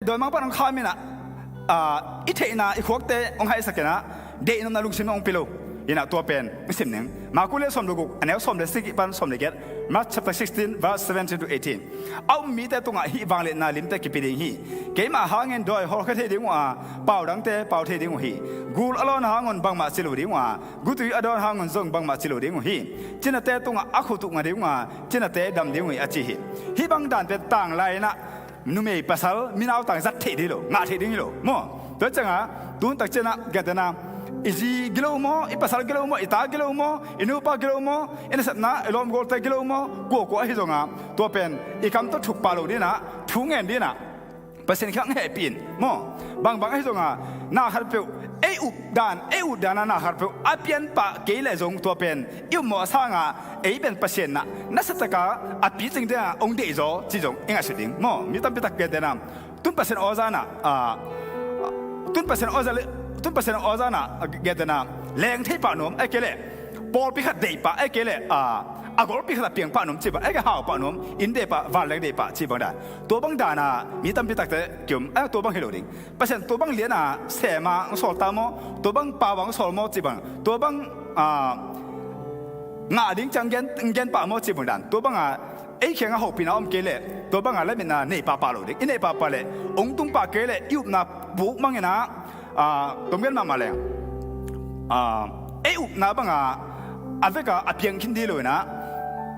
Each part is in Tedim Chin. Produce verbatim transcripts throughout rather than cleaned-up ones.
Dawimangpa in hong kham in ah, ah, i theihna i khuakte hong haisak in ah, deihnopna lungsim hong pia lo. In ah tua pen i sim ning. Marku lian sawm le guk, a neu sawm le sagih pan sawm le giat. Mark chapter sixteen, verse seventeen to eighteen. A um mite tungah hih vangliatna limte kipia ding hi. Keima hangin dawi hawlkhia thei ding uh a, pau dangte pau thei ding uh hi. Gul a lawn hangun bangmah ci lo ding uh a, gutui a dawn hangun zong bangmah ci lo ding uh hi. Cinate tungah a khut uh nga ding uh a, cinate dam ding uh hi, a ci hi. Hih bang dan pen tanglai in ah numei pasal minautang zat theih ding hi lo, ngah theih ding hi lo maw? Tua ciangah tun tak ciangah gentehna, i zi gilo maw, i pasal gilo maw, i ta gilo maw, i nupa gilo maw, i nasepna i lawmgawlte gilo maw, kuakua ahi zongah tua pen i kam tawh thuk pah lo ding in ah, thu ngen ding in ah Pasian kiang hehpih in maw? Bangbang ahi zongah na khatpeuh ei up dan, ei ut dan a na khatpeuh a pianpah kei leh zong tua pen i upmawh a sangah ei pen Pasian in ah nasataka a picing dingah hong deihzaw ci zong i ngaihsut ding maw? Mi tampi tak gentehna, tun Pasian aw zan ah, ah, tun Pasian aw zan le, tun Pasian aw zan ah, ah, gentehna, leng thei pah nuam, ahih kei leh pawlpi khat deih pah, ahih kei leh, ah, a golpi khat a piang pah nuam ci bang, ahih kei leh hau pah nuam, inn deih pah, vanleng deih pah ci bang dan. Tua bang dan a mi tampi takte kium, eh, tua bang hi lo ding. Pasian tua bang lian a sem a hong sawl ta maw, tua bang pau a hong sawl maw ci bang, tua bang, ah, ngah ding ciang gen, gen pah maw ci bang dan. Tua bang a ei kiangah hopihna om kei leh tua bang a lametna nei pahpah lo ding. I neih pahpah leh hong tung pah kei leh i upna puk mang in ah, ah, tom gen mahmah leng, ah, ei upna bang a a vek a a piang khin ding lo in ah,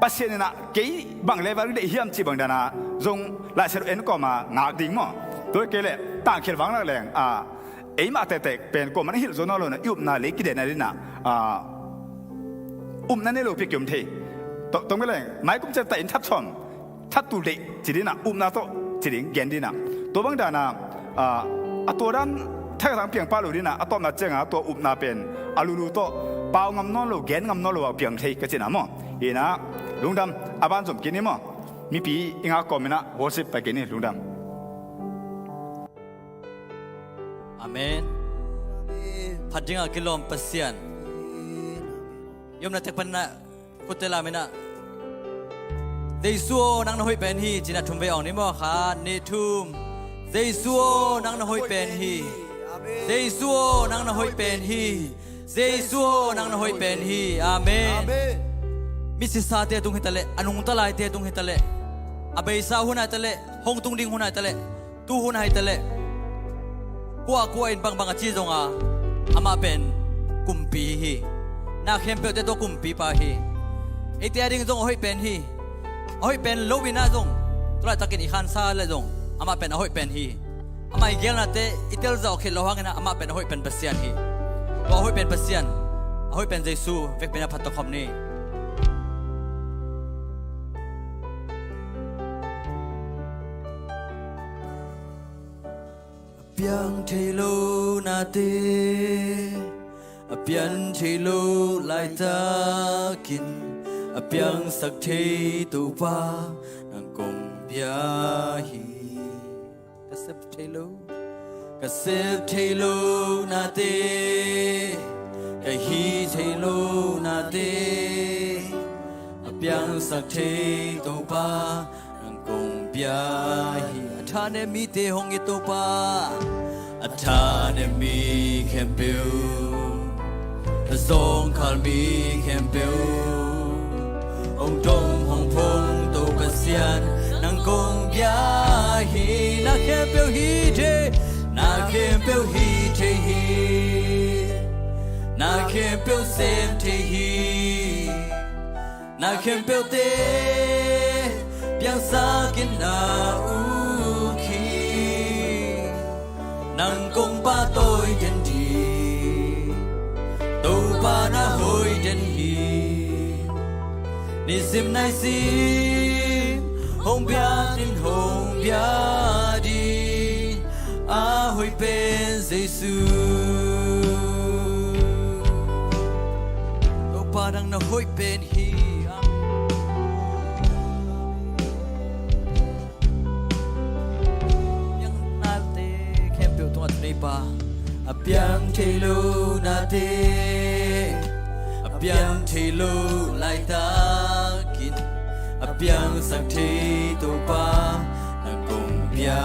Pasian in ah kei bang level deih hiam ci bang dan a zong Lai Siangtho en kawm a ngak ding maw? Tua kei leh tangkhial vang lak leng, ah, eimah tektek pen kuamah in hilh zo nawn lo in ah, i upna lei kidenna ding in ah, ah, upna nei lopi kium thei. To-, tom gen leng, maikum ciang tah in that sawm, that tul deih ci ding in ah, upna tawh ci ding, gen ding in ah. Tua bang dan a, ah, a tua dan thakhatang piang pah lo ding in ah, a tawpna ciangah tua upna pen a lulu tawh pau ngam nawn lo, gen ngam nawn lo a piang thei ka cihna maw? In ah, lungdam, a ban zom kik ni maw? Mipi i ngak kawm in ah worship pai kik ni, lungdam. Amen. Phat dingah kilawm Pasian. I omna tek pan in ah khutte lam in ah, Jesu aw, nang na hoih pen hi, ci-in ah thum vei awng ni maw? Khat, nih, thum. Jesu aw, nang na hoih pen hi. Jesu aw, nang na hoih pen hi. Jesu aw, nang na hoih pen hi. Amen. Amen. Misisate tung hi taleh, a nungta laite tung hi taleh, a beisa hun ah hi taleh, hong tung ding hun ah hi taleh, tu hun ah hi taleh, kuakua in bangbang a ci zonga, amah pen kumpi hi. Na khempeuhte tawh kumpipa hi. Eite a ding zong a hoih pen hi. A hoih pen lo in ah zong, tu laitakin i khansa leh zong, amah pen a hoih pen hi. Amah i geelnate i telzawh khit loh hangin ah amah pen a hoih pen Pasian hi. Tua a hoih pen Pasian, a hoih pen Jesu vekpi in ah phat tawh khawm ni. A piang thei lo nate, a pian thei lo laitakin, a piangsak thei Topa nang kong bia hi. Ka sep thei lo, ka sep thei lo nate, ka hi thei lo nate, a piangsak thei Topa nang kong bia hi. A thanem mite hong it Topa, a thanem mi khempeuh, a zawngkhal mi khempeuh, hong dom hong phong Topa Pasian nang kong bia hi. Na khempeuh hi thei, na khempeuh hi thei hi. Na khempeuh sem thei hi. Na khempeuhte piangsak in na uk hi. Nang kong pahtawi den ding, Topa na hoih den hi. Nisim naisim hong biak in hong bia ding, a hoih pen Jesu. Topa nang na hoih pen hi. Amen. Piang nate khempeuh tungah thuneipa, a piang thei lo nate, a piang thei lo laitakin, a piangsak thei Topa nang kong bia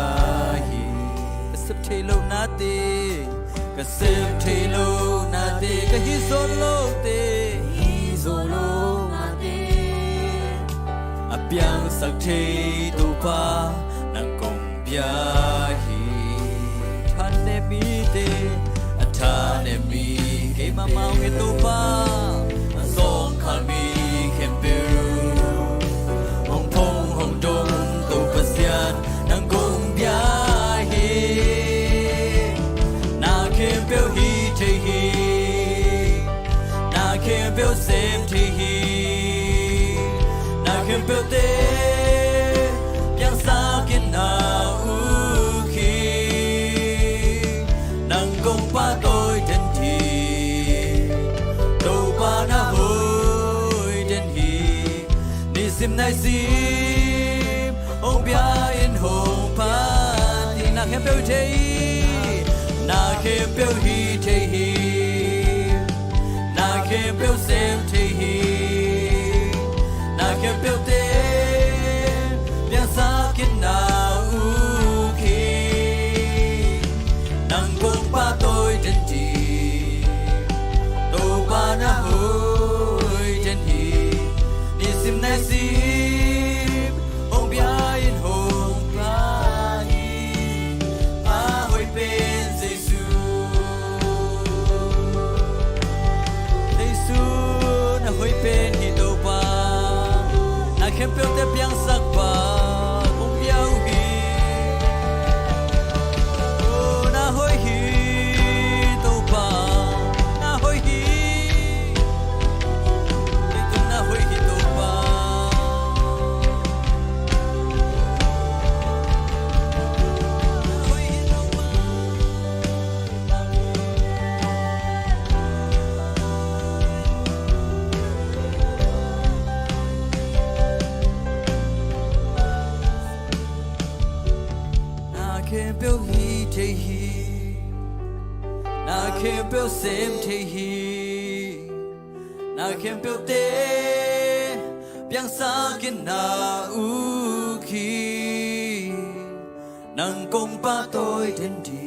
hi. sem thei lo nate, ka sem thei lo nate, ka hih zawh lote, hih zawh lo nate, a piangsak thei Topa nang kong bia hi. Thanem mite, a thanem mi keimah mah hong hi Topa, a zawngkhal mi khempeuh hong phong hong dong Topa Pasian nang kong bia hi. Na khempeuh hi thei hi, na khempeuh sem thei hi, na khempeuhte piangsakin na uk hi. Nang kong pahtawi den hi, Topa na hoih den hi. Nisim naisim hong bia in hong phat hi. Na khempeuh hi thei hi, na khempeuh hi thei hi, na khempeuh sem thei hi, na khempeuhte piangsakin na uk hi. Nang kong pahtawi den hi, Topa na hoih den hi. Nisim naisim hong bia in hong pia hi, a hoih pen Jesu. Jesu na hoih pen hi Topa, na khempeuhte piangsak pa kong bia uh hi. Oh, na hoih hi Topa, na hoih hi. Leitung na hoih hi Topa. Na khempeuh hi thei hi, na khempeuh sem thei hi, na khempeuhte piangsakin na uk hi. Nang kong pahtawi den hi,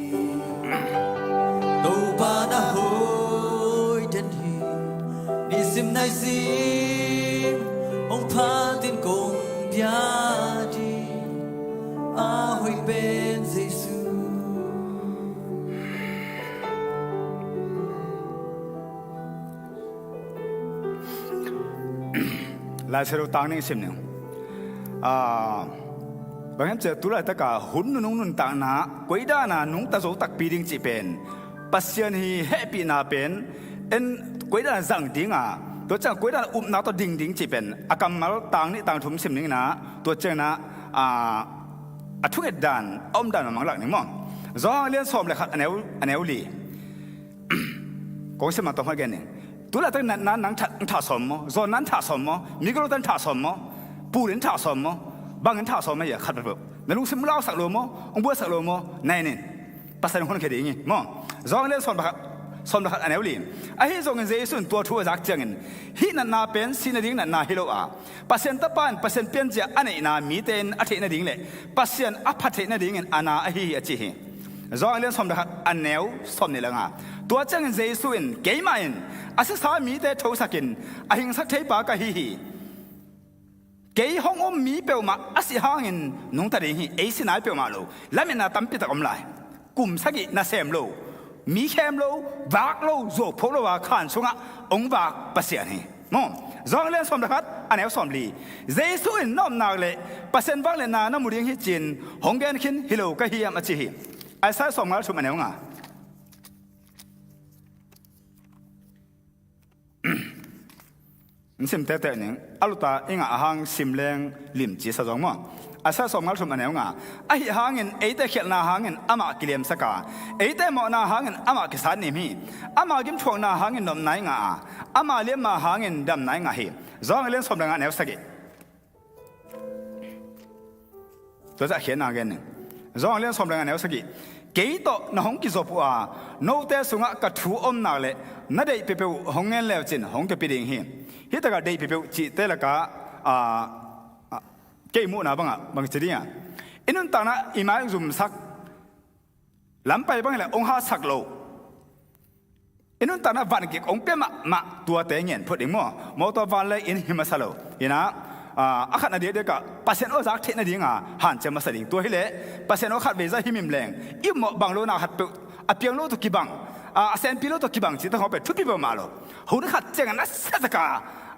Topa na hoih den hi. Nisim naisim hong phatin kong bia hi, a hoih pen Jesu. Lai Siangtho tang ning sim ning. Ah, bang hiam cih leh tu laitaka hun nunung nuntakna koidan a nungta zo takpi ding cih pen Pasian hi hehpihna pen en koidan a zang ding a, tua ciang koidan a upna tawh ding ding cih pen a kammal tang nih tang thum sim ning na, tua ciang na, ah, a thunget dan a om dan a mang lak ning maw. Johan lian sawm le khat a neu, a neu li. Kong sim a tawm khat gen ning. Tu laitak natna nang thah, nang thah sawm maw? Zawnna nang thah sawm maw? Migilo tan thah sawm maw? Pul in thah sawm maw? Bang in thah sawm maw? Hiah khat peuhpeuh na lungsim lausak lo maw? Hong buaisak lo maw? Na en in. Pasian hong honkhia ding hi maw. Johan lian sawm le khat, sawm le khat a neu li. Ahi zongin Jesu in tua thu a zak ciangin, hih natna pen sihna ding natna hi lo a, Pasian Tapa in Pasian pianzia a neihna mite in a theih nading le Pasian a phat theih nadingin a na ahi hi, a ci hi. Johan lian sawm le khat a neu sawm nih le nga. Tua ciangin Jesu in, keimah in a sisa mite thosakin a hingsak theipa ka hi hi. Kei hong um mi peuhmah a sih hangin nungta ding hi. Ei si nai peuhmah lo, lametna tampitak om lai. Kum sagih nasem lo, mi khem lo, vak lo, zuau phuak lo a khan sungah hong vak Pasian hi. Maw, Johan lian sawm le khat a neu sawm li. Jesu in na omnak le Pasian vangliatna na mu ding hi ci-in hong gen khin hi lo ka hiam, a ci hi. Isaiah sawmnga le thum a neu nga. N sim tehteh ning, a luta i ngah a hang sim leng limci sa zong maw. Isaiah sawmnga le thum a neu nga. Ahi hangin eite khialhna hangin amah kiliamsak a, eite mawhna hangin amah kisat nim hi. Ama gimthuakna hangin nopna i ngah a, ama liamma hangin damna i ngah hi. Johan lian sawm le nga a neu sagih. Tua ciah khiatna gen ning. Johan lian sawm le nga a neu sagih. Kei tawh na hong kizop uh a, note sungah ka thu omnak le na deih peuhpeuh hong ngen leucin hong kipia ding hi. Hih takah deih peuhpeuh cihte lakah, ah, ah, kei muhna bangah bang ci ding a, i nuntakna i maizumsak Lam pai bang hileh hong hatsak lo. I nuntakna van kik hong pia mahmah tuate ngen phot ding maw. Mawtaw, van le inn hi masa lo. Inah, ah, a khatna diakdiak ah Pasian aw zak theih nadinga hanciam masa ding. Tua hileh Pasian aw khatvei zah himhim leng i mawh bang lo na khatpeuh a piang lo tawh kibang, ah, a senpi lo tawh kibang cih tawh hong pen thupi peuhmah lo. Hun khat ciangah na siatzaka,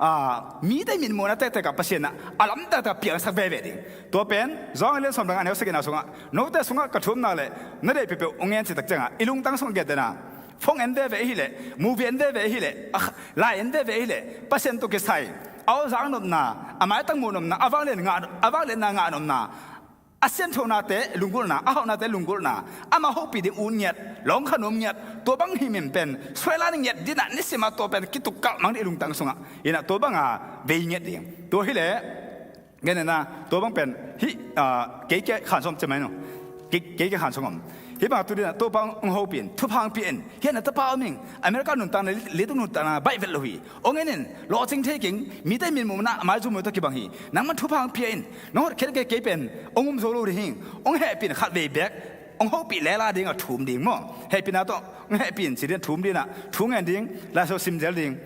ah, mite mitmuhna tektek ah Pasian ah a lamdang takah piangsak veve ding. Tua pen Johan lian sawm le nga, a neu sagihna sungah, note sungah ka thu om nak leh na deih peuhpeuh hong en cih tak ciangah i lungtang sungah gentehna, phone en veve ahih leh, movie en veve ahih leh, ah, lai en veve ahih leh, Pasian tawh kisai a aw zak nopna, a maitang muh nopna, a vanglian ngah, a vangliatna ngah nopna, a sianthonate lunggulhna, a hauhnate lunggulhna, amah hopih ding ut ngiat, lawng kha nuam ngiat, tua bang himhim pen suai la ngiat dinah nisimah tua pen kituk kalh mang ding i lungtang sungah. Inah tua banga vei ngiat ding. Tua hileh gentehna, tua bang pen hih, ah, kei kia khan sawm ci mai no. Kei, kei kia khan sawm om. Hih bang a tu dinah Topa hong hopih in, thupha hong pia in. Hih na tapa om ing, America nuntakna, leitung nuntakna baih vet lo hi. Hong en in, lawhcing thei keng, mite mitmuhna a maizum muh tawh kibang hi. Nangman thupha hong pia in. Nong hotkhiat kei, kei pen hong um zo lo ding hi. Hong hehpih in, khatvei beek hong hopih lela dingah thum ding maw. Hehpihna tawh hong hehpih in ci dinah thum dinah, thu ngen ding, Lai Siangtho sim zel ding.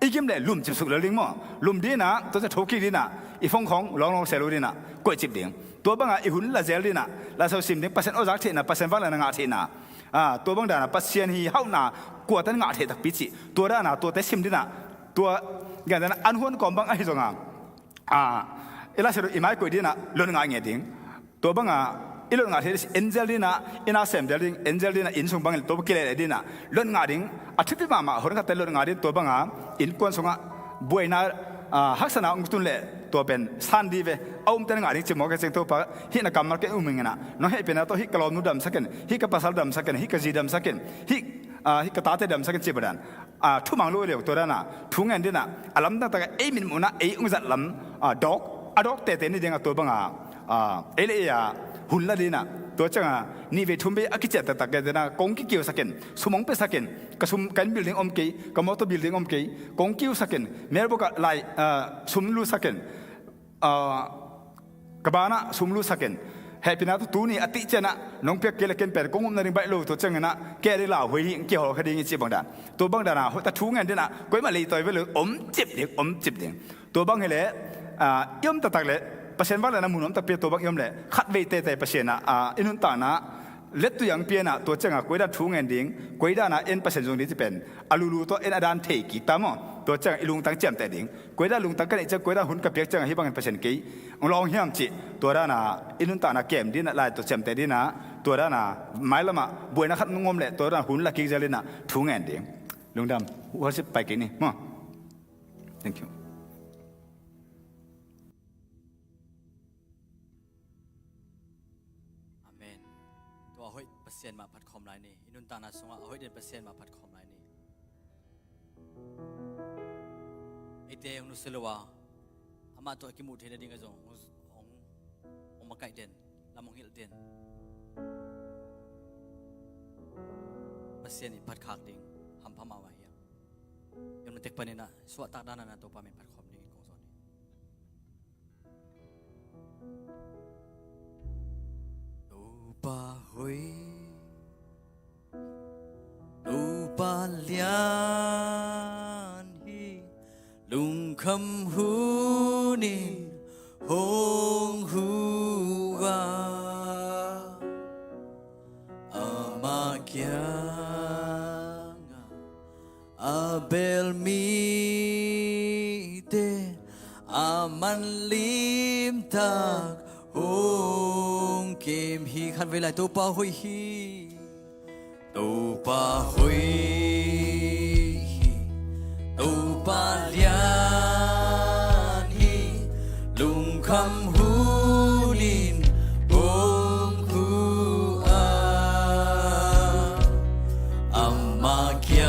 I gim leh lum cipsuk lel ding maw. Lum dinah, tua ciang thokik dinah, i phone khawng lawnglawng se lo dinah koihcip ding. Tua bangah i hun la zel dinah, Lai Siangtho sim ding, Pasian aw zak theihna, Pasian vangliatna ngah theihna. Ah, tua bang danah Pasian hi hauhna kuate in ngah theih takpi cih, tua danah tuate sim dinah. Tua gentehna, an huan kawm bang ahi zongah, ah, i Lai Siangtho i mai koih dinah lot ngah ngiat ding. Tua banga i lot ngah theih ding, en zel dinah, i na sem zel ding, en zel dinah, inn sung bangin tua kileleh dinah lot ngah ding. A thupi mahmah hun khatte lot ngah ding. Tua banga innkuan sungah buaina, ah, haksatna hong tun leh tua pen san dih ve. A umte na ngah ding ci mawk e ceng, Topa hih na kammal ken um ing inah, nong hehpihna tawh hih ka lawmnu damsak in, hih ka pasal damsak in, hih ka zi damsak in, hih, ah, hih ka tate damsak in ci bang dan. Ah, thumang lo leh tua danah thu ngen dinah, a lamdang takah ei mitmuhna ei hong zat lam, ah, dawk, a dawk tete ni dingah tua bangah, ah, ei le ei ah hun la dinah. Tua ciangah nihvei thumvei a kiciah taktak gentehna, kong kikiusak in, sum hong piasak in, ka sum, ka inn building om kei, ka mawtaw building om kei, kong kiusak in, mailbox ah lai, ah, sum lutsak in, ah, ka banah sum lutsak in, hehpihna tawh tuni a tih ciangah nong piak kei leh ken pen kong upna ding baih lo, tua cianginah kei a ding lauhuai hi, kihawlkhia ding hi cih bang dan. Tua bang danah hoihtak thu ngen dinah, koimah leitawi ve lo, om cip ding, om cip ding. Tua bang hileh, ah, i om taktak leh Pasian vangliatna mu nuam takpi a tua bang i om leh khatvei teitei Pasian ah, ah, i nuntakna lettui ang pianah, tua ciangah koidan thu ngen ding, koidanah en Pasian zong ding ci pen a lulu tawh en a dan thei kik ta maw. Tua ciangah i lungtang ciamteh ding. Koidan lungtang ka neih ciang, koidan hun ka piak ciangah hih bangin Pasian kei hong lawng hiam cih, tua danah i nuntakna kem dinah, lai tawh ciamteh dinah, tua danah mailamah buaina khat nong om leh tua danah hun la kik zel dinah thu ngen ding. Lungdam. Worship pai kik ni maw. Thank you. Amen. Tua a hoih Pasian mah phat khawm lai ni. I nuntakna sungah a hoih den Pasian mah phat khawm lai ni. Eite hong nusia lo a, amah tawh a kimuh theih nading a zong hong, hong, hong makaih den, lam hong hilh den Pasian in phatkhak ding hampha mahmah hi a. Yom na tek paninah suahtak danah na Topa min phatkhawm dingin kong zawn hi. Topa hoih, Topa lian hi, lungkham hunin hong hu a, ama kiangah a bel mite a man limtak hong kem hi. Khatvei lai, Topa hoih hi. Topa hoih hi, Topa lian hi, lungkham hunin hong hu a, ama kiangah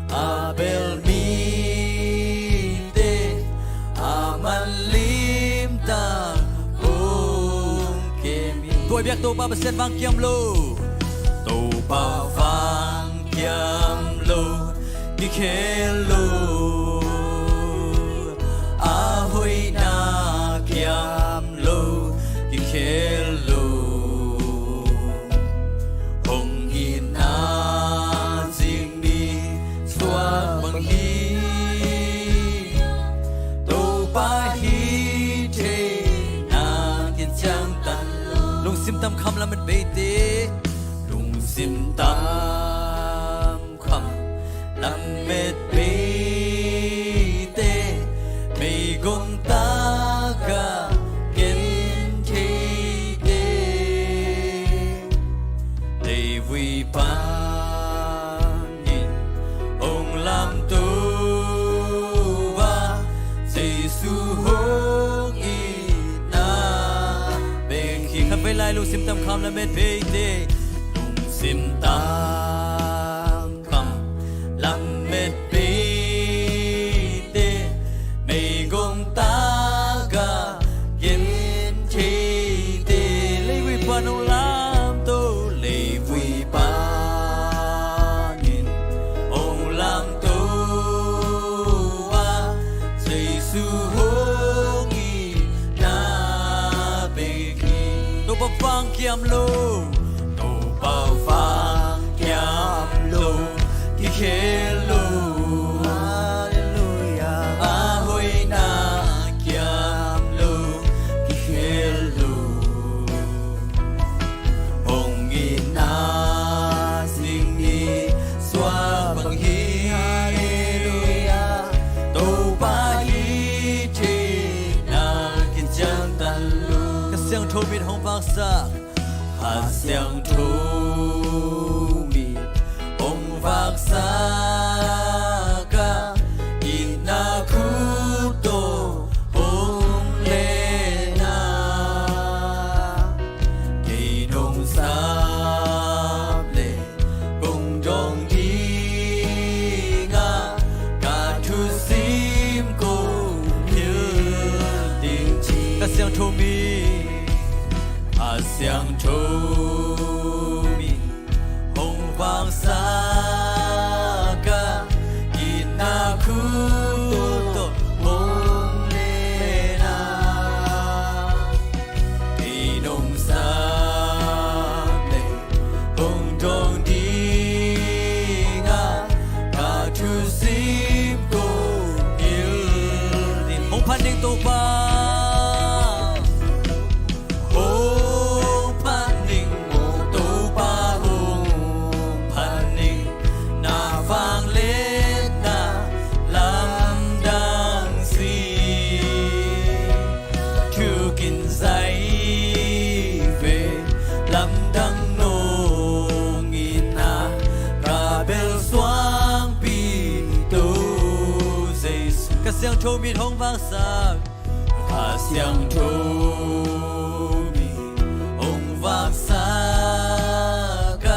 a bel mite a man limtak hong kem hi. Tua biak Topa Pasian vang kiam lo. Topa vang kiam lo, kikhel lo. A hoihna kiam lo, kikhel lo. Lungsim tam kham lamet beite. Lungsim tam kham lamet beite, meigong taka gen theite. Leivui panin hong lamto a, Jesu hong itna bek hi. Khatvei lai, lungsim tam kham lamet beite. Lungsim tam kham lamet beite, meigong taka gen theite. Leivui pan hong lamto, leivui panin hong lamto a, Jesu hong itna bek hi. Topa vang kiam lo, Topa vang kiam lo kikhel lo. Halleluiah. A hoihna kiam lo kikhel lo. Hong itna sing i suak bang hi. Halleluiah. Topa hi theihna kician tan lo. Kha Siangtho mit hong vaksak. Kha Siangtho mit hong vaksak a, itna khut tawh hong len a, kei nong sap leh kong dawng ding a, ka thusim kong hilh ding ci. Kha Siangtho mit, Kha Siangtho mit hong vaksak a, itna khut tawh hong len a, kei nong sap leh kong dawng ding a, ka thusim kong hilh ding. Hong phat ning Topa. Hong phat ning maw Topa, hong phat ning. Na vangliatna lamdang si, thukin zai ve. Lamdang nong itna ka bel suangpi to Jesu. Kha Siangtho mit hong vaksak. Kha Siangtho mit hong vaksak a,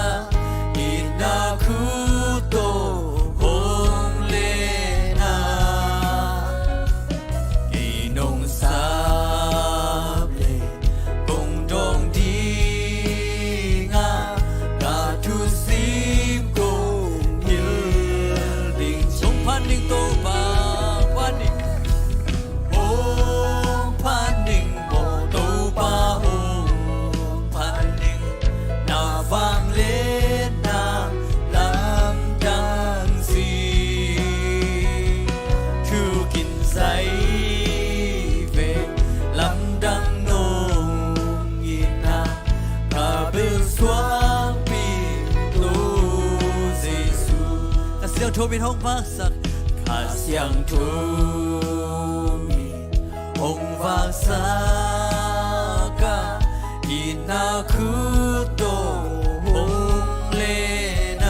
itna khut tawh hong len a, kei nong sap leh kong dawng ding a, ka thusim kong hilh ding. Hong phat ning Topa, phat ning. Hong phat ning maw Topa, hong phat ning. Na vangliatna lamdang si, thukin zai ve. Lamdang nong itna ka bel suangpi to Jesu. Kha Siangtho mit hong vaksak. Kha Siangtho mit hong vaksak a, itna khut tawh hong len a,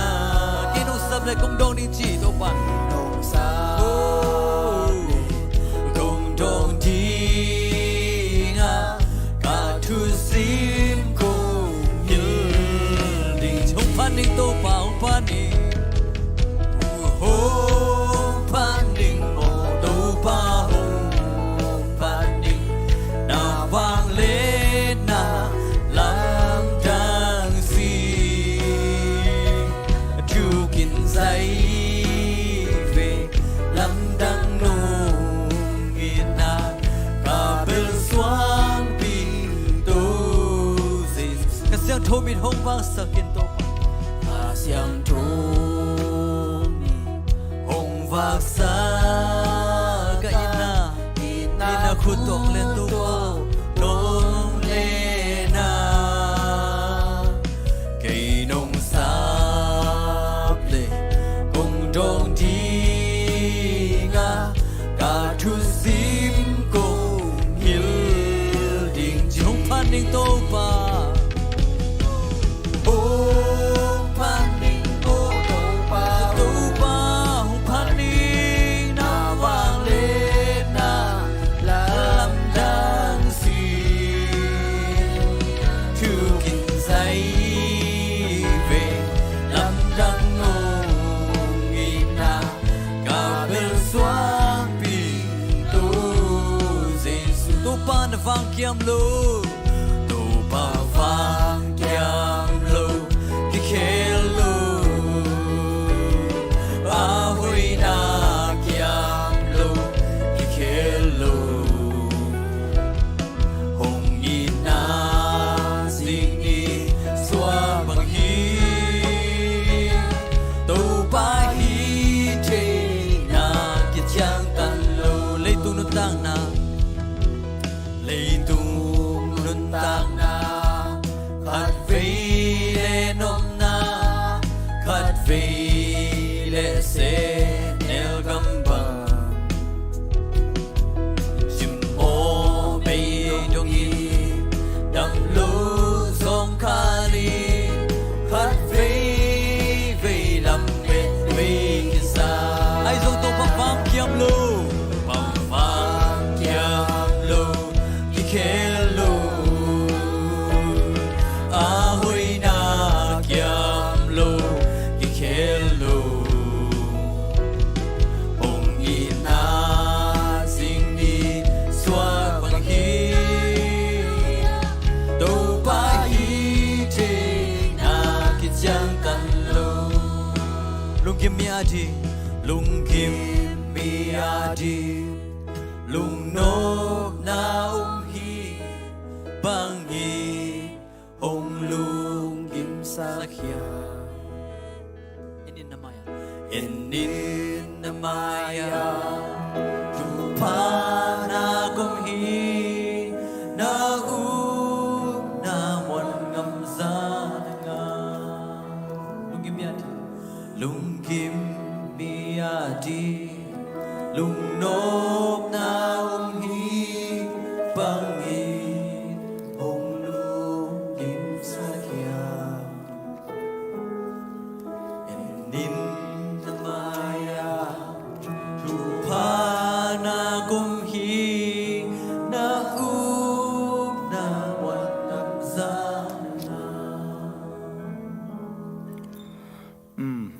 kei nong sap leh kong dawng ding ci Topa. Nong sap leh kong dawng ding a, ka thusim kong hilh ding. Hong phat ning Topa, hong phat ning. Hong phat ning maw Topa, hong phat ning. Na vangliatna lamdang si, thukin zai ve. Lamdang nong itna ka bel suangpi to Jesu. Kha Siangtho mit hong vaksak in Topa. Kha Siangtho mit hong vaksak a, itna, itna khut tawh len Topa, nong len a, lo, Topa vang kiam lo, kikhel lo, a hoihna kiam lo, kikhel lo. Hong itna zing ni suak bang hi, Topa hi theihna kiciangtan lo. Leitung nuntakna, leitung nuntakna, khatvei le nopna, khatvei le sehnel gamban. Simmawh bei dongin dam lo zawngkhal in khat veivei lam bet vei kisa. Ahi zong Topa vang kiam lo, Topa vang kiam lo, kikhel lo, a hoihna kiam lo, kikhel lo. Hong itna zing ni suak bang hi, Topa hi theihna kiciangtan lo. Lunggim mi a ding, lunggim mi a ding, lungnopna um hi bangin hong lunggimsak hiam? En in na mai-ah, en in na mai-ah, thupha na kom hi, na upna muan ngam zah na ngah. Lunggim mi a ding, lunggim mi a ding, lungnopna um hi bangin hong lunggimsak hiam? En in na mai-ah, thupha na kom hi, na upna muan ngam zah na ngah. Um,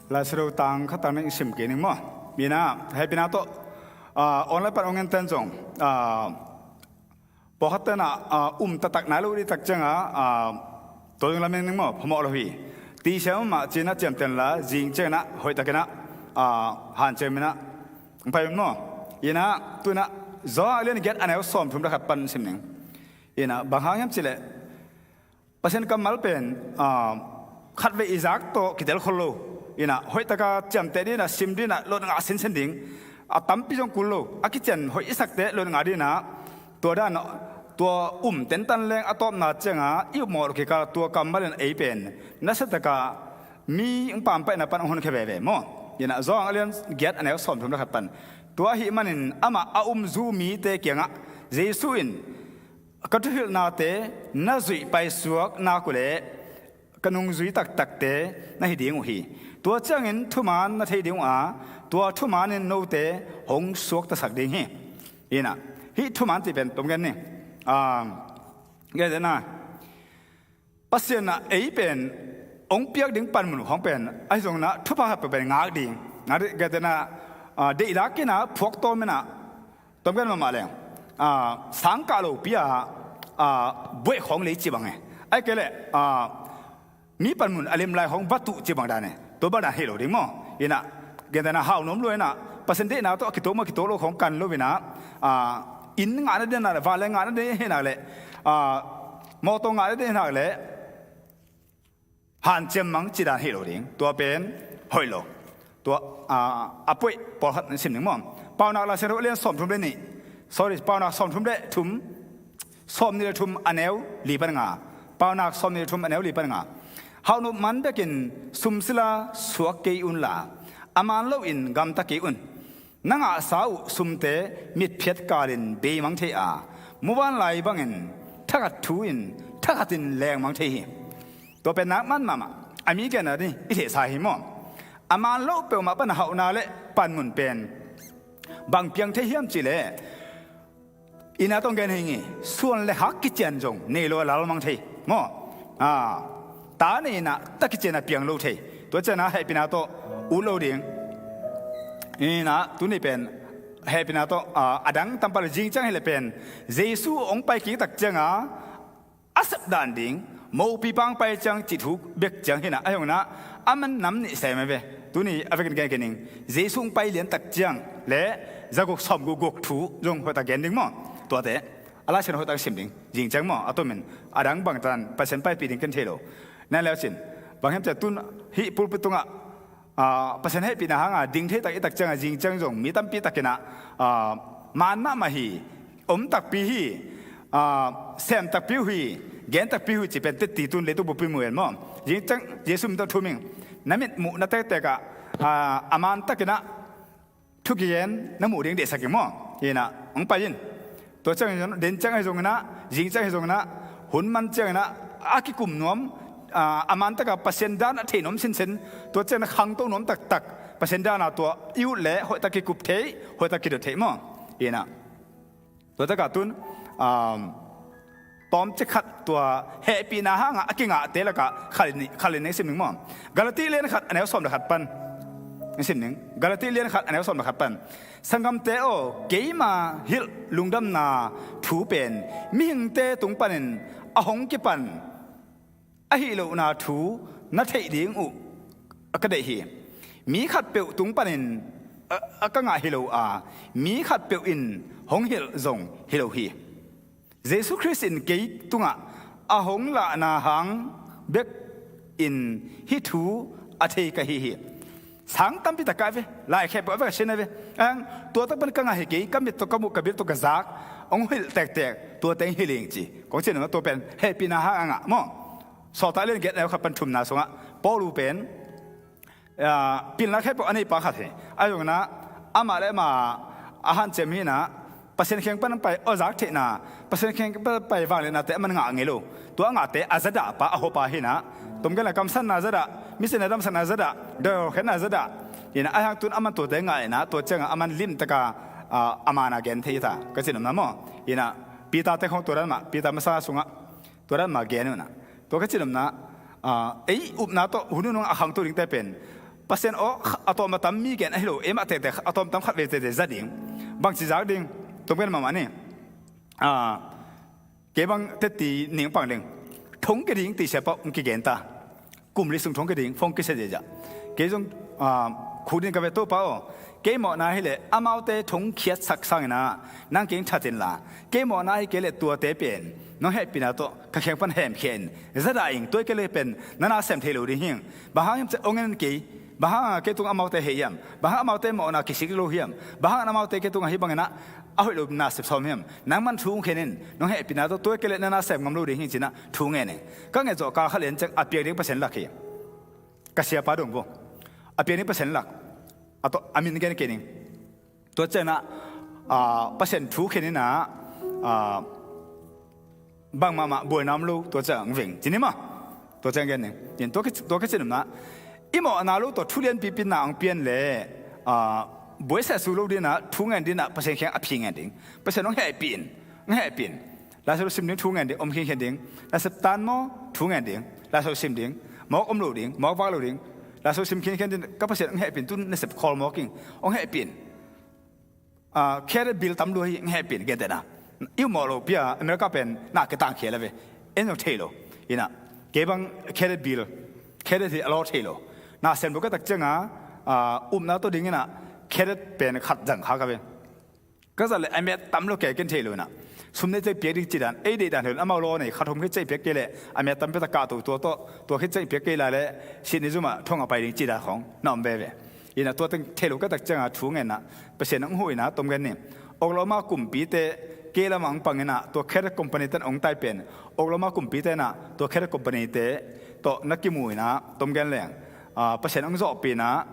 Lai Siangtho tang khat tang ning sim kik ning maw. Ina, hehpihna tawh, ah, online pan ong en ten zong, ah, pawlkhat ten ah, ah, um taktak nai lo ding tak ciangah, ah, tua ding lam en ning maw, phamawh lo hi. Tisiam mah ci-in ah ciamteh inla, zing ciangin ah hoihtakin ah, ah, hanciam in ah, pai maw. Ina, tu-in ah, Johan a lian giat a neu sawmthum le khat pan sim ning. Ina, bang hang hiam cih leh, Pasian kammal pen, ah, khatvei i zak tawh kitel khol lo. Ina, hoihtaka ciamteh ding ina, sim ding ina, lot ngah sinsen ding. A tampi zong kul lo. A kician hoih i sak teh lot ngah ding ina, tua dan, tua um tentan leng a tawpna ciangah i upmawh loh kikal tua kammal in ei pen nasia taka mi hong pampaihna pan hong honkhia veve maw. Ina, Johan a lian giat a neu sawmthum le khat pan. Tua ahih manin amah a um zu mite kiangah Jesu in, ka thuhilhnate na zuih paisuak nak uh leh ka nungzui taktakte na hi ding uh hi. Tua ciangin thuman na thei ding uh a, tua thuman in note hong suaktasak ding hi. Ina, hih thuman cih pen tom gen ni. Ah, gen dena, Pasian in ei pen hong piak ding panmun khawng pen, ahi zongin ah thupha khat peuh pen ngak ding. Ngak ding, gen dena, ah, deih lak ina phuak tawm ina, tom gen mahmah leng, ah, sangkah lopi-a, ah, buaih khawng lei ci bang e. Ahih kei leh, ah, mi panmun a lim lai khawng va tuh ci bang dan e. Tua bang dan hi lo ding maw. Ina, gen dena hau nuam lua ina, Pasian deihna tawh a kituak maw, kituak lo khawng kan lo ina, ah, inn ngah nading ina, vanleng ngah nading hi nak leh, ah, mawtaw ngah nading hi nak leh, hanciam mang ci dan hi lo ding. Tua pen hoih lo. Tua, ah, a puaih pawlkhat na sim ning maw. Paunak Lai Siangtho a lian sawmthum le nih. Sorry, Paunak sawmthum le thum. Sawmnih le thum a neu li pan nga. Paunak sawmnih le thum a neu li pan nga. Hauhnop man bekin sum sila suak kei unla, a man loin gamta kei un. Na ngahsa uh sumte mitphiat kalin beimang thei a, muvan lai bangin thakhat thu in thakhatin lengmang thei hi. Tua pen nak man mahmah. A mi genna ding i theihsa hi maw. A man loh peuhmah pan a hauhna le panmun pen bang piang thei hiam cih leh, ina tawh gen hi ngi, suan le hak kician zong nei lo a lalmang thei maw. Ah, ta nei ina ta kician a piang lo thei. Tua ciangin ah hehpihna tawh ut lo ding. Ina tuni pen Hehpihna tawh, ah, a dang tampak lo, zing ciang hileh pen Jesu hong pai kik tak cianga a sep dan ding, mopi pang pai ciang cih thu bek ciang hinah, a hi hong inah a man nam nih sem a ve. Tuni a vekin gen kening, Jesu hong pai lian tak ciang le zaguk sawm guk guk thu zong hoihtak gen ding maw? Tuate a Lai Siangtho hoihtak sim ding, zing ciang maw? A tumin a dang bangtan Pasian paipih ding ken thei lo. Nan leucin bang hiam ciah tun hih pulpit tungah, ah, Pasian hehpihna hanga ding theitak i tak cianga zing ciang zong mi tampi takinah, ah, maan mahmah hi, om takpi hi, ah, sem takpi uh hi, gen takpi uh hi ci pen tetti tun leitung bupi mu en maw? Zing ciang Jesu min tawh thum ing. Na mit muh na tektek ah, ah, a maan takinah thukigen na muh ding dehsak ing maw? Hinah hong pai in. Tua ciang den ciang ahi zonginah, zing ciang ahi zonginah, hun man cianginah a kikum nuam, ah, a maan taka Pasian dan a thei nuam sinsen, tua cianginah khangto nuam taktak Pasian dana tua i ut le hoihtak kikup thei, hoihtak kidot thei maw? Hinah tua takah tun, um, tawmcik khat tua hehpihna hanga a kingahte lakah khalin, khalin neng sim ning maw? Galati lian khat a neu sawm le khat pan neng sim ning. Galati lian khat a neu sawm le khat pan, "Sanggamte aw, keima hilh lungdamna thu pen mihingte tung panin a hong kipan ahih lohna thu na theih ding uh a ka deih hi. Mi khatpeuh tung panin a, a ka ngah hi lo a, mi khatpeuh in hong hilh zong hi lo hi." Jesu Khrist in kei tungah a hong lahna hang bek in hih thu a thei ka hi hi. Sang tampi tak ka ve, lai khempeuh a ve ka sin a ve. Ang tua tak pan ka ngah hi kei, ka mit tawh ka muh, ka bil tawh ka zak, hong hilh tektek, tua teng hi ling ci. Kong cin tua pen hehpihna hang a ngah maw? Sawltak lian giat neu khat pan thumna sungah Paul uh pen, ah, pilna khempeuh a nei pa khat hi. A zongna amah le amah a hanciam hinah, Pasian kheng pan pai awzak theihna, Pasian kheng pan pai vangliatnate a man ngah ngei lo. Tua a ngahte a zadah pa, a hopa hinah, tomgenna kamsanna zadah, misina damsakna zadah, doihawlkhiatna zadah. Hinah a hang tun a man tuate ngah inah, tua ciangah a man limtaka, ah, a mana gen thei ta ka cin omna maw? Hinah Peter te khong tua dan mah, Peter masa sungah tua dan mah gen unah. Tua ka cin omna, ah, ei upna tawh hun nunung a khangto dingte pen Pasian aw a tawm a tam mi gen ahi lo, eimah tektek a tawm tam khat ve tektek za ding. Bangci zak ding, tomgen mahmah ni. Ah, kei bang tetti ning pang ding. Thong ke ding ti siapa hong kigen ta. Kum li sung thong ke ding, phone kisia ziazia. Kei zong, ah, khuk ding ka ve Topa aw. Kei mawhna hileh amaute thong khiatsak sanginah nang keng that inla, kei mawhna hi kei leh tuate pen nong hehpihna tawh ka kheng pan hemkhia in. Zadah ing, tua hi kei leh pen na na sem thei lo ding hing. Bang hang hiam ciah ong en kei, bang hanga kei tung amaute hei hiam? Bang hang amaute mawhna kisik lo hiam? Bang hang amaute kei tungah hih banginah a hoih lo na sep sawm hiam? Nangman thu hong khen in, nong hehpihna tawh tua hi kei leh na na sem ngam lo ding hing cinah thu ngen ing. Ka nget zawh kal kha lian ciang a piak ding Pasian lak hi. Ka siapa dong bo. A piak ding Pasian lak. A tawh a min gen kei ning. Tua cianah, ah, Pasian thu khen inah, ah, bangmahmah buaina om lo, tua ciang veng. Cini mah. Tua ciang gen ning. Tua ka, tua ka cin omna. I mawhna lo tawh thu lianpipi na ang pian le, ah, buaisia su lo dinah, thu ngen dinah, Pasian kheng a phi ngen ding. Pasian hong hehpih in, hong hehpih in. Laisiangtho sim ding, thu ngen ding, om khinkhian ding. Laisiangtho tan maw, thu ngen ding. Laisiangtho sim ding, mawk om lo ding, mawk vak lo ding. Laisiangtho sim khinkhian ding, ka Pasian hong hehpih in, tun nasep khawl mawk ing, hong hehpih in. Ah, credit bill tam lua hi, hong hehpih in, gentehna. I mawh lo pia, America pen na kitang khia la ve. En zong thei lo. Inah, kei bang credit bill, credit hi a law thei lo. Na sem lo ka tak cianga, ah, upna tawh dinginah, credit pen khat zang kha ka ve. Ka zat le a met tam lo kei ken thei lo inah. Sum nei cei piak ding ci dan, ei deih dan thei lo, amau law nei, khat hom khit cei piak kei leh, a met tam pia ta kah to tua tawh, tua khit cei piak kei lai leh, sini zumah thong a pai ding ci dan khong na om veve. Inah tua teng thei lo ka tak cianga thu ngenna, Pasian hong huh inah, tom gen ni. Oklahoma kumpite kei lamah hong pang inah, tua credit company ten hong tai pen, Oklahoma kumpite inah, tua credit company te tawh na kimu inah, tom gen leng. Ah, Pasian hong zawhpih inah,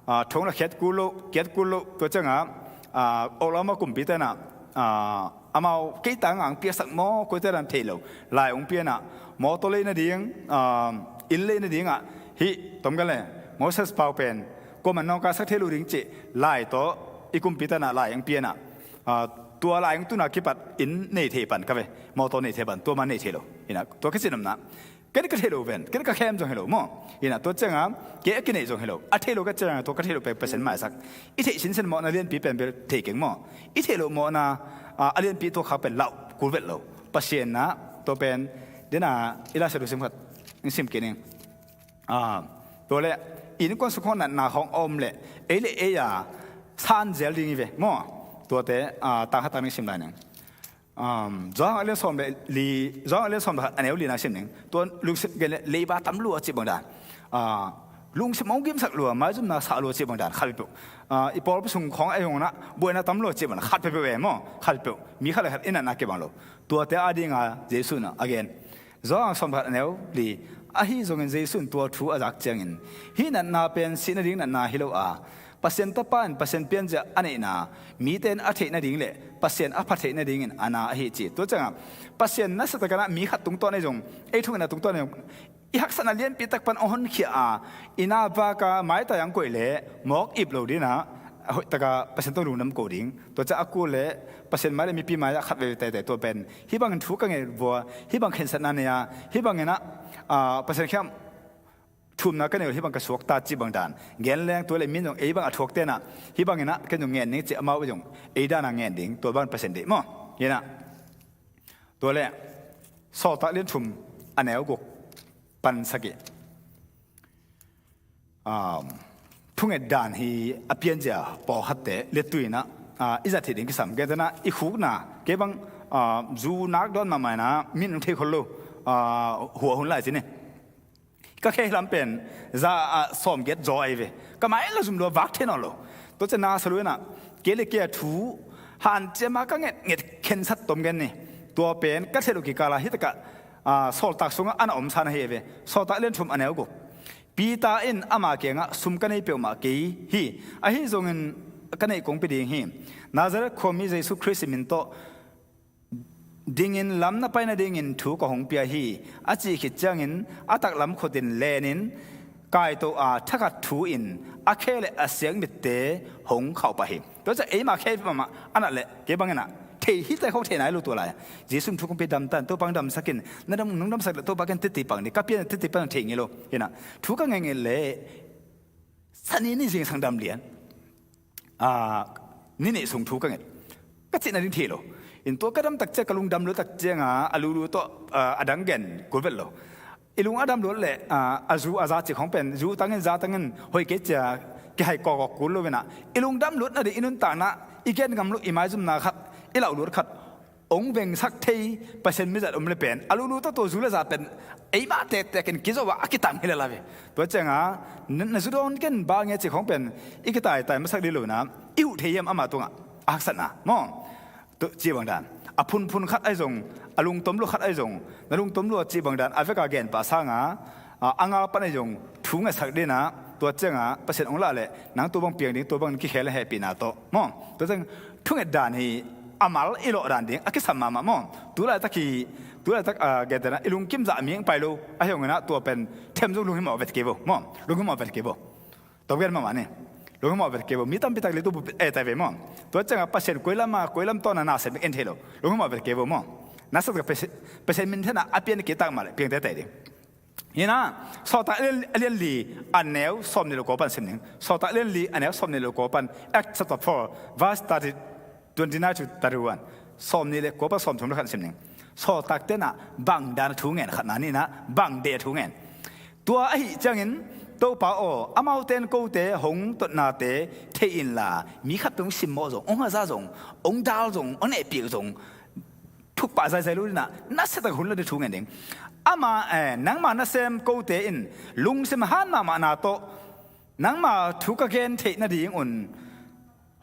ah, thong la khiat kul lo, kiat kul lo, tua ciangah, ah, Oklahoma kumpite inah, ah, amau kei tangah hong piaksak maw, koite dan thei lo. Lai hong pia inah, mawtaw lei nading, ah, inn lei nadingah, hih, tom gen le, Moses pau pen, kuaman nawngkaisak thei lo ding cih, lai tawh, i kumpite inah lai hong pia inah, ah, tua lai hong tuna kipat inn nei thei pan ka ve, mawtaw nei thei pan, tua man nei thei lo. Inah, tua ka cin omna. Ken ka theih loh pen, ken ka khem zong hi lo maw. Ina tua cianga kei a kineih zong hi lo. A theih loh ka cianga tua ka theih loh pen Pasian maisak. I theih sinsen mawhna lianpi pen bel thei keng maw. I theih loh mawhna, a, a lianpi tua khak pen lauh kul vet lo. Pasian na tua pen dena i Laisiangtho sim khat, in sim kei ning. A, tua le innkuan sung khawng natna khawng a om le ei le ei a san zel ding hi ve maw. Tuate, a, tang khat tang ning sim lai ning. Um, Johan a lian sawm le li, Johan a lian sawm le khat a neu li na sim ning. Tua lungsim gen le leiba tam lua cih bang dan. A, lungsim hong gimsak lua, maizumna sa lua cih bang dan khat peuh. A, i pawlpi sung khawng a ei hong na buaina tam lua cih bang dan khat peuh e maw, khat peuh. Mi khat le khat i natna kibang lo. Tuate a dinga Jesu in a gen. Johan sawm khat a neu li. Ahi zongin Jesu in tua thu a zak ciangin, hih natna pen sih nading natna hi lo a, Pasian Tapa in Pasian pianzia a neihna mite in a theih nading le Pasian a pha theih nadingin a na ahi ci. Tua cianga Pasian nasia takin a mi khat tungtawn ahi zong, ei thungetna tungtawn ahi zong, i haksatna lianpi tak pan a honkhia a, i na vaka maitai ang koih le mawk ip lo dina, a hoih taka Pasian tawh lungdam ko ding. Tua ciang a kul le Pasian mai le mipi mai a khat veve taitai tua pen. Hih bangin thu ka ngeih vua, hih bang khensatna nei a, hih bangin a, a, Pasian khiam thumna ka nei uh, hih bang ka suakta cih bang dan. Gen leng tua le min zong ei bang a thuak tena, hih bangin a ken zong ngen ning cih amau zong ei dana ngen ding, tua bangin Pasian deih maw. Ina tua le Sawltak lian thum a neu guk pan sagih. Um, thunget dan hi a pianzia pawlkhatte letui in a, a, i zat hi ding kisam. Gentehna i khukna kei bang, a, zu nak dawn mahmah in a min hong thei khol lo, a, hua hun lai ci ni. Ka khe lam pen za, a, sawmgiat zaw ahi ve. Ka mai la zum lua vak thei nawn lo. Tua ciang na sa lu in a kei le kei a thu hanciam a ka nget nget khensat tom gen ni. Tua pen ka theih loh kikala hi taka, a, Sawltak sungah a na om san ahi ve. Sawltak lian thum a neu guk. Peter in ama kiangah sum ka nei peuhmah kei hi. Ahi zongin ka neih kong pia ding hi. Nazareth khuami Jesu Khrist min tawh dingin lam na pai nadingin thu ka hong pia hi, a cih khit ciangin a taklam khutin lenin kaito a thakhat thu in a khe le a siangmitte hong khauh pah hi. Tua ciang eima khe mahmah a nat le kei bangin a thei hi tai khawng thei nai lo tua lai. Jesu in thu kong pia damtan, Topa hong damsak in, na dam, nong damsak le Topa ken titi pang ni, ka pia na titi pang thei ngei lo. Ina thu ka ngeingei le sani ni zingsang dam lian. A, ni nih sung thu ka nget. Ka cihna ding thei lo. In tua ka dam tak ciang ka lungdam lo tak cianga a lulu tawh, a, a dang gen kul vet lo. I lung a dam lo le, a, a zu a za cih khawng pen zu tangin za tangin hoih kei cia kihai kawkawk kul lo in a, i lungdam lo nading i nuntakna i gen ngam lo i maizumna khat, i lauh lut khat hong vengsak thei Pasian mizat om le pen a lulu tawh tua zu le za pen eimah tektek in kizo a a kitang hi le la ve. Tua cianga na, na zu dawn ken ba nge cih khawng pen i kitaitai masak dih lo na, i huh thei hiam ama tungah a haksatna maw. Tua cih bang dan a phunphun khat ahi zong, a lungtom lo khat ahi zong, na lungtom lo a cih bang dan a veka gen pah sanga, a, a ngal pan ahi zong thu ngetsak dih na, tua cianga Pasian hong lah le nang tua bang piang ding, tua bang kikhel hehpihna tawh maw. Tua ciang thunget dan hi a mal i lawh dan ding a kisam mahmah maw. Tulaitak hi, tulaitak, a, gentehna i lungkim zah mi hong pai lo ahi hong in a tua pen them zong lunghimawh vet kei vo maw. Lunghimawh vet kei vo. Tua gen mahmah ni. Lunghimawh vet kei vo. Mi tampi tak le tu bu e tai ve maw. Tua cianga Pasian koi lam a, koi lam tawh na na sem en thei lo. Lunghimawh vet kei vo maw. Na sak ka Pasian, Pasian min thena a pian kei tak mah le piang taitai ding. Hi na, Sawltak a lian, a lian li a neu sawm nih le kua pan sim ning. Sawltak a lian li a neu sawm nih le kua pan, Acts chapter four, verse thirty, twenty-nine to thirty-one. Sawm nih le kua pan sawm thum le khat sim ning. Sawltak tenah bang dan a thu ngen khatna ni na, bang deh a thu ngen. Tua ahi ciangin, Topa aw, amaute in kote hong totnate thei inla, mi khat peuh hong simmawh zong, hong haza zong, hong dal zong, hong nehpiak zong, thuk pah zaizai lo dina, nasia tak hun la ding thu ngen ding. Ama, eh, nangma nasem kote in lungsim han mahmahna tawh nangma thu ka gen theih nadingun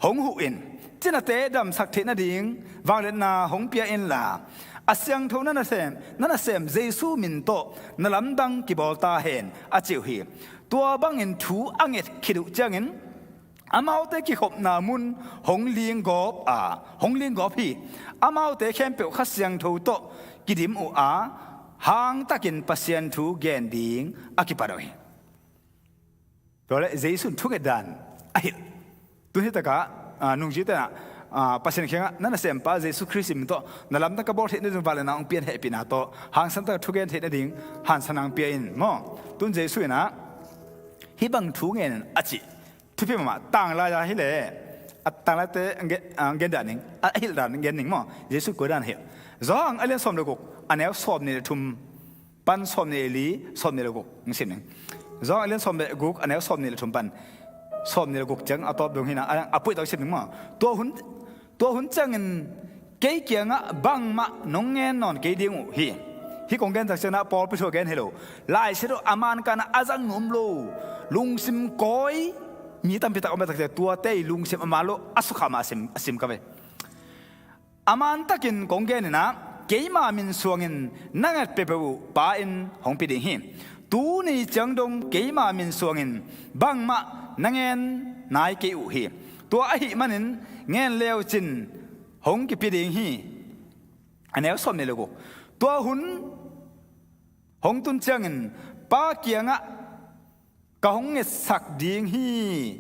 hong huh in. Cinate damsak theih nading vangliatna hong pia inla, a siangtho na nasem, na nasem Jesu min tawh na lamdang kibawl ta hen, a ci uh hi. Tua bangin thu a nget khit uh ciangin, amaute kikhopna mun hong linggawp a, hong linggawp hi. Amaute khempeuh Kha Siangtho tawh kidim uh a, hangtakin Pasian thu gen ding a kipan uh hi. Tua le Jesu in thunget dan a hilh. Tun hi takah, a, nungzui tenah, ah, Pasian kiangah na nasempa Jesu Khrist in tawh na lamdang ka bawl theih nading vangliatna hong pia in hehpihna tawh hangsan takin thugen theih nading hangsan hong pia in maw. Tun Jesu in ah hih bang thu ngen in a cih thupi mahmah. Tanglai-a hi leh a tanglaite gen, ah, gen dan ning, a hilh dan gen ning maw. Jesu koi dan hilh. Johan a lian sawm le guk a neu sawm nih le thum pan sawm nih le li, sawm nih le guk hong sim ning. Johan a lian sawm le guk a neu sawm nih le thum pan sawm nih le guk ciang a tawp dong hi na, a, a puih tawh sim ning maw. Tua hun, tua hun ciangin kei kiangah bangmah nong ngen nawn kei ding uh hi. Hih kong gen tak ciangin ah pawlpi thu a gen hi lo. Lai Siangtho a man kanah a zang nuam lo, lungsim kawi mi tampi tak om tak ciang tuate i lungsim a man lo a sukha mah a sim, a sim ka ve. A man takin kong gen in ah keima min suangin na nget peuhpeuh uh Pa in hong pia ding hi. Tuni ciang dong keima min suangin bangmah na ngen nai kei uh hi. Tua ahih manin ngen le uh cin hong kipia ding hi. A neu sawm nih le guk. Tua hun hong tun ciangin Pa kiangah ka hong ngetsak ding hi,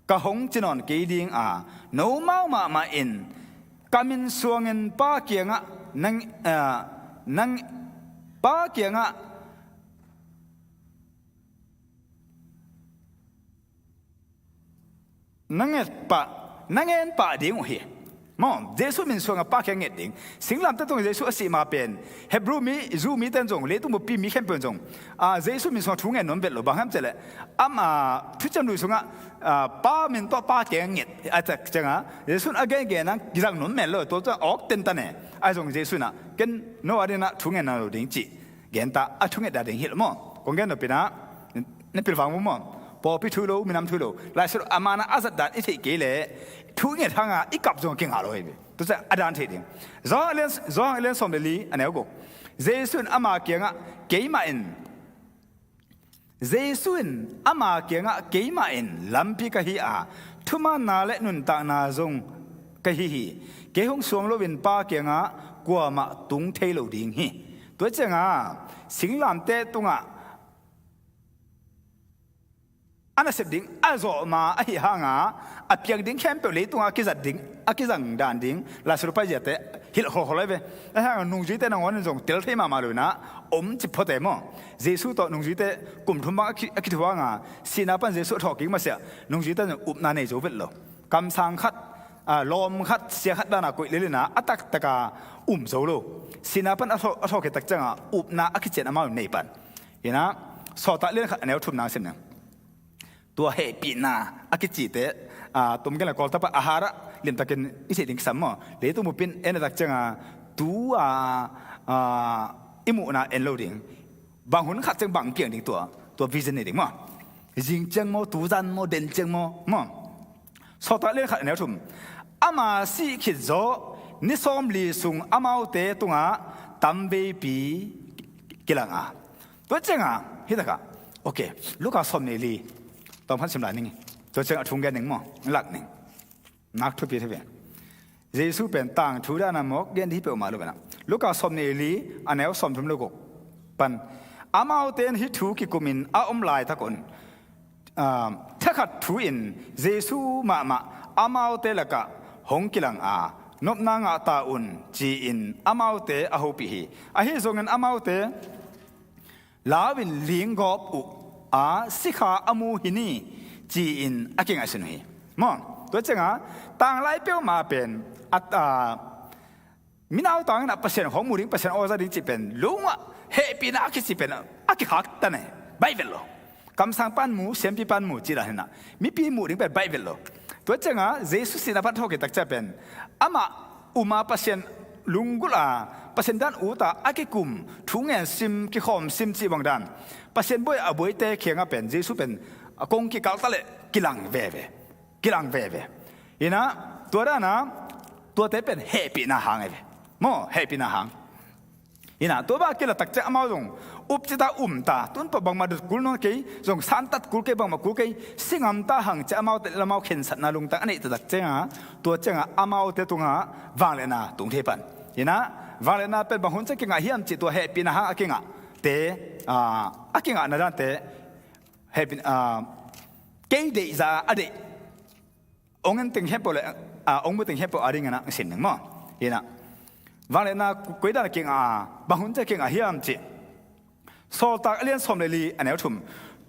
ka hong ci nawn kei ding a, nomau mahmah in ka min suangin Pa kiangah nang, ah, nang, Pa kiangah na nget pah, na ngen pah ding uh hi. Maw, Jesu min suangah Pa kiang nget ding. Singlamteh tungah Jesu a sih ma pen Hebru mi, Jew mite in zong, leitung buppi mi khempeuh in zong, ah, Jesu min suangah thu ngen nuam vet lo, bang hiam cih leh ama thuciam lui sungah, ah, Pa min tawh Pa kiang nget a tak ciangah Jesu in a gengen a kizang nuam mel lo, tua ciang awk tentan e. Ahi zong Jesu in ah ken no a dingin ah thu ngen nawn lo ding cih genta a thunget dan ding hilh maw. Kong gen nopin ah na pilvang mu maw. Pawlpi thu lo, minam thu lo, Lai Siangtho a man a a zat dan i theih kei leh thunget hanga i kap zong a kingah lo hi ve. Tua ciang a dan theih ding. Johan a lian, Johan a lian sawm le li a neu guk. Jesu in ama kiangah keimah in Jesu in ama kiangah keimah in lampi ka hi a, thumanna le nuntakna zong ka hi hi. Kei hong suang loin Pa kiangah kuamah tung thei lo ding hi. Tua ciangah singlamteh tungah a nasep ding a zawh ma ahi hanga a piang ding khempeuh leitungah a kizat ding, a kizang dan ding Lai Siangtho paiziate hilh kholkhol ahi ve. Ahi hanga nungzuite nangawn in zong tel thei mahmah lo in ah om cip phote maw. Jesu tawh nungzuite kum thum bang a ki, a kithuah hanga sihna pan Jesu a thawh kik masiah nungzuite in upna nei zo vet lo. Kamsang khat, ah, lawm khat, sia khat dana koih lel in ah a taktaka um zo lo. Sihna pan a thawh, a thawh khit tak ciangah upna a kician amau in nei pan. Hi na, Sawltak lian khat a neu thum nang sim ning. Tua hehpihna a kicite, ah, tum gen le Kawltak pan a harah limtakin i theih ding kisam maw. Leitung buppi in en a tak ciangah tua, ah, i muhna en lo ding. Bang hun khat ciang bang piang ding tua, tua vision nei ding maw. Zing ciang maw, tuzan maw, den ciang maw, maw. Sawltak lian khat a neu thum. Ama sih khit zawh ni sawmli sung amaute tungah tamveipi kilang a. Tua ciangah, hi takah. Ok, Luka sawm nih le li. Tawm khat sim lai ning. Tua ciangah thung gen ning maw, lak ning. Nak thupi thei ve. Jesu pen tangthu dana mawk gen hi peuhmah lo pen ah. Luka sawm nih le li, a neu sawm thum le guk pan. Amaute in hih thu kikumin a om laitak un, ah, thakhat thu in Jesu mahmah amaute lakah hong kilang a, nopna ngah ta un ci-in amaute a hopih hi. Ahi zongin amaute lau in linggawp uh a, sikha a mu hi ni ci-in a kingaihsun uh hi. Maw, tua ciangah tanglai peuhmah pen a, a, mi nautang in ah Pasian khawng mu ding, Pasian aw za ding cih pen lungah hehpihna a kici pen a kikhaktan e. Baih vet lo. Kamsang pan mu, siampi pan mu cih dan hi na, mipi muh ding pen baih vet lo. Tua ciangah Jesu sihna pan thawh khit tak ciang pen amah um a, Pasian lunggulh a, Pasian dan ut a a kikum, thu ngen sim, kikhawm sim cih bang dan, Pasian buai a buaite kiangah pen Jesu pen a kong kikalh ta leh kilang veve. Kilang veve. Hi na, tua dana tuate pen hehpihna hang e ve. Maw, hehpihna hang. Hi na, tua bang a kilang tak ciang amau zong up cita um ta, tun pah bangmah dot kul nawn kei, zong santat kul kei, bangmah kul kei, si ngam ta hang ci-a amaute lamau khensatna lungtang a neih taktak ciangah, tua ciangah amaute tungah vangliatna tung thei pan. Hi na, vangliatna pen bang hun ciang kingah hiam cih tua hehpihna hang a kingahte, ah, a kingahna dante, hehpih, ah, kei deih za a deih ong en teng khempeuh le, a, ong mu teng khempeuh adingin ah sim ning maw. Hi nah. Vangliatna koi dan a kingah, bang hun ciang kingah hiam cih. Sawltak a lian sawm le li a neu thum.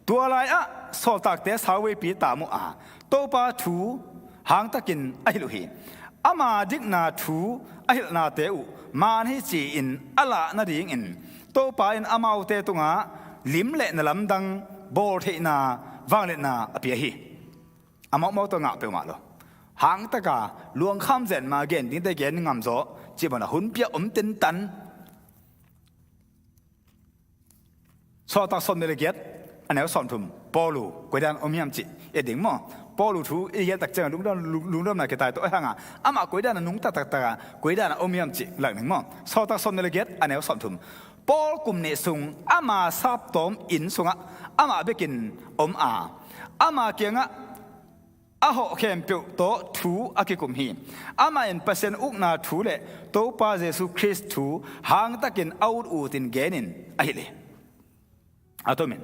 Tua lai-ah sawltakte sauveipi tam uh a, Topa thu hangtakin a hilh uh hi. Ama dikna thu a hilhnate uh man hi ci-in a lah nadingin Topa in amaute tungah lim le na lamdang bawl theihna vangliatna a pia hi. A mawkmawk tawh ngah peuhmah lo. Hangtaka luangkham zen ma gen dingte gen ngamzaw cih banah hun pia om tentan. Sawltak sawm le giat a neu sawm thum. Paulu koi dan om hiam cih i ding maw. Paulu thu i giat tak ciangah lungdam, lungdamna kitai tawh a hanga amah koi dan a nungta taktaka koi dan a om hiam cih lak ning maw. Sawltak sawm le giat a neu sawm thum. Paul kum nih sung ama saptawm inn sungah amah bekin om a, ama kiangah a hawh khempeuh tawh thu a kikum hi. Amah in Pasian ukna thu le Topa Jesu Khrist thu hangtakin a ut utin genin a hilh hi. A tomin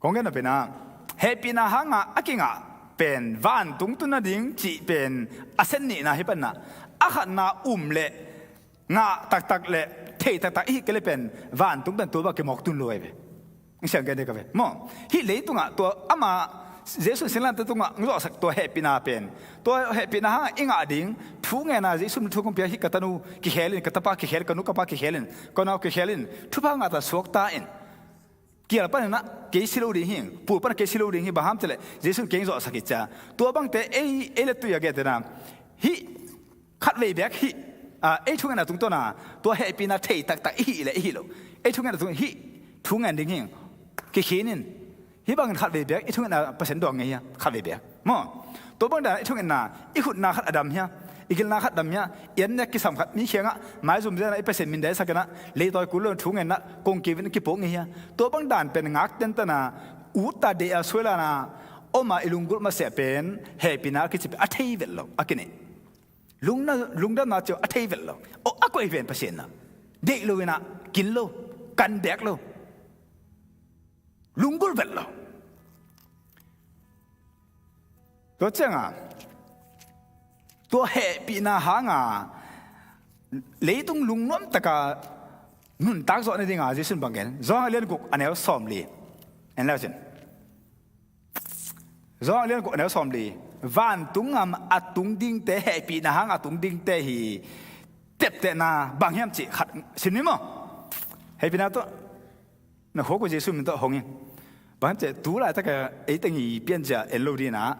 kong gen a penah hehpihna hanga a kingah pen vantung tun nading cih pen a sen nihna hi panah a khatna um le ngah taktak le thei taktak i hih kei le pen vantung pen tua bang kimawk tun lo ahi ve. Siang gen dek a ve maw. Hih leitungah tua ama Jesu singlamteh tungah zawhsak tua hehpihna pen, tua hehpihna hangah i ngah ding thu ngenna Jesu min thu kong pia hi. Ka tanu kikhel in, ka tapa kikhel in, ka nu ka pa kikhel in, ka nau kikhel in, thupha ngah ta suakta in. Kial paninah kei si lo ding hi, pul panah kei si lo ding hi, bang ham cileh Jesu in kei zawhsak hi cia. Tua bangte ei, ei le tui a gentena hih khatvei bek hih, a, ei thungenna tungtawna tua hehpihna thei taktak i hih le i hih lo. Ei thungenna tung hih thungen ding hi. Kikhin in hih bangin khatvei bek i thungenna Pasian dawng ngei hia, khatvei bek maw. Tua bang dan i thungenna i khutna khat a dam hia, i gilna khat dam hia, i annek kisam khat mi khiangah maizum zena i Pasian min daisakinah leitawi kul lo thungenna kong kivin kipuak ngei hia. Tua bang dan pen ngak tentana utta dei a suailana oma i lunggulh masiah pen hehpihna a kici pen a thei vet lo a kineih. Lungna, lungdamna cio a thei vet lo. O, a koih ven Pasian na. Deih lo inah kin lo, kan bek lo. Lunggulh vet lo. Tua cianga tua hehpihna hanga leitung lungnuam taka nuntak zawh nadinga Jesu in bang gen. Johan a lian guk a neu sawm li. En leu cin. Johan a lian guk a neu sawm li. Vantung ngam a tung dingte, hehpihna hang a tung dingte hi teptehna bang hiam cih khat sim ni maw. Hehpihna tawh na khuak uh Jesu min tawh hong in. Bang hiam cih tu laitaka ei teng i pianzia en lo dinah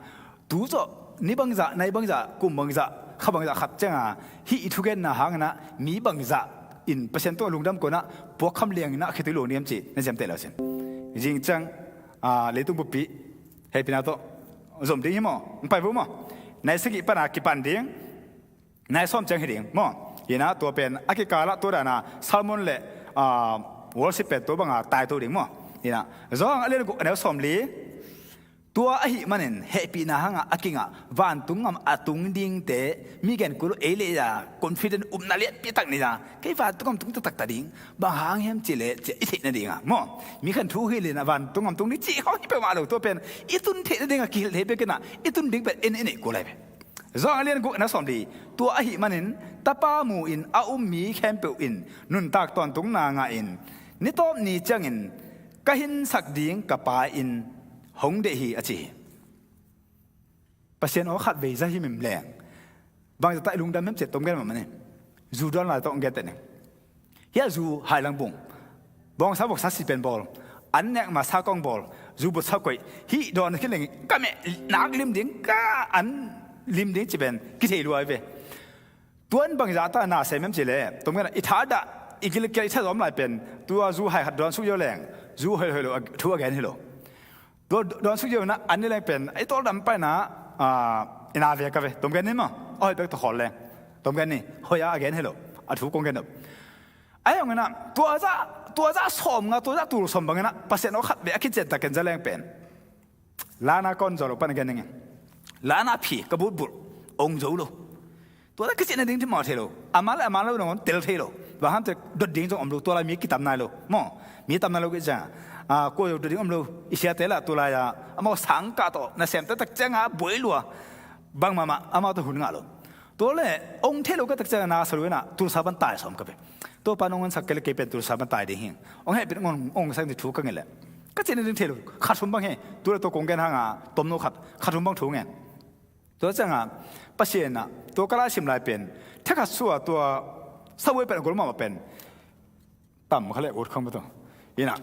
tu zawh ni bangzah, nai bangzah, kum bangzah, kha bangzah khat cianga hih i thugenna hanginah mi bangzah in Pasian tungah lungdam konah puakkham lianginah khitui luang diam cih na ziamteh lo sin. Zing ciang, a, leitung buppi hehpihna tawh zom ding hi maw? Hong pai vo maw? Nai sagih pana kipan ding. Nai sawm ciang hi ding maw? Hinah tua pen a kikalah tua dana sermon le, a, worship pen tua banga taito ding maw? Hinah Johan a lian guk a neu sawm li. Tua ahih manin hehpihna hangah a kingah vantung ngam a tung dingte mi gen kul ei le ya confident upna lianpi tak ni ya. Kei vantung ngam tung taktak ta ding bang hang hiam cileh cia i theih nadinga maw? Mi khan thu hilh inah vantung ngam tung ding cih khawng hi peuhmah lo. Tua pen i tun theih nadinga kihilh thei bekinah i tun ding pen en i neih kul lai ve. Johan a lian guk a neu sawm li. Tua ahih manin Tapa mu-in a um mi khempeuh in nuntak tawntungna ngahin ni tawp ni ciangin ka hinsak ding ka Pa in hong deih hi a ci hi. Pasian aw khatvei za himhim leng bangzah ta i lungdam hiam ciah tom gen mahmah ni. Zu dawn lai tawh hong genteh ni. Hiah zu hailang bung bawngsa voksa si pen bawl, an nek ma sa kong bawl, zu butsa koih, hih dawn khin leng ka meh nak lim ding, ka an lim ding ci pen kithei luai ve. Tuan bangzah ta na sem hiam cileh tom gen a i thadah i gilkial i thazawm lai pen tua zu hai khat dawn suk yo leng zu hoihhoih lo thu a gen hi lo. Dawn suk yo na an ni leng pen i tawldam paina, a, i na ve ka ve. Tom gen ni maw? A hoih pek tawh khawl leng tom gen ni. Hoih a a gen hi lo. A thu kong gen lo. Ahi hong ina tua zah, tua zah sawm nga, tua zah tul sawm bang ina Pasian aw khat ve a kician takin za leng pen lana kawn zaw lo pan a gen ning. Lana phi ka bulbulh ong zo lo. Tua na kicihna ding thim mawh thei lo. A man le a man lo nangawn tel thei lo. Bang hamte dot ding zong om lo. Tua lai mi kitam nai lo maw? Mi tam nai lo kei cianga, a, kua zong dot ding om lo. I siate lah tua lai-a amau sangkah tawh nasemte tak cianga buai lua. Bangmah mah amau tawh hun ngah lo. Tua le ong thei lo ka tak ciangin na sa lo inah tulsa pan tai sawm ka ve. Topa nong honsak kei le kei pen tulsa pan tai ding hi. Ong hehpih ong, ong sak ni thu ka ngei le. Ka cih na ding thei lo. Khat sum bang hi. Tu le tua kong gen hanga tomno khat. Khat sum bang thu ngen. Tua cianga Pasian ah tua ka lai sim lai pen thakhat sua tua sawtpi pen a gol mahmah pen tam kha le ut khang pa tua. Inah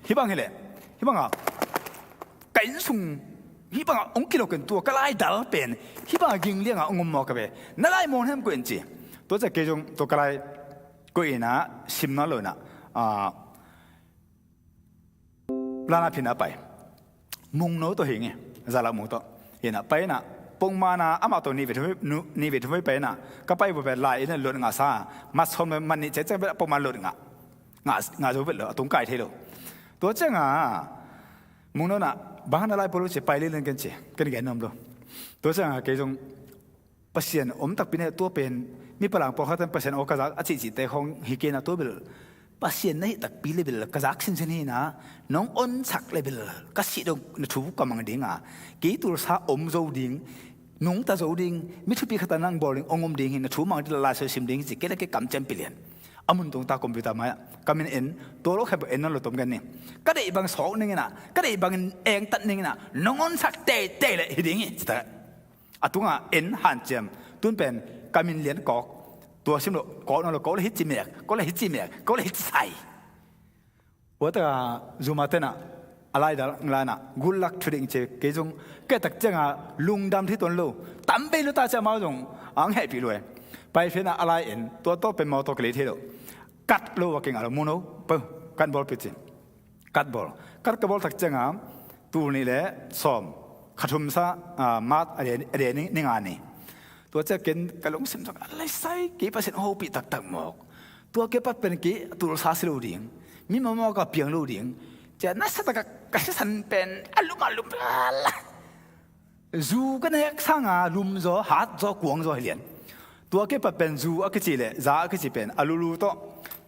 hih bang hi le hih banga ka inn sung hih banga ong kilawk in tua ka lai dal pen hih banga ging lianga ong om mawk a ve. Na lai mawn hiam koih in ci. Tua ciang kei zong tua ka lai koih inah sim nawn lo inah Lana phin a pai. Mungno tawh hi nge, Zalak mung tawh. Hi na pai na, pongmana amah tawh nih ve thum, nu-, nih ve thum pai na, ka pai bawh pen lai in a luat ngah sa, mat sawm le mat nih cek cek pen pongman luat ngah. Ngah, ngah zo vet lo, a tung kai thei lo. Tua cianga, mungno na, bang hana lai polo ci pai lilin ken ci, ken gen nuam lo. Tua cianga kei zong, Pasian om takpi na hi tua pen, mi palang pawlkhat in Pasian aw ka zak a cihcihte khawng hi kei na tua bel, Pasian na hih takpi le bel ka zak sinsen hi na, nong onsak le bel ka sih dong na thu ka mang ding a, kei tulsa om zo ding, nungta zo ding, mi thupi khat a nang bawl ding, ong om ding hi na thu mang ding la lai sim ding hi ci kei le kei kam ciam pilian. A mun tung ta computer mai ah, ka min en, tua lo khe bawh en nawn lo tom gen ni. Ka deih bang sawk ning ina, ka deih bangin engtat ning ina, nong onsak teitei le hi ding hi, ci ta. A tunga en hanciam tun pen ka min lian kawk. Tua sim lo kawk nawn lo kawk le hi ci mek, kawk le hi ci mek, kawk le hi ci sai. Ua taka zuma tena a lai dal nglana good luck thu ding ci kei zong kei tak cianga lungdam thei tuan lo. Tam bei lo ta ci amau zong ang hehpih lo e. Pai fena a lai en tua tawh pen mau tawh ka lei thei lo. Kat lo wa keng a lo muno pau kan bawl pi ci. Kat bawl. Kat ka bawl tak cianga tul nih le sawm kha thum sa, ah, March a de, a de ni, ni nga ni. Tua cia ken ka lungsim zong a lai sai kei Pasian hopih taktak mawk. Tua kei pat pen kei tulsa si lo ding. Mi mawkmawk a piang lo ding. Cia nasa taka ka sisan pen a lum a lum a la. Zu ka nek sanga lum zaw, hat zaw, kuang zaw hi lian. Tua kei pat pen zu a kici le za a kici pen a lulu tawh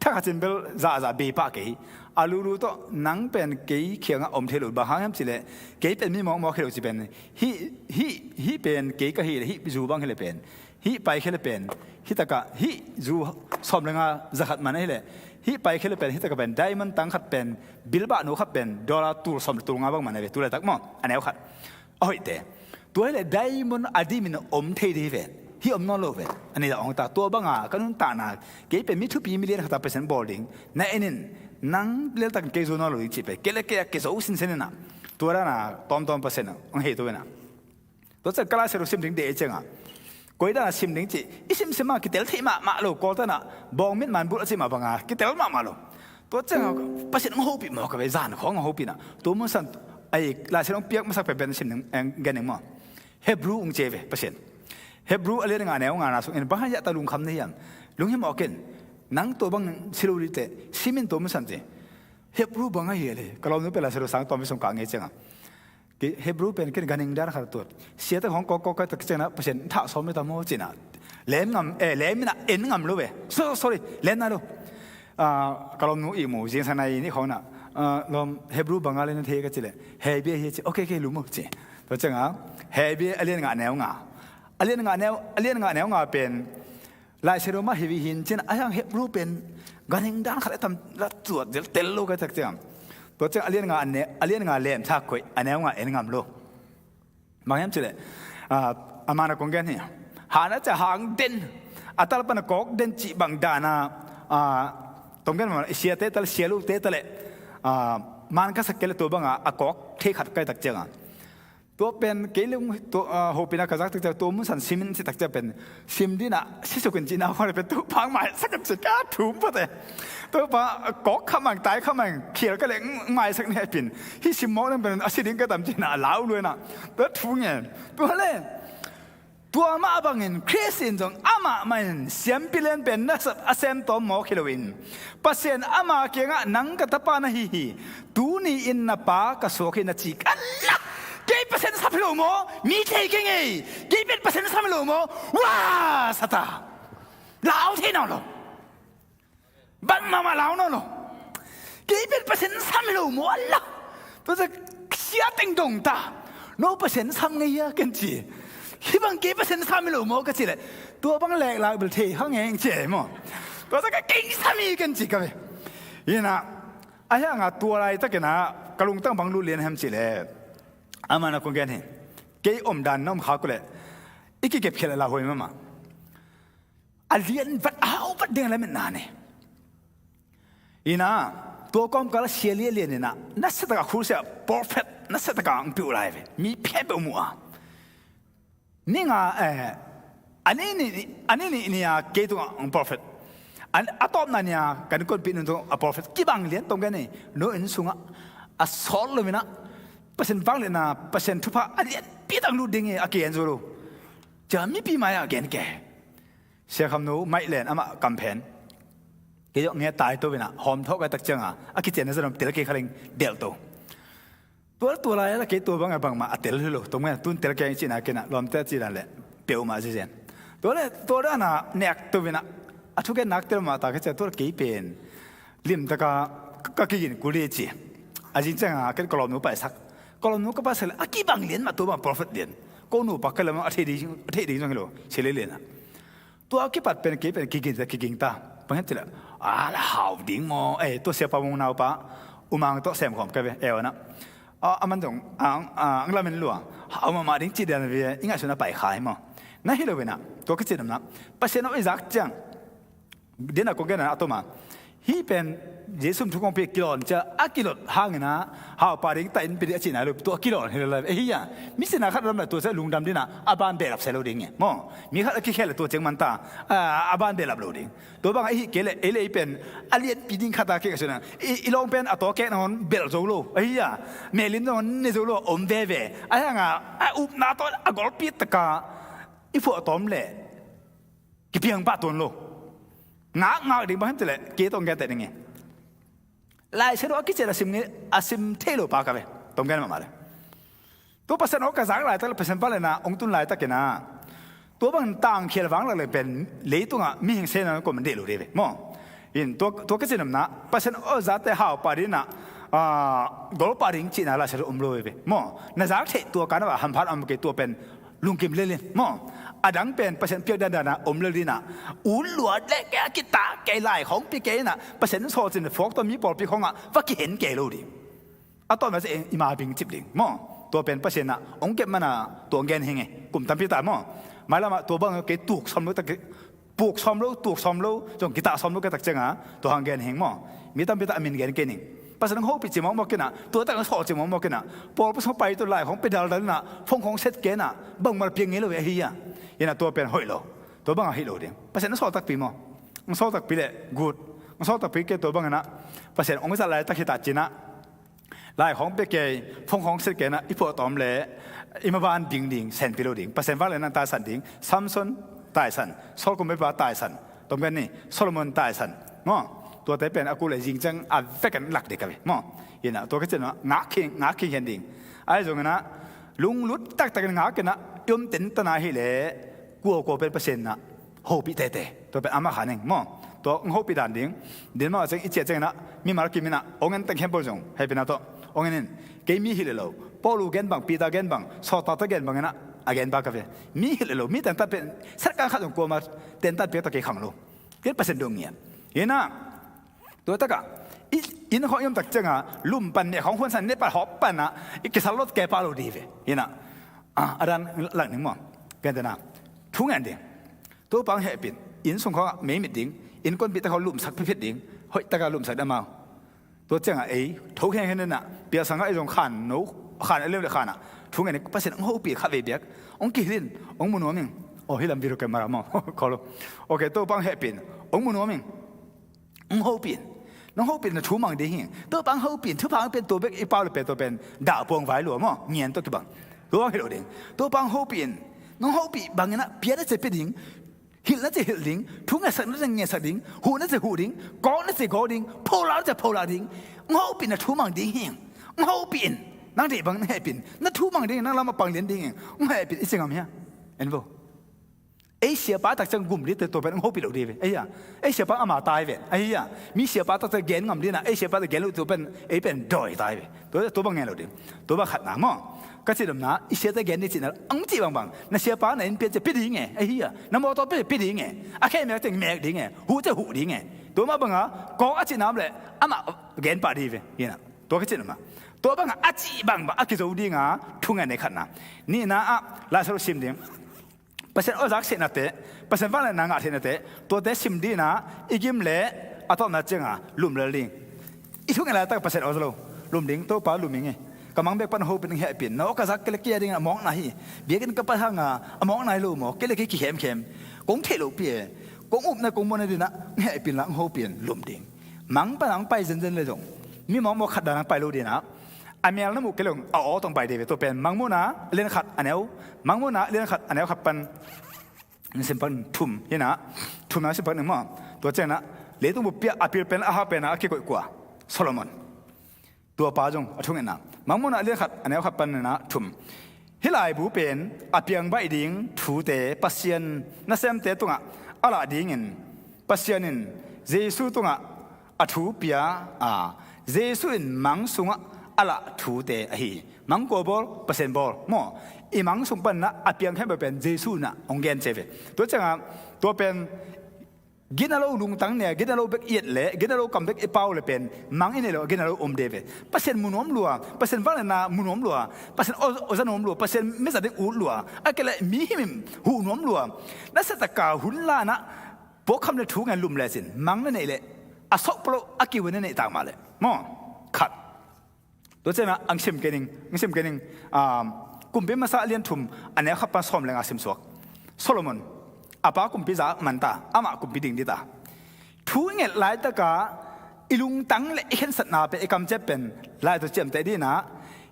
thakhat cin bel za a za bei pah kei. A lulu tawh nang pen kei khiangah om thei lo bang hang hiam ci le kei pen mi mawkmawk hi lo ci pen hih, hih, hih pen kei ka hi le hih zu bang hi le pen hih pai khia le pen hih taka hih zu sawm le nga za khat man ahi le hih pai khia le pen hih taka pen diamond tang khat pen bilbah nu khat pen dollar tul sawm le tul nga bang man ahi ve tu le tak maw a neu khat. A hoihte. Tua hi le diamond a dimin om thei ding hi ven. Hi om nawn lo ven. A ni la ong ta tua banga ka nuntakna kei pen mi thupi mi lian khata Pasian bawl ding. Na en in nang leltakin kei zo nawn lo ding cih pen kei le kei a kei zo sinsen ina. Tua dana tawmtawm Pasian ong hei to ina. Tua cian ka Lai Siangtho sim ding dei cianga. Koi dana sim ding cih i simsim a kitel theih mahmah lo Kawl tana bawng mit man bulh a cih mah banga kitel mahmah lo. Tua cianga Pasian ong hopih mawk a ve zan khawng ong hopih na. Tua mun san ai Lai Siangtho ong piak masak penpen sim ding eng gen ding maw. Hebrew ung cia ve Pasian. Hebrew a lian nga neu nga na sung in bang hang hiah ta lungkham na hiam. Lunghimawh ken. Nang tua bang si lo dite simin tua mun san ci. Hebrew bang a hi le ka lawmnu pen Lai Siangtho sang tawm i sung ka ngei cianga. Hebrew pen ken ganhing dan khat a tuat. Siate hong kawk kawk kai tak ciangna Pasian thah sawm le ta maw cina. Lem ngam, eh, lem ina en ngam lo ve. So, sorry, lem na lo. Ah, ka lawmnu i mu zingsang nai ni khawng na. Ah, lawm Hebrew banga le na thei ka ci le. Hebia hi ci. Okay, okay, lu mu ci. Tua cianga Hebia a lian nga neu nga. A lian nga neu, a lian nga neu nga pen Lai Siangtho mah hi hi hin cin a hiang Hebrew pen ganhing dan khat a tam la tuat zel tel lo kai tak ciang. Tua ciang a lian nga a ne, a lian nga lem thak koih a neu nga en ngam lo. Bang hiam ci le. Ah, a man a kong gen hi. Hana cia hang den. A tal pan a kawk den cih bang dana. Ah, tong gen ma i sia te tal sia lo te tal le. Ah, man ka sak kei le tua banga a kawk thei khat kai tak cianga. Tua pen kei lung tua, ah, hopina ka zak tak cia tua mun san simin ci tak cia pen sim dina sisukin cina hua pen tu pang maisak kan ci ka thum pate. Tua pa kawk khamang tai khamang khial ka le maisak ni hepin hi sim mawk nang pen a si ding ka tam cina a lau luena. Tua thu ngen. Tua le tua mah bangin Khrist in zong amah mah in siampi lian pen nasat a sem tawm mawk hi loin Pasian ama kiangah nang ka tapa na hi hi. Tuni in na pa ka suak hi na ci kan la. Kei Pasian sam hi lo maw? Mi thei kei ngei. Kei pen Pasian sam hi lo maw? Wa sata. Lau thei nawn lo. Bang mahmah lau nawn lo. Kei pen Pasian sam hi lo maw a la. Tua cia sia teng dong ta. No Pasian sam ngei hia ken ci. Hih bang kei Pasian sam hi lo maw ka cih leh, tua bang leklak bel thei hang eng ci ei maw. Tua sa ka kei sam hi ken ci ka ve. Inah, a hiangah tua laitakinah ka lungtang bang lut lian hem cih leh, amah na kong gen hi. Kei omdan na om khak uh leh i kikepkhial a lauhuai mahmah. A lian vat a hau vat ding a lametna nei. Inah, tua kawmkal a sia lianlian inah, nasia takah khulsia prophet nasia takah ang piuh lai ve. Mi phiat beuh muh a. Ninga, eh, a ni ni, a ni ni ni a kei tungah ang prophet. A tawpna ni a kan konpih nun tungah a prophet. Kibang lian tong gen ni, no inn sungah a sawt lo inah, Pasian vangliatna, Pasian thupha a lianpi tak lut ding hi a kigen zo lo. Cia mipi mai-ah gen ke. Sia Kham Nu Maih Len amah kamphen. Kei zong nge tai to inah hawm thawh kai tak cianga a kician na zanom tel kei khaling delh to. Tua tua lai a la kei tua bangah bangmah a tel hi lo. Tua nge tun tel kei cihna kinah lawmte a cidan le peuhmah zizen. Tua le tua dana nek to inah a thugen nak tel mah ta ka cia tua kei pen limtaka ka kigin kuli ci. A zing cianga ken ka lawmnu paisak. Ka lawmnu ka paisak le a kibang lian mah tua bang prophet lian. Ko nu pak ka lamah a theih ding, a theih ding zong hi lo. Sia lianlianah. Tua kipat pen kei pen kiging ta, kiging ta. Bang hiam cih leh, a la hau ding maw? Eh, tua siapa mung naupa, U Mang tawh sem khawm ka ve, eh, a na. A, a man zong, a, a, ang lamen lua. Hau mahmah ding cih dan ve, i ngaihsun a pai khai maw. Na hi lo ve na, tua ka cih namna. Pasian aw i zak ciang. Dena kong gen a tom a. Hih pen Jesu thu kong pia kilawh cia a kilawh hangina haupa ding ta in pia ding a cihna lo tua kilawh hi lo lai. Eh, hi a. Mi sina khat lam la tua cia lungdam dina a ban behlap se lo ding e. Maw. Mi khat a kikhel la tua ciang man ta. A, a ban behlap lo ding. Tua bang a i hih kei le, ei le ei pen a lianpi ding khat a kei ka suna. I, i lawng pen a taw kek nangawn belh zo lo. Eh, hi a. Melin nangawn ne zo lo om veve. A hanga a upna tawh a golpi taka i phuah tawm le. Kipiang pah tuan lo. Ngak ngak ding bang hiam cih leh kei tawh ngen teh ding e. Lai Siangtho a kician a sim nge, a sim thei lo pa ka ve. Tawh ngen mahmah le. Tua Pasian aw ka zak laitak le Pasian vangliatna hong tun laitakinah. Tua bang tangkhial vanglak le pen leitungah mihing sena kong man deh lo dih ve. Maw. In tua, tua ka cih namna Pasian aw zate haupa dinah, ah, golpa ding cihna Lai Siangtho om lo ve. Maw. Na zak theih tua kanah hamphat om kei tua pen lungkim lel in maw. A dang pen Pasian piak dandana om lel dinah. Un luat le kei a kita kei lai khawng pi kei inah Pasian sawlcin fuak tawh mi pawlpi khawngah va kihen kei lo ding. A tawh mah se i ma bing cip ding maw. Tua pen Pasian ah hong kep mana tua gen hing e. Kum tampi ta maw. Mailamah tua bang kei tuk sawm lo tak puk sawm lo, tuk sawm lo, zong kitah sawm lo kei tak cianga tua hang gen hing maw. Mi tampi ta a min gen kei ning. Pasian hong hopih ci mawkmawk kinah, tua tak hong sawh ci mawkmawk kinah, pawlpi sung pai tu lai hong pe daldal inah, phone hong set kei inah, bangmah piang ngei lo ve ahi a. Inah tua pen hoih lo. Tua bangah hih lo ding. Pasian hong sawh takpi maw. Hong sawh takpi le, good. Hong sawh takpi kei tua bang inah, Pasian hong zat laitak hi ta cinah, lai hong pe kei, phone hong set kei inah, i phuah tawm le, i maban ding ding, senpi lo ding. Pasian vangliatna taisan ding, Samson taisan, Saul kumpeupa taisan. Tom gen ni, Solomon taisan. Maw, tuate pen a kul le zing ciang a vek an lak dek a ve. Maw, inah, tua ka cih inah, ngak khing, ngak khing hian ding. Ahi zong inah, lunglut taktak in ngak inah, i om tentana hi le, kuakua pen Pasian inah, hopih tete. Tua pen amah kha ning. Maw, tua hopih dan ding. Din maw ciang, i ciah ciang inah, mimal kim inah, ong en teng khempeuh zong, hei pen a tawh, ong en in. Kei mi hilh le lo. Paulu gen bang, Peter gen bang, sawltakte gen bang inah, a gen bak a ve. Mi hilh le lo, mi tenta pen, serkan khat zong kuama, tenta piak ta kei khang lo. Kei Pasian dong ngiat. Inah, tua takah, i, inn khawng i om tak cianga, lum pan ne khawng huan san ne pan hawp pana, i kisal lot kei pa lo di ve. Inah, a, a dan lak ning maw. Kentena, thu ngen ding. Tua pang hehpin, inn sung khawngah meimit ding, inn konpih tak khawng lumsak phitphit ding, hoih taka lumsak ding amau. Tua ciangah ei, tho khenkhen inah, pialsangah ei zong khan no, khan a lem le khanah, thu ngen in Pasian hong hopih khat vei biak, hong kihilh in, hong mu nuam ing. Aw, hi lam video camera maw, kholo. Ok, Topa hong hehpih in, hong mu nuam ing. Hong hopih in. Nong hopih in na thu mang ding hi. Topa hong hopih in, thupha hong pen tua bek i pau le pen tua pen, dah puang vai lua maw, ngian tua kibang. Tua hong hi lo ding. Topa hong hopih in, nong hopih bang inah, pia na cia pia ding. Hilh na cia hilh ding, thu ngetsak na cia ngetsak ding, huh na cia huh ding, kawk na cia kawk ding, pholah na cia pholah ding. Hong hopih na thu mang ding hi. Hong hopih in, nang deih bang na hehpih in, na thu mang ding, nang lamah pang lian ding hi. Hong hehpih in, i ci ngam hia? En vo. Ei siapa tak ciang gum ding te tua pen hong hopih lo ding ve. Ei a, ei siapa ama tai ve. Ei a, mi siapa tak ciang gen ngam ding a, ei siapa tak gen lo tua pen, ei pen dawi tai ve. Tua, tua bang ngen lo ding. Tua bang khatna maw. Ka cih domna, i siate gen ding cihna, ang cih bangbang. Na siapa na inn pian ciang pia ding e. Ei a, na mawtaw pian ciang pia ding e. A khe mek ciang mek ding e. Huh ciang huh ding e. Tua mah banga, kawk a cih nam le, amah gen pah ding ve. Hi na. Tua ka cih domna. Tua banga, a cih bangbang, a kizo dinga, thu ngen nei khatna. Nihna ah, Lai Siangtho sim ding. Pasian awlzak sehna te, Pasian vangliatna ngah theihna te, tuate sim ding a, i gim le a tawpna cianga lum lel ding. I thunget laitak Pasian awlzak lo, lum ding, Topa lum ing e. Ka mang bek pan hopih in hehpih in, no ka zak kei le kia ding a mawkna hi. Biakinn ka pai hanga a mawkna hi lo maw, kei le kei kikhemkhem. Kong theih lopi e, kong upna kong muanna ding a hehpih in la hopih in lum ding. Mang pan ang pai zenzen le zong, mi mawkmawk khat dan ang pai lo ding a, a mel na muh kei lo, a aw tawh pai ding ve. Tua pen Mangmuhna lian khat a neu, Mangmuhna lian khat a neu khat pan sim pan thum hi na, thum na sim pan ning maw. Tua ciangin a, leitung buppi ah a pil pen a hau pen a kikoih kua? Solomon. Tua pa zong a thungetna, Mangmuhna lian khat a neu khat pan na thum. Hih laibu pen a piang baih ding thute Pasian nasemte tungah a lah dingin Pasian in Jesu tungah a thu pia a, Jesu in mang sungah a lah thute ahi hi. Mang kua bawl? Pasian bawl maw. I mang sung pan na a piang khempeuh pen Jesu na hong gen cia ve. Tua cianga tua pen gina lo lungtang nia, gina lo bek i et le, gina lo kam bek i pau le pen mang i nei lo, gina lo om de ve. Pasian mu nuam lua, Pasian vangliatna mu nuam lua, Pasian aw, awlzak nuam lua, Pasian mizat ding ut lua, a kei le mi himhim huh nuam lua. Na siataka hun la na, puakkham le thu ngen lum le cin mang na neih leh a sawh pah lo, a kiu na neih tak mah leh maw. Khat. Tua ciangin ang sim kei ning, ang sim kei ning. Kumpi masa lian thum a neu khat pan sawm le nga sim suak. Solomon, a pa kumpi za man ta, amah kumpi ding ding ta. Thu i nget laitaka i lungtang le i khensatna pen, i kamciam pen Lai tawh ciamteh ding a,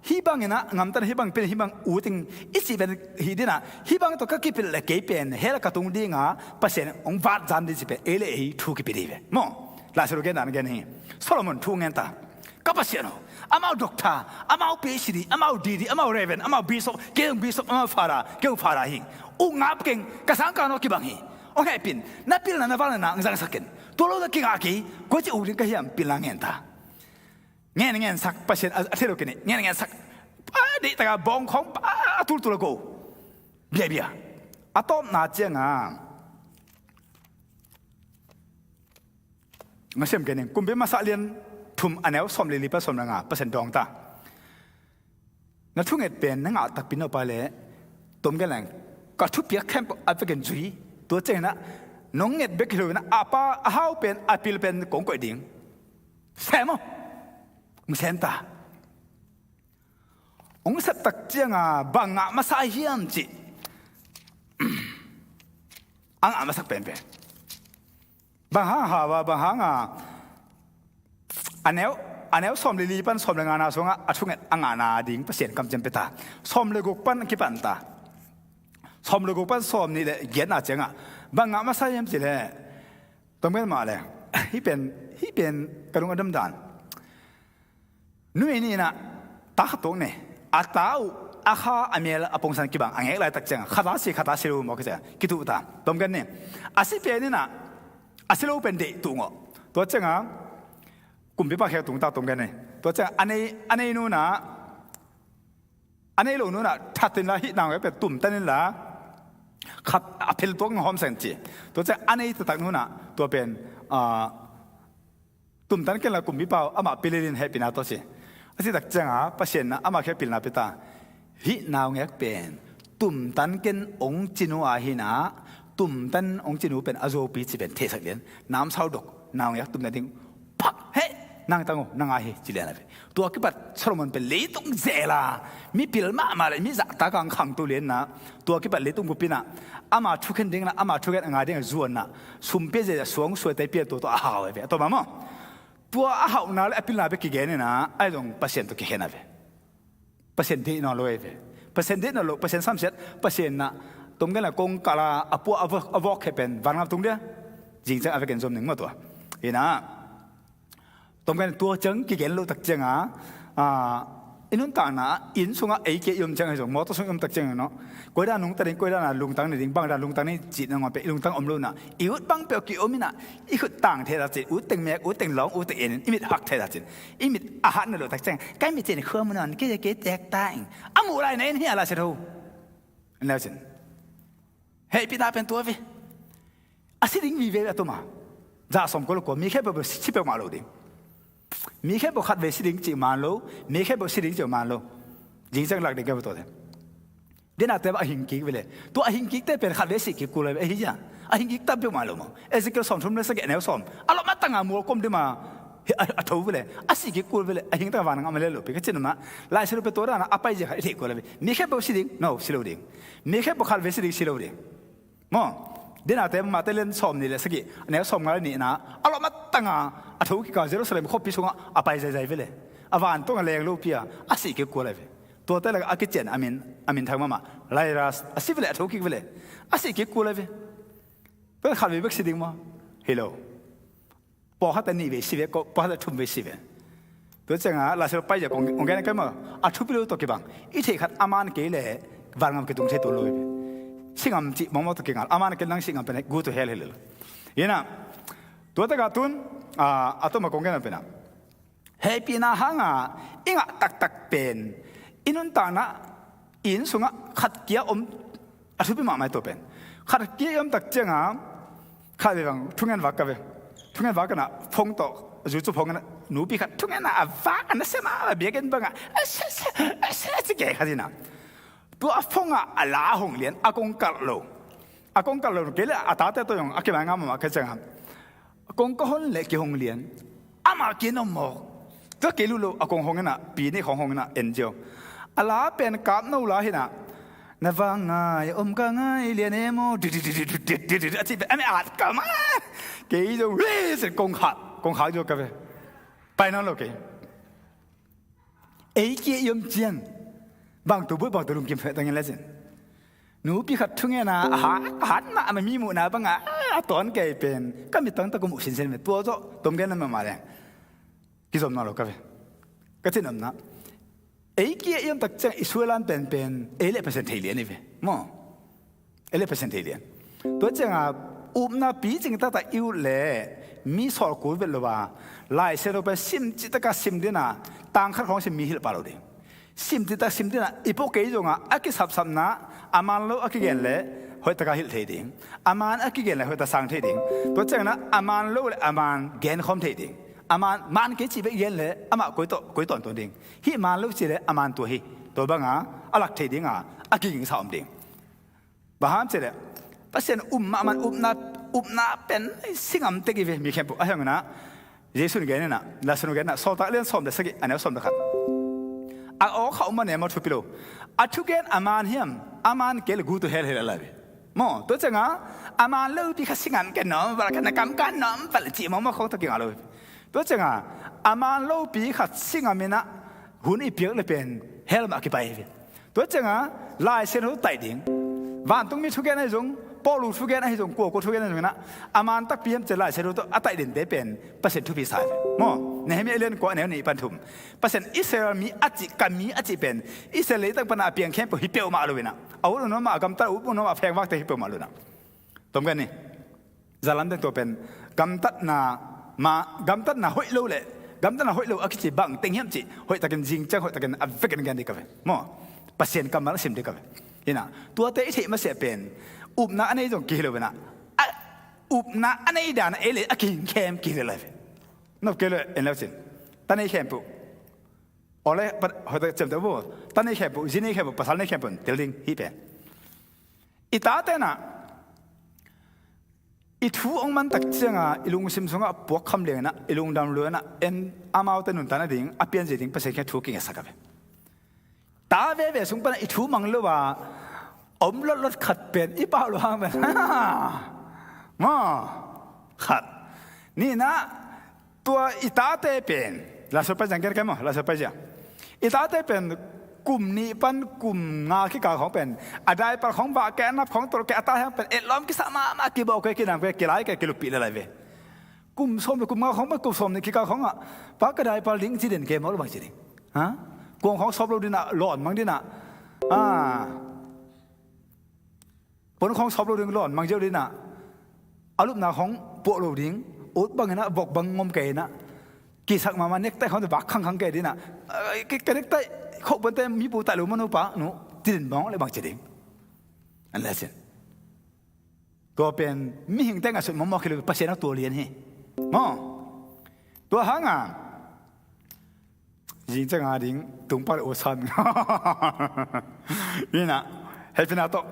hih bangin a ngamtan, hih bang pen, hih bang ut ing i cih pen hi ding a, hih bang tawh ka kipilh le kei pen hell ka tung ding a, Pasian hong vat zan ding cih pen ei le ei thu kipia ding ve maw. Lai Siangtho gen dan gen hi. Solomon thu ngen ta. Ka Pasian aw, amau doctor, amau PhD, amau DD, amau Reverend, amau Bishop, kei hong Bishop, amau Father, kei hong Father hi. Uk ngap keng, ka sangkah naw kibang hi. Hong hehpih in, na pilna na vangliatna hong zangsak in. Tua lo na kingah kei, koi ci uk ding ka hiam, pilna ngen ta. Ngen ngen sak, Pasian a, a thei lo kei ni, ngen ngen sak. A deihtaka bawng khawng, a tultul a go. Biabia. A tawpna cianga, nga siam kei ning, Kumpi masa lian thum a neu sawm le li pan sawm le nga, Pasian dawng ta. Na thunget pen na ngah takpi naw pa le, tom gen leng, ka thupiak khempeuh a vekin zui. Tua ciangin a, nong nget bek hi lo in a, a pa a hau pen, a pil pen kong koih ding. Sem aw. Hong sem ta. Hong sep tak cianga bang ngah masa hiam cih a ngah masak penpen. Bang hang hau a, bang hanga a neu, a neu sawm le li pan sawm le ngana sungah a thunget a ngahna ding Pasian kamciam pia ta. Sawm le guk pan kipan ta. Sawm le guk pan sawm nih le giatna ciangah bang ngah masa hiam cih leh, tom gen mah le, hih pen, hih pen ka lung a dam dan. Numei nih in a ta khat tuak ne. A ta uh a kha a mel a pongsan kibang a ngek laitak cianga khat a si, khat a si lo maw, ka cianga kituh ta. Tom gen ne. A si pen in a, a si lo pen deih tuh ngawh. Tua cianga kumpipa khek tung ta, tom gen ne. Tua cianga a nei, a nei nu in a, a nei lo nu in a that in la, hih nau ngek pen tumtan in la, khat a phel tuak ngawh hawm seng ci. Tua cianga a nei taktak nu in a tua pen, ah, tumtan ken la kumpipa uh amah pilin hehpihna tawh ci. A cih tak cianga Pasian in amah khek pilna pia ta. Hih nau ngek pen tumtan ken hong ci nu ahi na, tumtan hong ci nu pen a zuaupi ci pen theisak lian. Namsau dok, nau ngek tumtan ding phak, heh, nang tang uh, nang ahi ci lian a ve. Tua kipat Solomon pen leitung zela, mi pil mahmah le mi zahtak a khangto lian na, tua kipat leitung buppi in a ama thukhen ding na, ama thukhen a ngai ding a zuan na, sum pia zia, suang suaite pia, tua tua a hau a ve. A tawm a maw. Tua a hauhna le a pilna bek kigen in a, ahi zong Pasian tawh kikhen a ve. Pasian deih nawn lo a ve. Pasian deih nawn lo, Pasian samsiat, Pasian in a tom gen la kong kal a, a puah a vawk, a vawk khia pen vangam tung dia. Zing ciang a vekin zom ning maw tua. In a, tom gen tua ciang kigen lo tak cianga, ah, I nuntakna ah inn sungah ei kia i om ciang ahi zong, mawtaw sung i om tak ciang in aw, koi dan lungtang ding, koi dan a lungtang ni ding, bang dan lungtang ni cih nangawn peuh i lungtang om lo in ah, i ut bang peuh ki-om in ah, i khut tang thei ta cin, ut teng mek, ut teng lawng, ut teng en in, i mit hak thei ta cin, i mit a hat na lo tak ciang, kai mit cin khua mu nawn, kei kei tek ta ing, a muh lai na en hi a, Lai Siangtho. An lau cin. Hehpihna pen tua ve. A si ding vive a tuma. Za sawm kua lo kua. Mi khempeuh si peuhmah lo ding. Mi khempeuh khat vei si ding cih man lo. Mi khempeuh si ding cih man lo. Zing ciang lak ding ka va tua te. Dena te a hing kik vele. Tua a hing kik te pen khat vei si kik kul vele. Ahi ja. A hing kik tam peuhmah lo maw. Ezekiel sawm thum le sagih a neu sawm. A lawm a tanga mual kom dima. A, a tho vele. A si kik kul vele. A hing tanga van ngam a le lo pi ka cin ma. Lai Siangtho pen tua dana a pai zia khat i theih kul vele. Mi khempeuh si ding. No, si lo ding. Mi khempeuh khat vei si ding, si lo ding. Maw, dena te Mate lian sawm nih le sagih, a neu sawm nga le nihna, a lawm a tanga, a tho kikal Jerusalem khuapi sungah a pai zaizai vele. A vantung a leng lopi a, a si kik kul a ve. Tuate lak a kician a min, a minthang mahmah. Lairas, a si vele, a tho kik vele. A si kik kul a ve. Peuh khat vei bek si ding maw? Hi lo. Pawlkhat nih vei si ve, ko, pawlkhat thum vei si ve. Tua cianga Lai Siangtho pai zia kong, kong gen kai maw. A thupi lo tawh kibang. I theih khat a man kei le van ngam kitung thei tua lo hi ve. Singam cih mawngmawng tawh kingal. A man kei nang singam pen gu to hell hi lo. Ina, tua takah tun, a, a tuma kong gen a pen a. Hehpihna hanga i ngah taktak pen. I nuntakna inn sungah khat kia om a thupi mahmah tua pen. Khat kia i om tak cianga, khat vei bang, thungen vak ka ve. Thungen vak ka na, phone tawh, zu cu phone ka na, nupi khat thungen a, a vak a na sem a, a biakinn bangah, a se, se, a se, a se kei khat hi na. Tua a phone ah a la hong lian, a kong kalh lo. A kong kalh lo, kei le a tate tawh zong, a kimai ngam mahmah ka cianga. Kong ka hon le kihong lian. Amah kin om mawk. Tua kei lu lo a kong hong ina, pi nih kong hong ina en zio. A la pen kap no la hina. Na vang ngai om ka ngai lian e maw. Di, di, di, di, di, di, di, di, a ci pen a mi at ka ma. Kei zo re sen kong khak, kong khak zio ka ve. Pai nawn lo kei. Ei kia i om ciang. Bang tu buai bang tu lungkim feh tangin la cin. Nupi khat thungen a, a hat, a hat mah a mi muhna banga, a tawn kei pen. Ka mit tang tak ka muh sinsen ve. Tua zawh, tom gen na mahmah leng. Kizom na lo ka ve. Ka cin omna. Ei kia i om tak ciang i suailan penpen. Ei le Pasian thei lian i ve. Maw. Ei le Pasian thei lian. Tua cianga upna picing taktak i ut le mi sawlkul vet lo a. Lai Siangtho pen sim cihtaka sim dina. Tang khat khawng sim mi hilh pa lo ding. Sim citak sim dina. I pawh kei zonga a kisapsapna a man lo a kigen le hoihtaka hilh thei ding. A man a kigen le hoihtak sang thei ding. Tua ciangna a man lo le a man genkhawm thei ding. A man, man kei cih bek i gen le amah koi tawh, koi tawntung ding. Hih man lo cih le a man tua hi. Tua banga a lak thei dinga a kigingsa om ding. Bang hang hiam cih leh Pasian um mahmah upna, upna pen singam tek i ve mi khempeuh. A hiang ina Jesu in gen ina, Lai Siangtho gen ina, Sawltak lian sawm le sagih, a neu sawm le khat. A awk kha um a nem a thupi lo. A thugen a man hiam, a man kei le gu to hell hi lai ve. Maw, tua cianga a man lopi kha singam ke nawm val, ka na kam ka nawm val cih mawkmawk khawng tawh kinga lo. Tua cianga a man lopi khat singam ina hun i piak le pen hell mah kipai hi ve. Tua cianga Lai Siangtho taih ding. Vantungmi thugen ahi zong, Paulu thugen ahi zong, kuakua thugen ahi zong ina a man takpi hiam cih Lai Siangtho tawh a taih dinte pen Pasian thupi sa hi ve. Maw, Nehemiah lian kua a neu nih pan thum. Pasian Israel mi a cih, ka mi a cih pen Israel leitang pana a piang khempeuh hi peuhmah lo ina. A ut nuam a, a gamtat a ut nuam a, a phengvakte hi peuhmah lo ina. Tom gen ni. Zalam teng tua pen gamtatna ma, gamtatna hoih lo le gamtatna hoih lo a kici bang teng hiam cih hoihtakin zing ciang hoihtakin a vekin gen dih ka ve. Maw, Pasian kammal a sim dih ka ve. Ina, tuate i theih masiah pen upna a nei zong kihi lo ina. A, upna a nei dana ei le a kihingkhem kihi lo lai ve. Nop kei lo en lo cin. Ta nei khempeuh. Ole, hoihtak ciamteh bo. Ta nei khempeuh, zi nei khempeuh, pasal nei khempeuh tel ding hi pen. I tate na i thu hong man tak cianga i lungsim sungah puak kham liangina, i lungdam luana, en amaute nuntak nading a pianzia ding Pasian kiang thu kingetsak a ve. Ta veve sung pana i thu mang lo a om lotlot khat pen i pau lo hang pen. Maw, khat. Nihna, tua i tate pen, Lai Siangtho pai zia gen kai maw, Lai Siangtho pai zia. I tate pen kum nih pan kum nga kikal khawng pen a daipal khawng vah kei, a nap khawng tolh kei, a tai khawng pen etlawm kisa mahmah, kibawh kei, kinam kei, kilai kei, kiluppih le lai ve. Kum sawm le kum nga khawng pen kum sawm nih kikal khawngah pa ka daipal ding ci den kei maw lo bang ci ding. Ha? Kuang khawng sawp lo dinah lawn mang dinah, a, pon khawng sawp lo ding lawn mang ziau dinah, a lupna khawng puah lo ding, ut banginah vok bang ngom kei inah, kisak mahmah nektaih khawng te vak khangkhang kei dinah, ka nektaih khoh puante mipu taih lo manu pa nu, tidin bawng le bang ci ding. An le sin. Tua pen mihing teng a sut mawkmawk hi lo, Pasian a tua lian hi. Maw? Tua hanga zing cianga ding tungpa le usan inah hehpihna tawh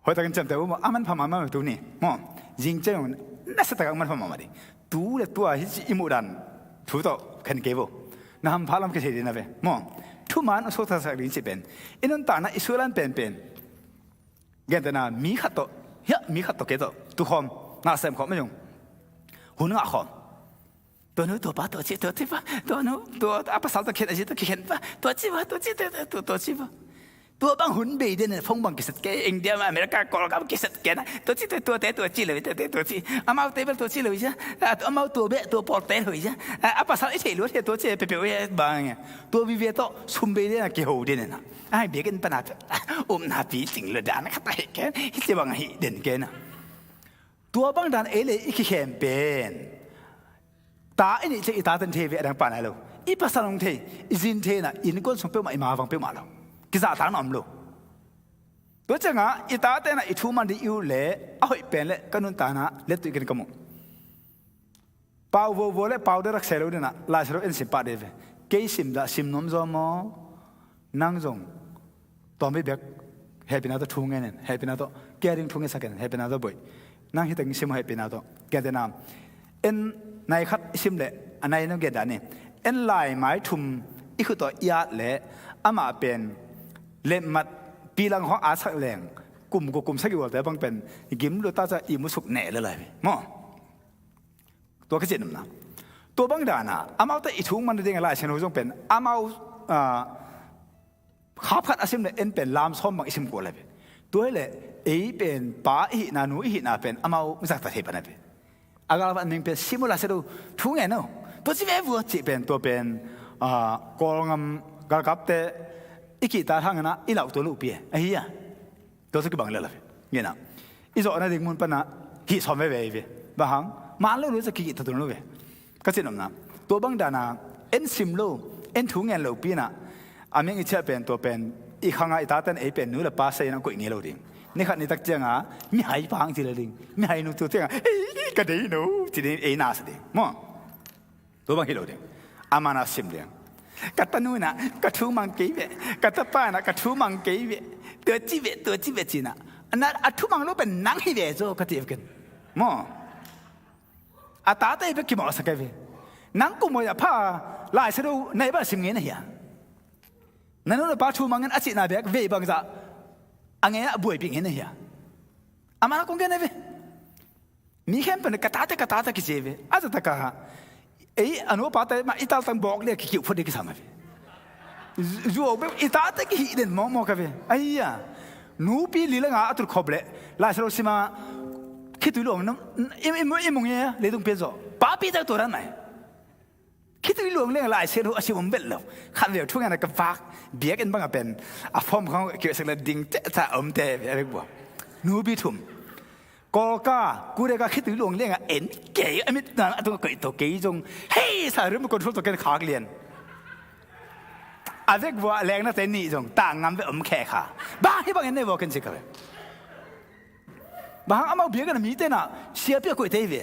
hoihtakin ciamteh uh maw, a manpha mahmah tu ni. Maw? Zing ciang nasa takah manpha mahmah ding. Tu le tua hi ci i muh dan thu tawh khen kei vo. Na hampha lam kithei ding na ve. Maw? Thuman a suaktasak ding ci pen i nuntakna i suahlan penpen gentehna mi khat tawh, hiah mi khat tawh kei tawh tukhawm, ngah sem khawm a zong hun ngah khawm. Tua nu tua pa tua ci tua ci pa, tua nu tua a pasal tawh khen a ci tawh kikhen pa tua ci pa, tua ci tua tua tua ci pa. Tua bang hun bei den phone bang kiset kei, India ma America call kam kiset kei na, tua ci tua tua te tua ci lo, tua te tua ci, amau te bel tua ci lo sia, amau tua beh tua pawl te lo sia, a pasal i thei luat hia tua ci pepeu hia bang. Tua vive tawh sum bei den a kiho den na. Ai, biakinn pana umna pi ting lo dan khat ahi ken, hi ci bang ahi den ken a. Tua bang dan ei le i kikhem pen ta i nih ciang i taten thei ve, a dang pana lo. I pasal hong thei, i zin thei na, innkuan sung peuhmah, i mavang peuhmah lo. Kizahtakna om lo. Tua cianga i tate na i thu man ding i ut le a hoih pen le ka nuntakna lettuih ken ka muh. Pau vovo le pau dadak se lo dena Lai Siangtho en sim pah dei ve. Kei sim dah sim nuam zaw maw? Nang zong tua mi bek hehpihna tawh thu ngen in, hehpihna tawh caring thu ngen sak in, hehpihna tawh boih. Nang hiteng sim hehpihna tawh. Gentehna en nai khat i sim leh a nai nong gen dah ni. En lai mai thum i khut tawh i at leh amah pen lemmat pilang hawh a sak leng kum guk kum sagih ualte bang pen gim lua ta ca i musuk neh le lai ve maw? Tua ka cih nopna. Tua bang dana amaute i thu man nading a Lai Siangtho zong pen amau, ah, khap khat a sim le en pen lam sawm bang i sim kul a ve. Tua hileh ei pen pa i hihna, nu i hihna pen amau zakta thei pan a ve. A galvan ming pen sim uh, Lai Siangtho thu ngen uh. Tua ci ve vua cih pen, tua pen, ah, Kawlgam galkapte i kihta hangin ah i lauh tua luhpi e. Ahi a. Tua tawh kibang lel a ve. Ngenah i zawh nading mun panah hih sawm veve hi ve. Bang hang? Man lo lo, tua kikih tatun lo ve. Ka cih nopna, tua bang dana en sim lo, en thu ngen lopi inah a ming i ciah pen, tua pen i khangah i taten ei pen nu le pa seiin a koih ngei lo ding. Ni khat ni tak cianga mihai pa hang ci lo ding. Mihai nu tu cianga ei ka dei no ci ding, ei na sa ding maw? Tua bang hi lo ding. Amana sim ding. Ka tanu inah ka thu mang kei ve. Ka tapa inah ka thu mang kei ve. Tua ci ve, tua ci ve cinah, a thu mang lo pen nang hi ve zaw ka ti ken maw? A tate hi bek kimawhsak e ve. Nang kum hoih a pha Lai Siangtho nai bang a sim ngei na hia? Na nu na pa thu mang in a cihna bek vei bangzah a ngei ah buaipih ngei na hia? Amana kong gen e ve. Mi khempeuh in ka tate, ka tate kici ve. A zatakah ei a nu a pate mah i taltang bawk le kikiuh phot ding kisam a ve. Zuau bek i tate kihih den mawkmawk a ve. Aia, nupi li le nga a tutkhop leh Lai Siangtho sima khitui luang i, i, i, i mung e, leitung pian zawh. Papi tak tua dan mai. Khitui luang leng Lai Siangtho a sim om belh lo. Khat veu thu ngen a ka vak biakinn bangah pen a phawm khawng kiuhsak le ding cehca a omte ve a vek bua. Nupi thum. Kawlka, kureka khitui luang lengah en kei a, mit nan a tungah koih tawh kei zong hei sa rim control tawh ken khak lian. A vek bua a lengnate nih zong tang ngam ve om khe kha. Bang hi bang en nei vua ken ci ka ve. Bang hang amau biakinn a mite na siapi a koih tei ve.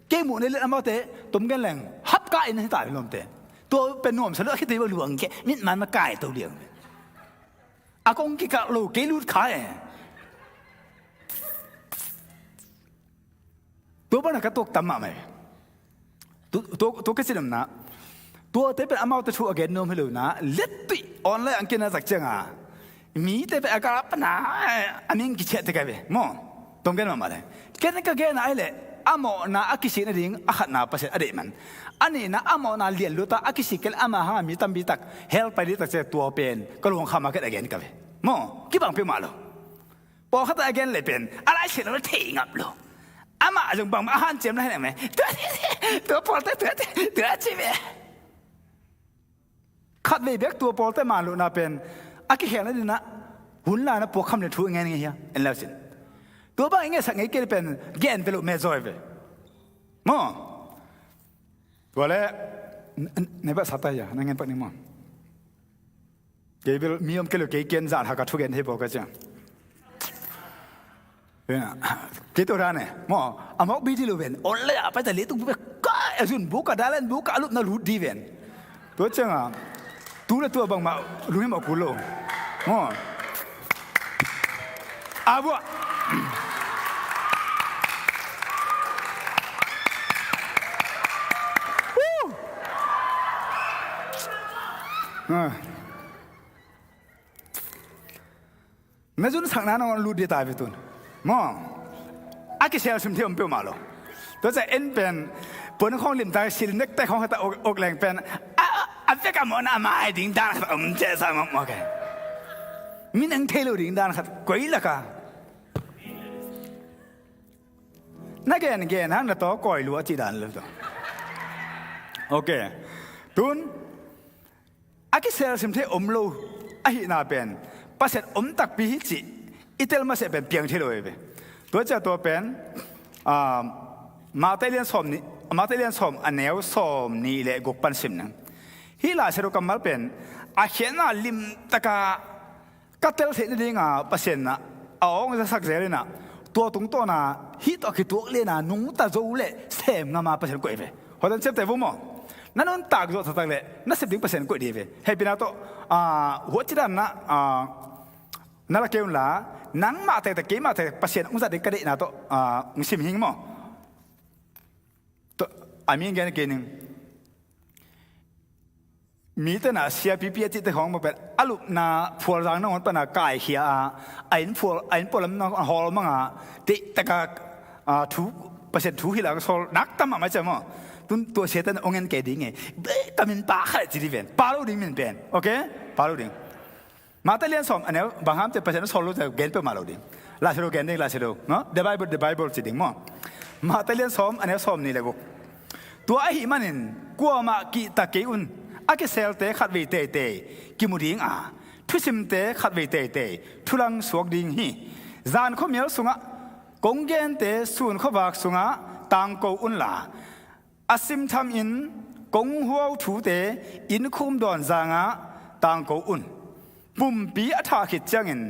Kei muh nei let amaute tom gen leng hap ka in hi ta lawmte. Tua pen nuam sa lo a khitui bang luang kei mit man ma kai to liang ve. A kong kikah lo kei lut kha e. Tua bana ka tuak tam mahmah e. Tu, tu, tu ka cinamna. Tuate pen amaute thu a gen nuam hi lo na. Lettuih online ang kina tak cianga mite pen a ka pana a ming kichiah te ka ve maw? Tong gen mahmah le. Ken ka gen a ai le a mawhna a kisik nading a khatna Pasian a deih man. A nihna a mawhna lian luta a kisik kel ama hanga mi tampi tak hel pai dih tak cia tua pen ka luang khama ken a gen ka ve. Maw? Kibang peuhmah lo. Pawlkhat a gen le pen a Lai Siangtho thei ngap lo. Amah zong bangmah a hanciam lai nang me. Tua, tua pawlte tua, tua ci ve. Khatvei bek tua pawlte manluhna pen a kikhelna dinah hun lana puakkham le thu i ngen ngei hia? En le sin. Tua bang i ngetsak ngei kei le pen gen ve loh met zaw ve. Maw? Tua le n- n- nei bah sa ta hia? Na ngen pak ning maw? Kei bel mi om kei lo, kei ken zan haka thugen thei pawl ka ciang. Kei to dan e maw, a mawk bi di lo ven. Ol le a pai ta le tuk bu ka a zun bu ka dalan bu ka a lupna lut di ven. Tua cianga tu le tua bangmah lunghimawh kul lo maw. A buah. Woo! Ah. Na zunsakna nangawn lut dih ta ve tun maw. A kisel sim thei om peuhmah lo. Tua ciah en pen puan khawng limtak sil nekte khawng hata uk leng pen a vek a mawhna a mai ding dan khat om ciah sa mawkmawk e. Min eng thei lo ding dan khat koi laka na gen gen hang na taw kawi lua cih dan lo tawh. Ok. Tun a kisel sim thei om lo ahihna pen Pasian om takpi hi cih i tel masiah pen piang thei lo hi ve. Tua ciah tua pen Matthai lian sawm nih, Matthai lian sawm a neu sawm nih le guk pan sim ning. Hih Lai Siangtho kammal pen a khiatna limtaka ka tel theih nadinga Pasian ah a awng zasak zel inah tua tungtawna hih tawh a kituak lena nungta zo le sem ngama Pasian koih ve. Hotan siamte vo maw? Na nuntak zawh taktak le na sep ding Pasian koih dih ve. Heipina tawh huatci danna na la kei unla nangmah tektek keimah tektek Pasian hong zat ding ka deihna tawh hong sim hing maw? A mi gen kei ning. Mite na siapipi a cihte khawng mah pen a lupna phualzang nangawn pana kaikhia a a inn phual a inn pualam nangawn hawl manga teihtaka thu Pasian thu hilh ang sawl nak tam mahmah ciah maw? Tun tua siate na ong en kei ding e. Ka min pa khat ci di ven pa lo ding min pen. Ok. Pa lo ding. Matthai lian sawm a neu bang hamte Pasian a sawl lote gen peuhmah lo ding. Lai Siangtho gen ding Lai Siangtho maw? The Bible, the Bible ci ding maw? Matthai lian sawm a neu sawm nih le guk. Tua ahih manin kuamah kihta kei un. A kiselte khatvei teitei kimu ding a thusimte khatvei teitei thulang suak ding hi. Zan khuamial sungah kong gente sun khuavak sungah tangko unla a simthamin kong huau thute inn khum dawn zangah tangko un. Pumpi a thah khit ciangin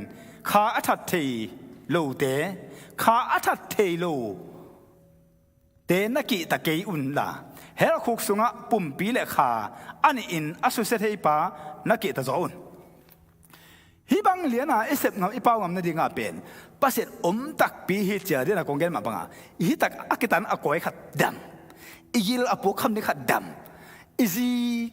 kha a that thei lote kha a that thei lote na kihta kei unla hell khuk sungah pumpi le kha a nihin a susia theipa na kihta zaw un. Hih bang liana i sep ngam i pau ngam nadinga pen Pasian om takpi hi cia liana kong gen mah banga hih tak a kitan a kawi khat dam, i gil a puakkham ni khat dam, i zi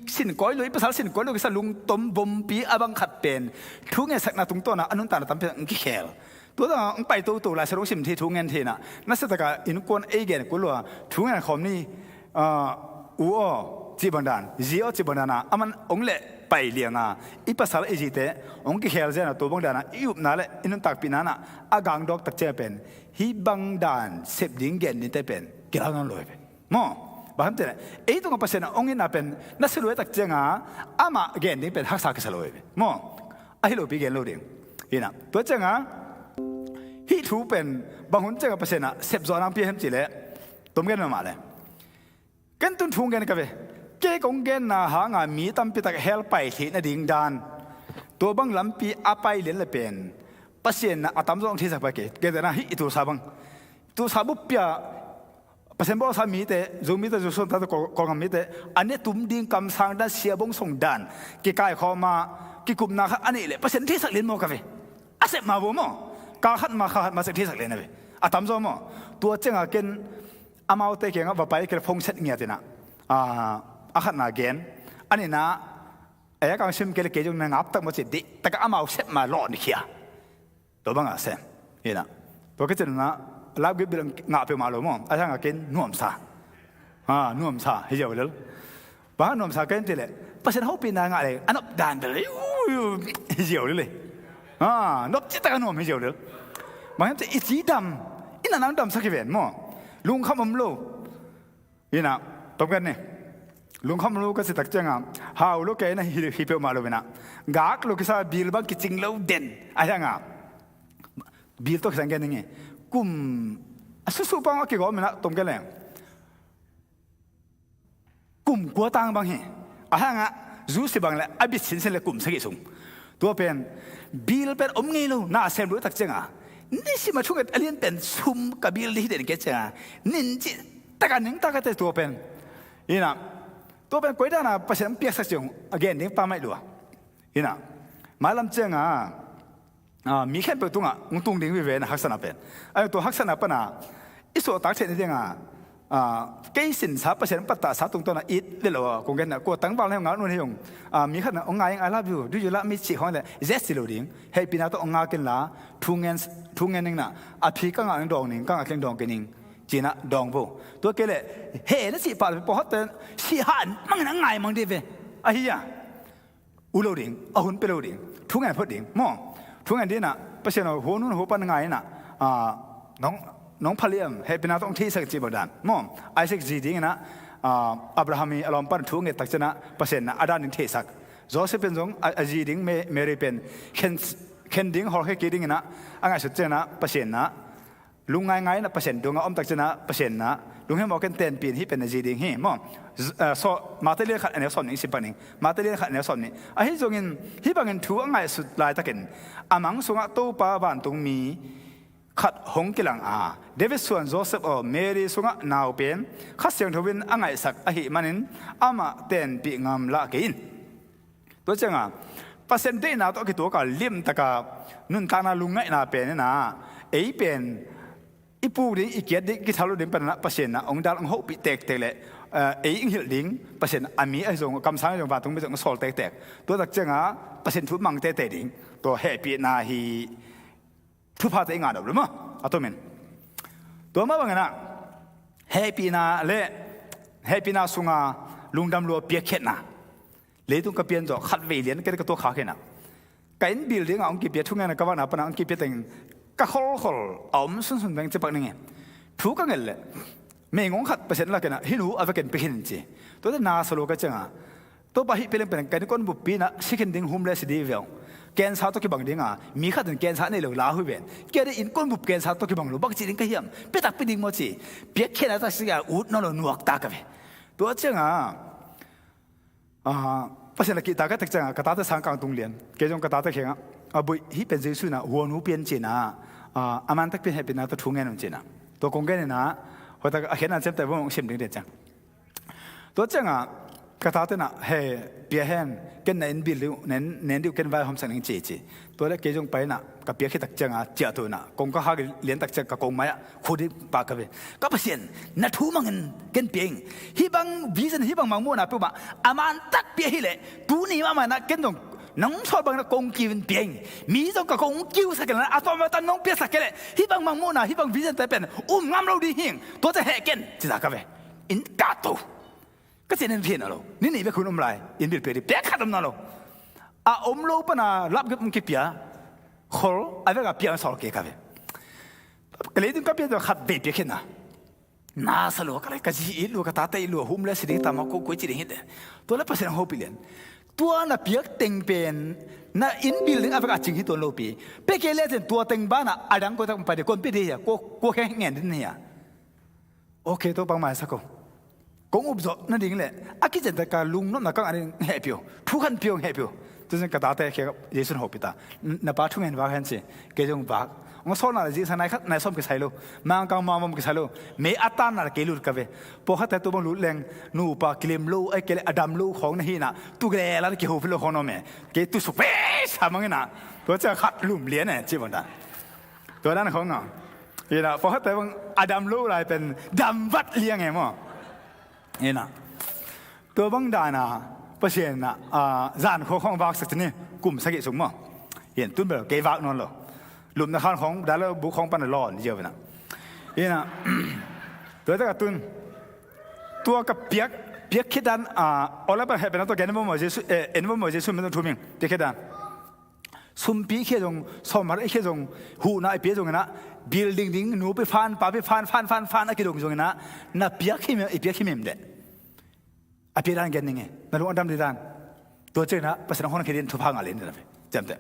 sin kawi lo, i pasal sin kawi lo kisa lungtom bompi a bang khat pen thu ngetsakna tungtawna a nuntakna tampi ang kikhel. Tua tanga ang pai toto Lai Siangtho sim thei thu ngen theina na setaka innkuan ei gen kul lua thu ngen khawm ni. U aw cih bang dan, zi aw cih bang dana a man ong leh pai lianga i pasal i zite ong kikhel ziana tua bang dana i upna le i nuntakpihna na a gangdawk tak ciang pen hih bang dan sep ding gen dingte pen kilau nawn lo hi ve maw? Bang hamte le ei tungah Pasian a ong itna pen na si luai tak cianga amah gen ding pen haksa kisa lo hi ve maw? Ahi lopi gen lo ding. Hina tua cianga hih thu pen bang hun cianga Pasian a sepzawh nang pia hem cih leh tom gen mahmah le. Ken tun thu ngen ka ve. Kei kong genna hanga mi tampitak hell pai theih nading dan tua bang lampi a pai lian le pen Pasian na a tamzaw ang theisak pai kei. Kei tena hih i tulsa bang tulsa buppia Pasian bawlsa mite Zomite Zosuan tate Kawlgam mite a ne tum ding kamsang dan siabong song dan kikaikhawma kikupna khat a neih leh Pasian theisak lian maw ka ve. A sep ma vo maw? Kal khat ma kha khat ma sek theisak lian a ve. A tamzaw maw? Tua cianga ken amaute kiangah va pai kei le phone set ngiat inah a khatna gen a nihna a yak ang sim kei le kei zong na ngap tak maw ci dih takah amau set ma lawh ni khia. Tua bangah sem inah tua kicin inah lapgip bil ngah peuhmah lo maw? A sangah ken nuamsa nuamsa hi ziau lel. Bang a nuamsa ken ti leh Pasian hopihna ngah le a nop dan bel hi ziau lel. Nop citak a nuam hi ziau lel. Bang hiam ci i ci dam i nanang damsak hi ven maw? Lungkham om lo. Inah tom kan ni. Lungkham lo ka cih tak ciangah, hau lo kei na hi, hi peuhmah lo inah, gak lo kisa, bil bang kicing lo den a hiangah, bil tawh kisang gen ding hi. Kum a susuh pang a kigawm inah tom gen leng, kum kua tang bang hi. A hiangah zu si bang le a bit sinsen le kum sagih sung. Tua pen bil pen om ngei lo, na sem lo tak ciangah, ni sim a thunget a lian pen sum ka bil dih den ke ciangah, nin cih taka ning taka te tua pen. Inah tua pen koi dana Pasian piaksak ciang a gen ding pa maih lua. Inah mailam ciangah, ah, mi khempeuh tungah hong tung ding vive na haksatna pen. Ai tua haksatna pana i suahtak theih nadingah, ah, kei sinsa Pasian pattahsa tungtawna it le lo a kong genna kua tangval na hong ngak nun hei hong, ah, mi khatna hong ngai ing, "I love you, do you love me?" cih hong le zet si lo ding. Hehpihna tawh hong ngak inla, thu ngen, thu ngen ningna, a phi ka ngak ning dawng ning, ka ngak ning dawng kei ning, cinah dawng vo. Tua kei le heh na cih pah lo pawhatte sihan mangin a ngai mang dih ve. Ahi a u lo ding, a hun pia lo ding, thungen phot ding maw. Thungen dinah Pasian aw, huan hun huapan ngai inah, ah, nong, nong phaliam, hehpihna tawh hong theisak cih bang dan maw. Isaac zi dinginah, ah, Abraham i a lawmpan thu nget tak cianah Pasian na a dan ding theisak. Joseph pen zong a, a zi ding Me-, Mary pen khen, khen ding hawlkhia kei dinginah a ngaihsut cianah Pasian na lungngai ngai na Pasian dungah om tak cianah Pasian na lunghemawh ken tenpih in hih pen na zi ding hi maw. Z-, ah, saw, Mate lian khat a neu sawm nih sim pak ning. Mate lian khat a neu sawm nih. Ahi zongin hih bangin thu a ngaihsut laitakin a mang sungah Topa vantungmi khat hong kilang a, David suan Joseph aw, Mary sungah nau pen Kha Siangtho in a ngaihsak ahih manin amah tenpih ngam lah kei in. Tua cianga Pasian deihna tawh a kituaka limtaka nuntakna lungngaihna pen ina, ei pen i puk ding, i kiat ding, i kithalo ding panana Pasian na ong dal ong hopih tektek le, eh, ei ing hilh ding Pasian a mi ahi zong, kamsang ahi zong, vantung mi zong ong sawl tektek. Tua tak cianga Pasian thu mang tete ding tua hehpihna hi. Thuphate i ngah dop lo maw a tomin. Tua mah bangin ah hehpihna le hehpihna sunga lungdam lua piakkhiatna. Leitung ka pian zawh khat vei lian kei ka tuak kha khin ah, ka inn building ah hong kipia thungen a ka vakna pana hong kipia teng ka kholkhol a om sunsun veng cipak ning e. Thu ka ngelh leh meigong khat Pasian lakin ah hih nu a vekin pia khin in ci. Tuate na sa lua ka cianga Topa hih pialing pen kan innkuan buppi na si khin ding hum le si ding veng. Cancer tawh kibang dinga mi khat in cancer nei lo la hui ven. Kia dei innkuan bup cancer tawh kibang lo bang ci ding ka hiam? Pia takpi ding maw ci. Piakkhiatna tak si a ut nawn lo nuak ta ka ve. Tua cianga, ah, Pasian la kihta ka tak cianga ka tate sangkang tung lian. Kei zong ka tate khengah a buih hih pen Jesu na huanu pian cina, ah, a man tak pian hehpihna tawh thu ngen un cina. Tua kong gen ina hoitak a khen an sem tak vong sim ding den ciang. Tua cianga ka tate na he pia hen, ken na inn bil diu, nen, nen diu ken vai hom sang ning ci ci. Tua le kei zong pai na ka pia khit tak cianga ciah tu na kong ka hak lian tak ciang ka kong mai ah khu ding pa ka ve. Ka Pasian na thu mangin ken pia ing. Hih bang vision, hih bang mangmuhna peuhmah a man tak pia hi leh tuni mahmah na ken zong nang sawt bang na kong kiu in pia ing. Mi zong ka kong kiu sak kei na a tawm a tan nong pia sak kei leh hih bang mangmuhna, hih bang vision te pen um ngam lo ding hing. Tua te heh ken ci ta ka ve. In ka to. Ka cih nen phian a lo. Ni nih bek hun om lai. Inn bil pia dih pek khat om na lo. A om lo pana lap gep kipia. Khol a vek a pia sawl kei ka ve. Ka leitung ka pia khat vei pia khin na. Na sa lua ka lai ka zi it lua ka tate it lua hum le si ding tama ko koi ci ding hit le. Tua le Pasian hopih lian. Tua na piak teng pen na inn building a vek a cing hi tuan lo pi. Pia kei le cin tua teng bana a dang koi tak pai dih kon pia dih hia. Ko, ko kheng ngen ding hia. Ok, Topa maisak ko. Kong up zawh nading le a kician tak ka lungnopna kang a ding hehpih o. Thu khan pih o hehpih o. Tucin ka tate khia Jesu in hopih ta. Na pa thungen vak hen ci. Kei zong vak. Ong sawlna le zihsa nai khat nai sawm kisai lo. Mangkang mangvom kisai lo. Mei a tanna le kei lut ka ve. Pawlkhatte tu bang lut leng nupa kilim lo ai kei le a dam lo khawng na hina. Tu gel a kiho phi lo khawng na om e. Kei tu suk ve sa mangina. Tua cia khat lum lian e ci bang ta. Tua dan khawng a. Ina pawlkhatte bang a dam lo lai pen dam vat liang e maw. Ina tua bang dana Pasian na, ah, zan khawng khawng vaksak tini kum sagih sung maw. Ina tun bel kei vak nawn lo. Lupna khan khawng dala buk khawng pana lawn ziau ina. Ina tua taka tun tua ka piak, piak khit dan, ah, awla pan hehpihna tua ka en vo maw Jesu, eh, en vo maw Jesu min tua thuming piak khit dan. Sumpi i khia zong, sawmhar i khia zong, huhna i pia zong ina, building ding, nupi fan, papi fan, fan, fan, fan a kidong zong ina, na piak him, i piak him him deh. A piak dan gen ning e, na lung a dam dih dan. Tua ciangin ah Pasian hong honkhia ding thupha ngah le ni na ve. Ciamteh.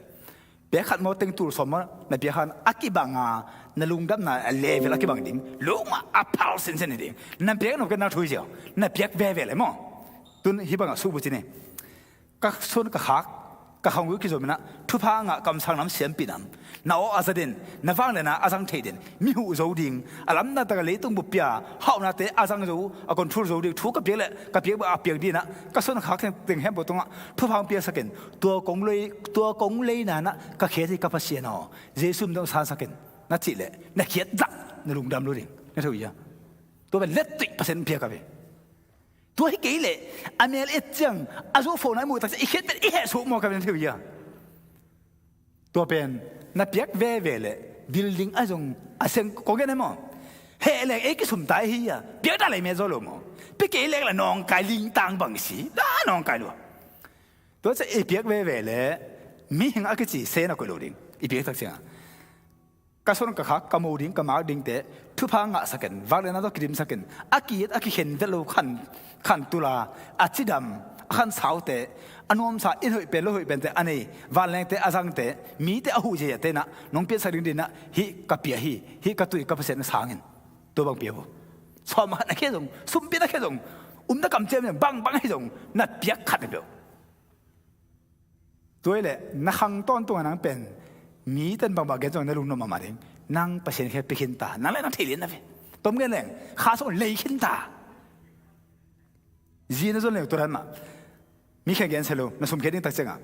Piak khat maw, teng tul sawm maw na piak khan, a kibang a, na lungdamna a level a kibang ding. Lungah a phal sinsen hi ding. Na piak nop kei na thui ziau. Na piak veve le maw. Tun hih bangah subu ci ni. Ka suan ka khak, ka khanggui kizom in ah thupha ngah, kamsang nam, siampi nam, na aw a za den, na vangliatna a zang thei den, mi huh zo ding, a lamdang tak a leitung bup pia hauhnate a zang zo, a control zo ding thu ka piak leh ka piak bang a piak ding in ah ka suan ka khak teng, teng hempo tungah thupha hong piaksak in, tua kong lei, tua kong leina in ah ka khiat hi ka Pasian aw, Jesu min tawh sansak in na cih leh na khiat zah, na lungdam lo ding. Na thei uh hia? Tua pen lettuih Pasian piak a ve. Tua hi kei leh a mel et ciang, a zuhfona i muh tak ciang i khiat pen i heh suk maw ka ven thei uh hia? Tua pen na piak veve leh building a zong a seng kong gen e maw? Heh leng ei kisum ta i hi hia? Piak ta lei me zaw lo maw? Piak kei leng la nawngkai lingtang bang si, na nawngkai lua. Tua ciang i piak veve leh mihing a kici se na koih lo ding. I piak tak ciangah ka suan ka khak, ka mo ding, ka mak dingte thupha ngahsak in, vangliatna tawh kidimsak in, a kiit a kikhen vet lo khan, khan tul a, a cidam, a khansaute, a nuamsa, inn hoih pen lo hoih pente a nei, vanlengte a zangte, mite a huh ziaziate in ah nong piansak ding ding in ah hih ka pia hi, hih ka tui ka Pasian na sang in. Tua bang pia uh. Sawm khat na khia zong, sumpi na khia zong, um na kamciam zong, bangbang hi zong, na piak khat na pia uh. Tua hi leh na khang tawntungah nang pen mite in bangbang gen zong na lungnuam mahmah ding. Nang Pasian khia pia khin ta, nang leh nang thei lian na ve. Tom gen leng kha sung lei khin ta. Zi na zon leng tua dan mah. Mi khia gen se lo, na sum khia ding tak ciangah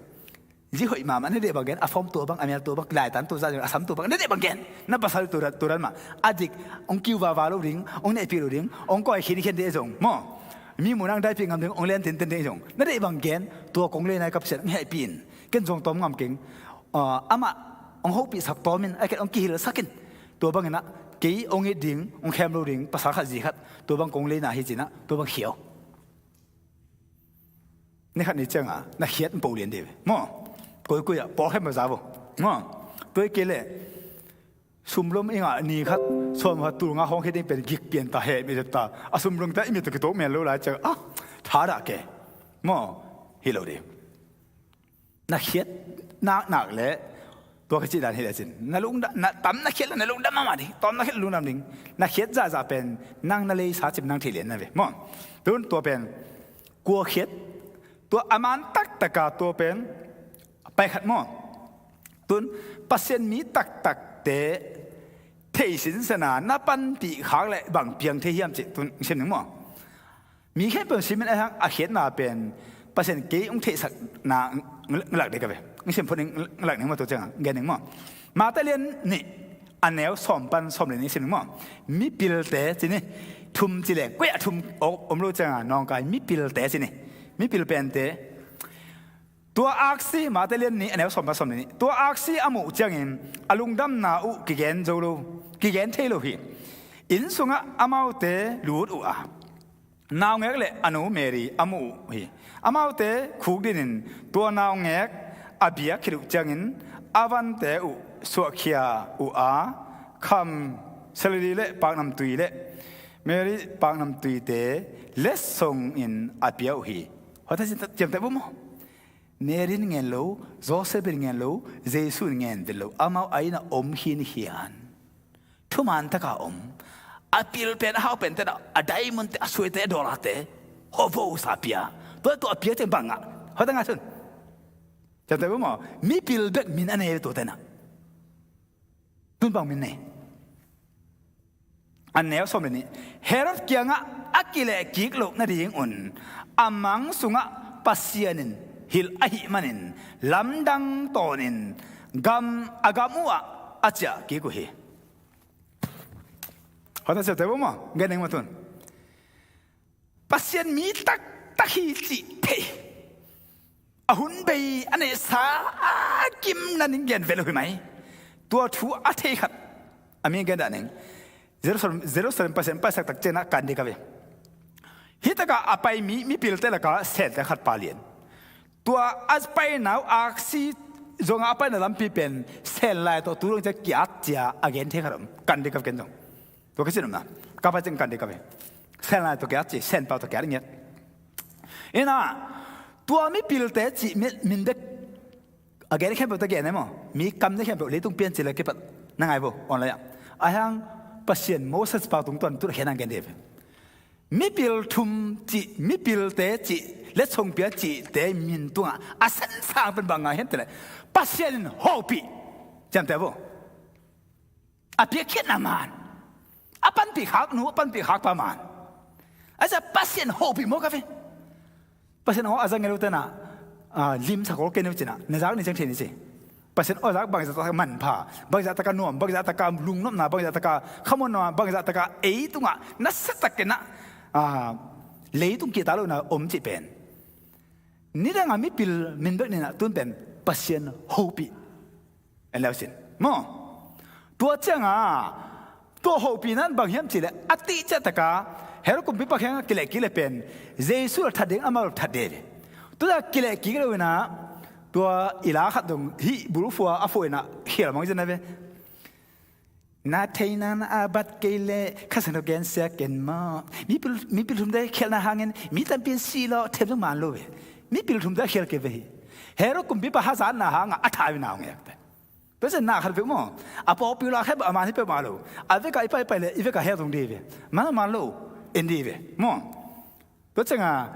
zi hoih mahmah, na deih bang gen, a form tua bang, a mial tua bang, laitan tua zah, a sam tua bang, na deih bang gen. Na pasal tua dan, tua dan mah. A dik, hong kiu vava lo ding, hong nehpih lo ding, hong kawi khinkhian ding zong maw? Mi muh nang daipih ngam ding, hong lian tinten ding zong, na deih bang gen. Tua kong leina hi ka Pasian, hong hehpih in. Ken zong tawm ngam keng. Ah, amah hong hopihsak tawm in, a ken hong kihilsak in. Tua bangin ah kei hong it ding, hong khem lo ding pasal khat zi khat, tua bang kong leina hi ci-in ah tua bang khia uh. Ni khat ni ciangah na khiat hong po lian dih ve maw? Koikoi ah pawlkhem maw, za vo maw? Tua hi kei leh sumlom i ngah ni khat, sawm khat, tul nga hong khia ding pen gik pian ta, heh mi ta. A sumlom ta i mit tawh kituak men lo lai ciang, ah, thadah kei maw? Hi lo ding. Na khiat naknak leh tua ka cih dan hi lecin, na lungdam, na tam na khiat leh na lungdam mahmah ding. Tawm na khiat lungdam ding. Na khiat zahzah pen nang na leisa cim nang thei lian na ve maw? Tun tua pen kua khiat, tua a man taktaka tua pen pai khat maw? Tun Pasian mi taktakte thei sinsena na panpih khak leh bang piang thei hiam cih tun sim ning maw? Mi khempeuh simin a hang a khiatna pen Pasian kei hong theihsakna ng-, ng-, nglak ding ka ve. Ng sim phot ning, nglak ning maw, tua ciangah gen ning maw? Mate lian nih a neu sawm pan sawm le nih sim ning maw? Mipilte ci ni. Thum ci leng koi a thum om lo ciangah nawngkai mipilte ci ni. Mipil pente. Tua aksi, Mate lian nih a neu sawm pan sawm le nih. Tua aksi a muh ciangin a lungdamna uh kigen zo lo, kigen thei lo hi. Inn sungah amaute lut uh a, naungek le a nu Mary a mu uh hi. Amaute khukdinin tua naungek a biak khit uh ciangin a vante uh suahkhia uh a, kham, salary le paknamtui le Mary paknamtuite letsongin a pia uh hi. Hua ta ciamteh bu maw? Mary in ngen lo, Joseph in ngen lo, Jesu in ngen vet lo, amau a inn ah om khinkhian. Thuman taka om. A pil pen, a hau pen tena, a diamond te, a suaite, a dollar te, hawvo sa pia. Tua, tua a pia teng bangah. Hau ta ngai sun. Ciamteh bu maw? Mipil bek min a nei ve tua tena. Tun bang min nei? A neu sawm le nih. Herod kiangah a kilehkik loh nadingun a mang sungah Pasian in hilh ahih manin lamdang tawnin gam, a gam uhah a ciahkik uh hi. Hau ta ciamteh bu maw? Gen ning maw tun? Pasian mi taktak hi cih thei. A hun bei a neihsa a kim na ning gen ve lo hi mai. Tua thu a thei khat a mi gen dah ning. Jerusalem, Jerusalem Pasian paisak tak ciangin a kan ding ka ve. Hih takah a pai mi, mipilte lakah sente khat pa lian. Tua a paina uh aksi zongah a paina lampi pen sen lai tawh tu dong cia kiat cia a gen thei khat om. Kan ding ka ve ken zong. Tua ka cin omna. Ka pai cing kan ding ka ve. Sen lai tawh kiat ci, sen pau tawh kiat ngiat. Ina, tua mipilte cih mi, min bek a gen khempeuh ta gen e maw? Mi kam ne khempeuh leitung piancil a kipat na ngai vo online ah. A hiang Pasian Moses pau tungtuan tut a khen ang gen dih ve. Mipil thum cih, mipilte cih, le chongpia cihte min tungah a sansang pen bang ngai hiam cih leh Pasian in hopih ciamte vo. A piakkhiatna man, a panpih khak nu, a panpih khak pa man. A za Pasian hopih maw ka ve. Pasian aw a za ngel uh tenah, ah, lim sakol kei ni uh cinah, na zak ni ciang thei ni ci. Pasian aw zak bangzah taka manpha, bangzah taka nuam, bangzah taka lungnopna, bangzah taka khamuanna, bangzah taka ei tungah nasa takin ah, ah, leitung kihta lohna om cih pen. Nidangah mipil min bek ninah tun pen Pasian hopih. En leu sin maw? Tua cianga tua hopihna in bang hiam cihleh a tihciah taka Herod kumpipa kiangah kilehkik le pen Jesu la that ding, amau la that ding ve. Tua kilehkik lo inah tua i la khat dong hih bulfua a fuh inah khial mang zin a ve. Na theihna a bat kei leh kha sangin gensia ken maw? Mipil, mipil thumte khialhna hangin mi tampi in si lo, them zong man lo ve. Mipil thumte khial kei ve hi. Herod kumpipa hazatna hangah a thau inah hong ek ve. Tua ciang na khat peuh maw? A pawlpi uh la khat peuh a man hi peuhmah lo. A vekah i paipai leh i vekah hell tung dih ve. Man a man lo, en dih ve maw? Tua cianga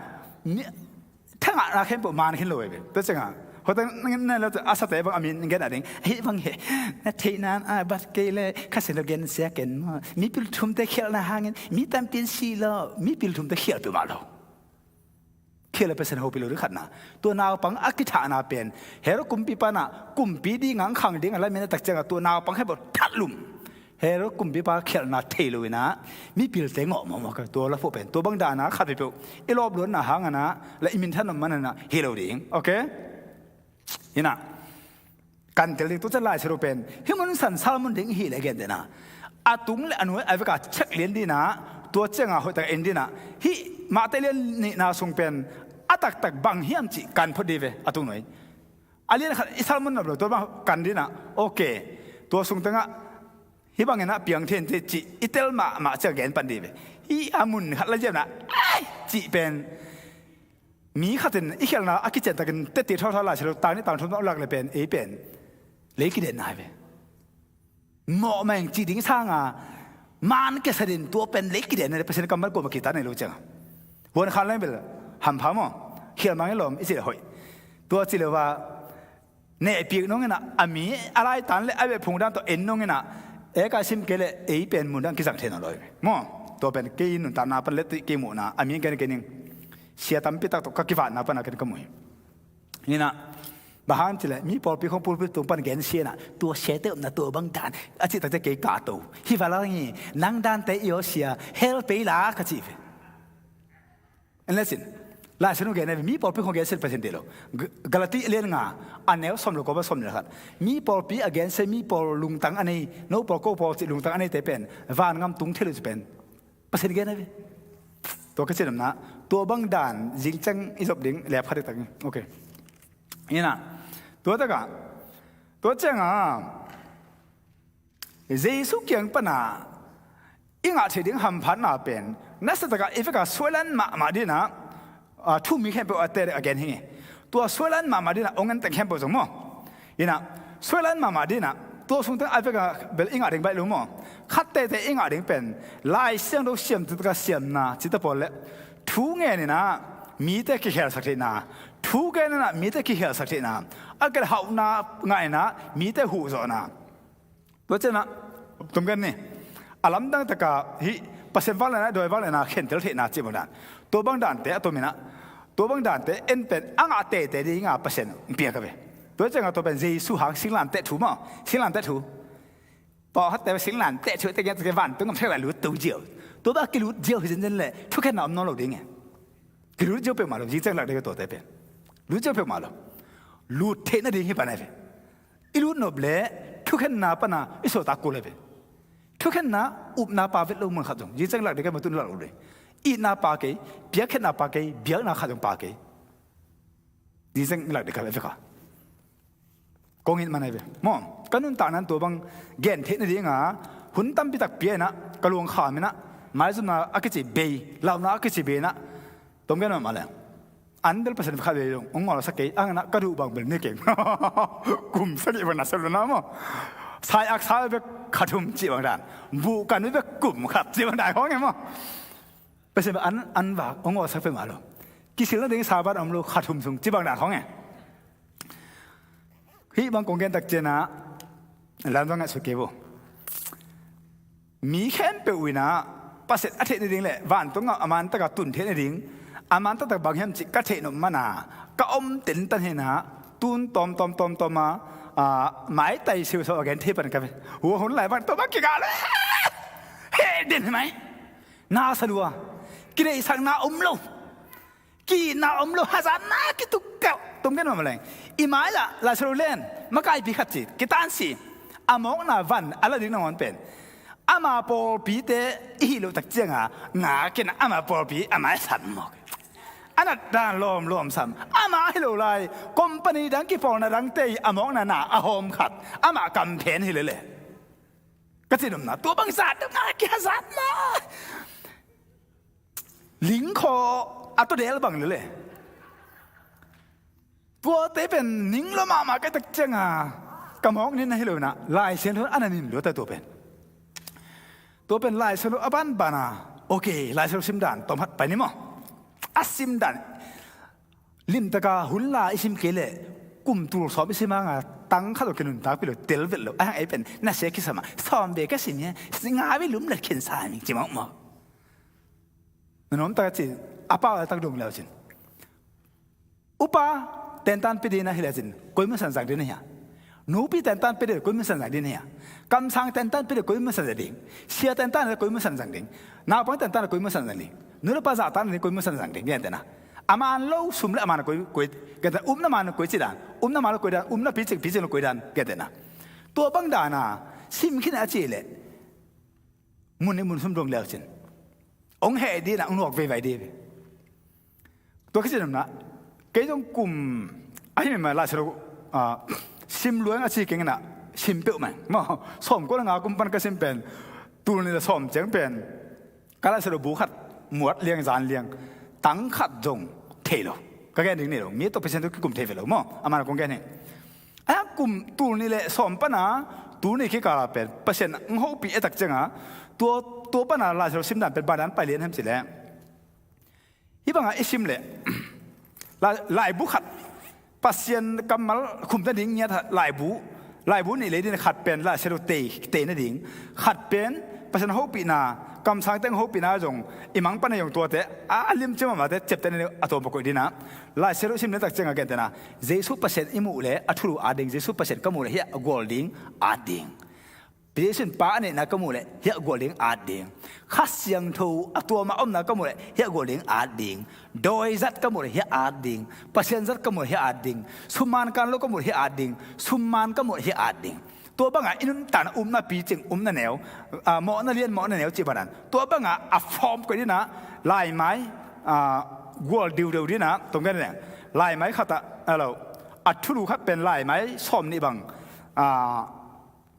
thangahna khempeuh man khin lo ve. Tua cianga hote na lo a sate bang a min gen a ding, hih bang hi. Na theihna a bat kei leh kha sangin gensia ken maw? Mipil thumte khialhna hangin mi tampi in si lo. Mipil thumte khial peuhmah lo. Khial a Pasian hopih lo ding khatna. Tua naupang a kithahna pen Herod kumpipa inah kumpi dingah ang khang dingah lamen a tak ciangah tua naupang khempeuh thatlum. Herod kumpipa khialhna thei lo inah mipilte ngawh mawhmawh ka tua la phuah pen. Tua bang dana khat peuhpeuh i lawp luanna hang anah la i minthan om man anah hi lo ding. Okay? Inah kan tel ding, tua ciang Lai Siangtho pen hih mun san sal mun ding hi leh gen dena a tung le a nuai a veka check lian dinah tua cianga hoihtak en dinah hih Matthai lian nihna sung pen a taktak bang hiam cih kan phot dih ve a tung nuai. A lian khat i sal mun nop lo, tua bang kan dinah okay, tua sung tengah hih bangin ah piang thei in cih i tel mahmah ciang gen pan dih ve. Hih a mun khat la ziamna ai cih pen mi khatin i khialhna a kician takin tette thawthaw Lai Siangtho tang ni tang thum tang lak le pen ei pen lei kidenna hi ve. Mawh meng cih ding sanga man kiasatin tua pen lei kidenna le Pasian kammal kuamah kihta nei lo cianga huan khan leng bel hampha maw? Khial mang i lawm i cih le hoih. Tua cih le va nehpiak nunginah a mi a laitan le a beh phungdan tawh en nunginah ei ka sim kei le ei pen mundang kizang thei nawn lo hi maw? Tua pen kei nuntakna pan le tuih kei muhna a mi an ken kei ning sia tampi tak tawh ka kivatna pana ken ka muh hi. Hinah bang hang cileh mi pawlpi khong pulpit tung pan gen sianah tua siate upna tua bang dan a cih takte kei ka to hi. Valangi nang dante i aw sia hell pei la ka cih ve. En le cin Lai Siangtho gen a ve, mi pawlpi khong gen sin Pasian dih lo. Galati a lian nga a neu sawm le kua pan sawm le khat. Mi pawlpi a gen sin mi pawl lungtang a nei, no pawl ko pawl cih lungtang a neite pen vangam tung thei lo ci pen Pasian gen a ve. Tua ka cinamna tua bang dan zingcang i zop ding lep khat diktak. Okay. Inah tua takah tua cianga Jesu kiang pana i ngah theih ding hamphatna pen nasa takah i vekah suailan mahmah dinah, ah, thu mi khempeuh a tel a gen hi. Tua suailan mahmah dinah ong en teng khempeuh zong maw? Inah suailan mahmah dinah tua sungteng a vekah bel i ngah ding baih lo maw? Khat tete i ngah ding pen Lai Siangtho siam takah siamna cita pawl le thu ngen inah mite kikhelsak theihna, thu gen inah mite kikhelsak theihna, a kele hauhna ngah inah mite huhzawhna. Tua cianah tumgen ni a lamdang takah hih Pasian vangliatna, dawi vangliatna khentel theihna cih bang dan. Tua bang dante a tuminah tua bang dante en pen a ngah tete dinga Pasian piak a ve. Tua ciangah tua pen Jesu hang singlamteh thu maw? Singlamteh thu. Pawlkhatte singlamteh thu te gen vantung gam thei a lut to ziau. Tua bang a kilut ziau hi zenzen le thukhenna om nawn lo ding e. Kilut ziau peuhmah lo, zingciang lak ding a tuate pen lut ziau peuhmah lo. Lut theih nading hi pan a ve. I lut nop le thukhenna pana i sawltak kul a ve. Thukhenna upna pa vet lo mun khat zong zingciang lak ding ka matun lak lo ding. Itna pa kei, piakkhiatna pa kei, biakna khat zong pa kei. Zingciang lak ding ka vet veka kong it man a ve maw? Ka nuntakna in tua bang gen theih nadinga hun tampi tak pia inah ka luangkham inah maizumna a kici bei, launa a kici bei inah tom gen mahmah leng. An bel Pasian khat vei zong hong ngawlsak kei, ang na ka duh bang bel ne keng. Kum sagih bang na sa lo na maw. Sai ak sa bek kha thum cih bang dan, buh kan bek kum khat cih bang dan khawng e maw. Pasian bel an, an vak hong ngawlsak peuhmah lo. Kisil nading Sabbath om lo, kha thum sung cih bang dan khawng e. Hih bang kong gen tak ciangin ah, lam dang ngaihsut kei vo. Mi khempeuh in ah Pasian a theih nading le vantung ah a man takah tun theih nading, a man taktak bang hiam cih ka theih nop man a, ka om tentan hi in ah, tun tawm tawm tawm tawm a, a, maitai siusiu a gen thei pan ka ve. Hua hun lai bang tawm a kigah le, he den hi mai. Na sa lua. Kideihsakna om lo. Ki-itna om lo, hazatna kituk keuh. Tum gen mah leng, i mai-ah Lai Siangtho len, makaipi khat ci, kitan si, a mawkna van a la ding nangawn pen, ama pawlpite i hih loh tak ciangin, ngak in ama pawlpi a mai sat mawk. A nat dan lawmlawm sam. Ama hi lo lai, company dang kipawlna dangte i a mawkna na a hawm khat, amah kamphen hi lele. Ka cih nopna, tua bang zat deuh ngak, kihazatna. Lingkhaw a tawdel bang lele. Tuate pen ning lua mahmah ka hih tak ciangin, ka mawk nin na hi lo in ah, Lai Siangtho a na nin lua ta tua pen. Tua pen Lai Siangtho a banban a, ok, Lai Siangtho simdan tawm khat pai ni maw. A simdan, limtaka hun la i sim kei leh, kum tul sawm i sim hangin, tang khat lo kinuntakpih lo, tel vet lo, a hang ei pen nasia kisam a, sawm ve ka sim hi, nga ve lum let khen sa ming ci mawkmawk. Na nuam tak a ci, a pau a tak dong leu cin. Upa tentan pia ding na hi lecin, koi mun san zang ding na hia? Nupi tentan pia ding, koi mun san zang ding na hia? Kamsang tentan pia ding, koi mun san zang ding? Sia tentan, koi mun san zang ding? Naupang tentan, koi mun san zang ding? Nu le pa zahtakna ding, koi mun san zang ding? Gentehna, a man lo sum le a man koi, koi, gentehna, upna man koi ci dan, upna man lo koi dan, upna picing, picing lo koi dan, gentehna. Tua bang dan a sim khin a ci leh, mun nih mun sum dong leu cin, hong heh ding in ah, hong nuak veivai ding. Tua ka cih nopna, kei zong kum, a hi mah Lai Siangtho, ah, sim lua ing a ci keng in ah, sim peuhmah ing maw. Sawmkua le nga kum pan ka sim pen, tul nih le sawm ciang pen, ka Lai Siangtho bu khat muat liang zan liang, tang khat zong thei lo. Ka gen ding nei lo, mi tawh Pasian tawh kikum thei ve lo maw, a man a kong gen hi. A kum tul nih le sawm pan a, tul nih kikal a pen Pasian hong hopih a tak ciangin, tua, tua pan a Lai Siangtho simdan pen bang dan pai lian hiam cih leh, hih bangah i sim leh, lai, laibu khat, Pasian kammal khum nading ngiat laibu, laibu nih lei ding, khat pen Lai Siangtho tei, tei nading, khat pen Pasian hopihna, kamsangte hopihna zong, i mang pan a zong tuate a limci mahmahte, ciaptehna ding a tawm a koih ding in ah, Lai Siangtho sim nading tak ciangin gentehna, Jesu Pasian i muh leh a thulu at ding, Jesu Pasian ka muh leh hiah a gual ding at ding. Jesu in Pa a neihna ka muh leh hiah gual ding at ding. Kha Siangtho a tuam a omna ka muh leh hiah gual ding at ding. Dawi zat ka muh leh hiah at ding. Pasian zat ka muh leh hiah at ding. Summan kan lo ka muh leh hiah at ding. Summan ka muh leh hiah at ding. Tua bangah i nuntakna upna picing, upna neu, ah, mawhna lian, mawhna neu cih bang dan, tua bangah a form koih ding in ah, laimai, ah, gual diudeu ding in ah, tawm gen leng, laimai khat ah, a lo, a thulu khat pen laimai sawm nih bang, ah,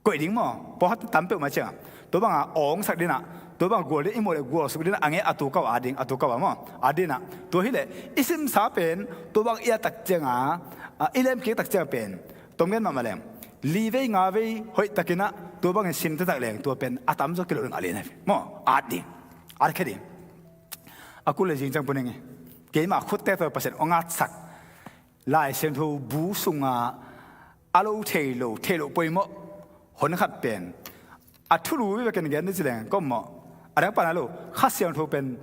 koih ding maw, pawlkhat tam peuhmah ciangin. Tua bangah awngsak ding in ah, tua bangah gual ding, i muh leh gualsuk ding in ah, a ngei a tu kau a ding, a tu kau a maw, a ding in ah. Tua hi leh, i simsa pen, tua bang i at tak ciangin, ah, i lemkik tak ciang pen, tawm gen mahmah leng, li vei nga vei hoih takin ah, tua bangin sim taktak leng, tua pen a tamzaw kilawh ding a lian hi ve maw, at ding, at khia ding. A kul le zing ciang pua ning e. Keima khutte tawh Pasian hong atsak Lai Siangtho bu sungah a lo thei lo, thei lo poimawh hon khat pen, a thulu veve ken gen ni ci leng, kawm maw, a dang pan a lo, Kha Siangtho pen,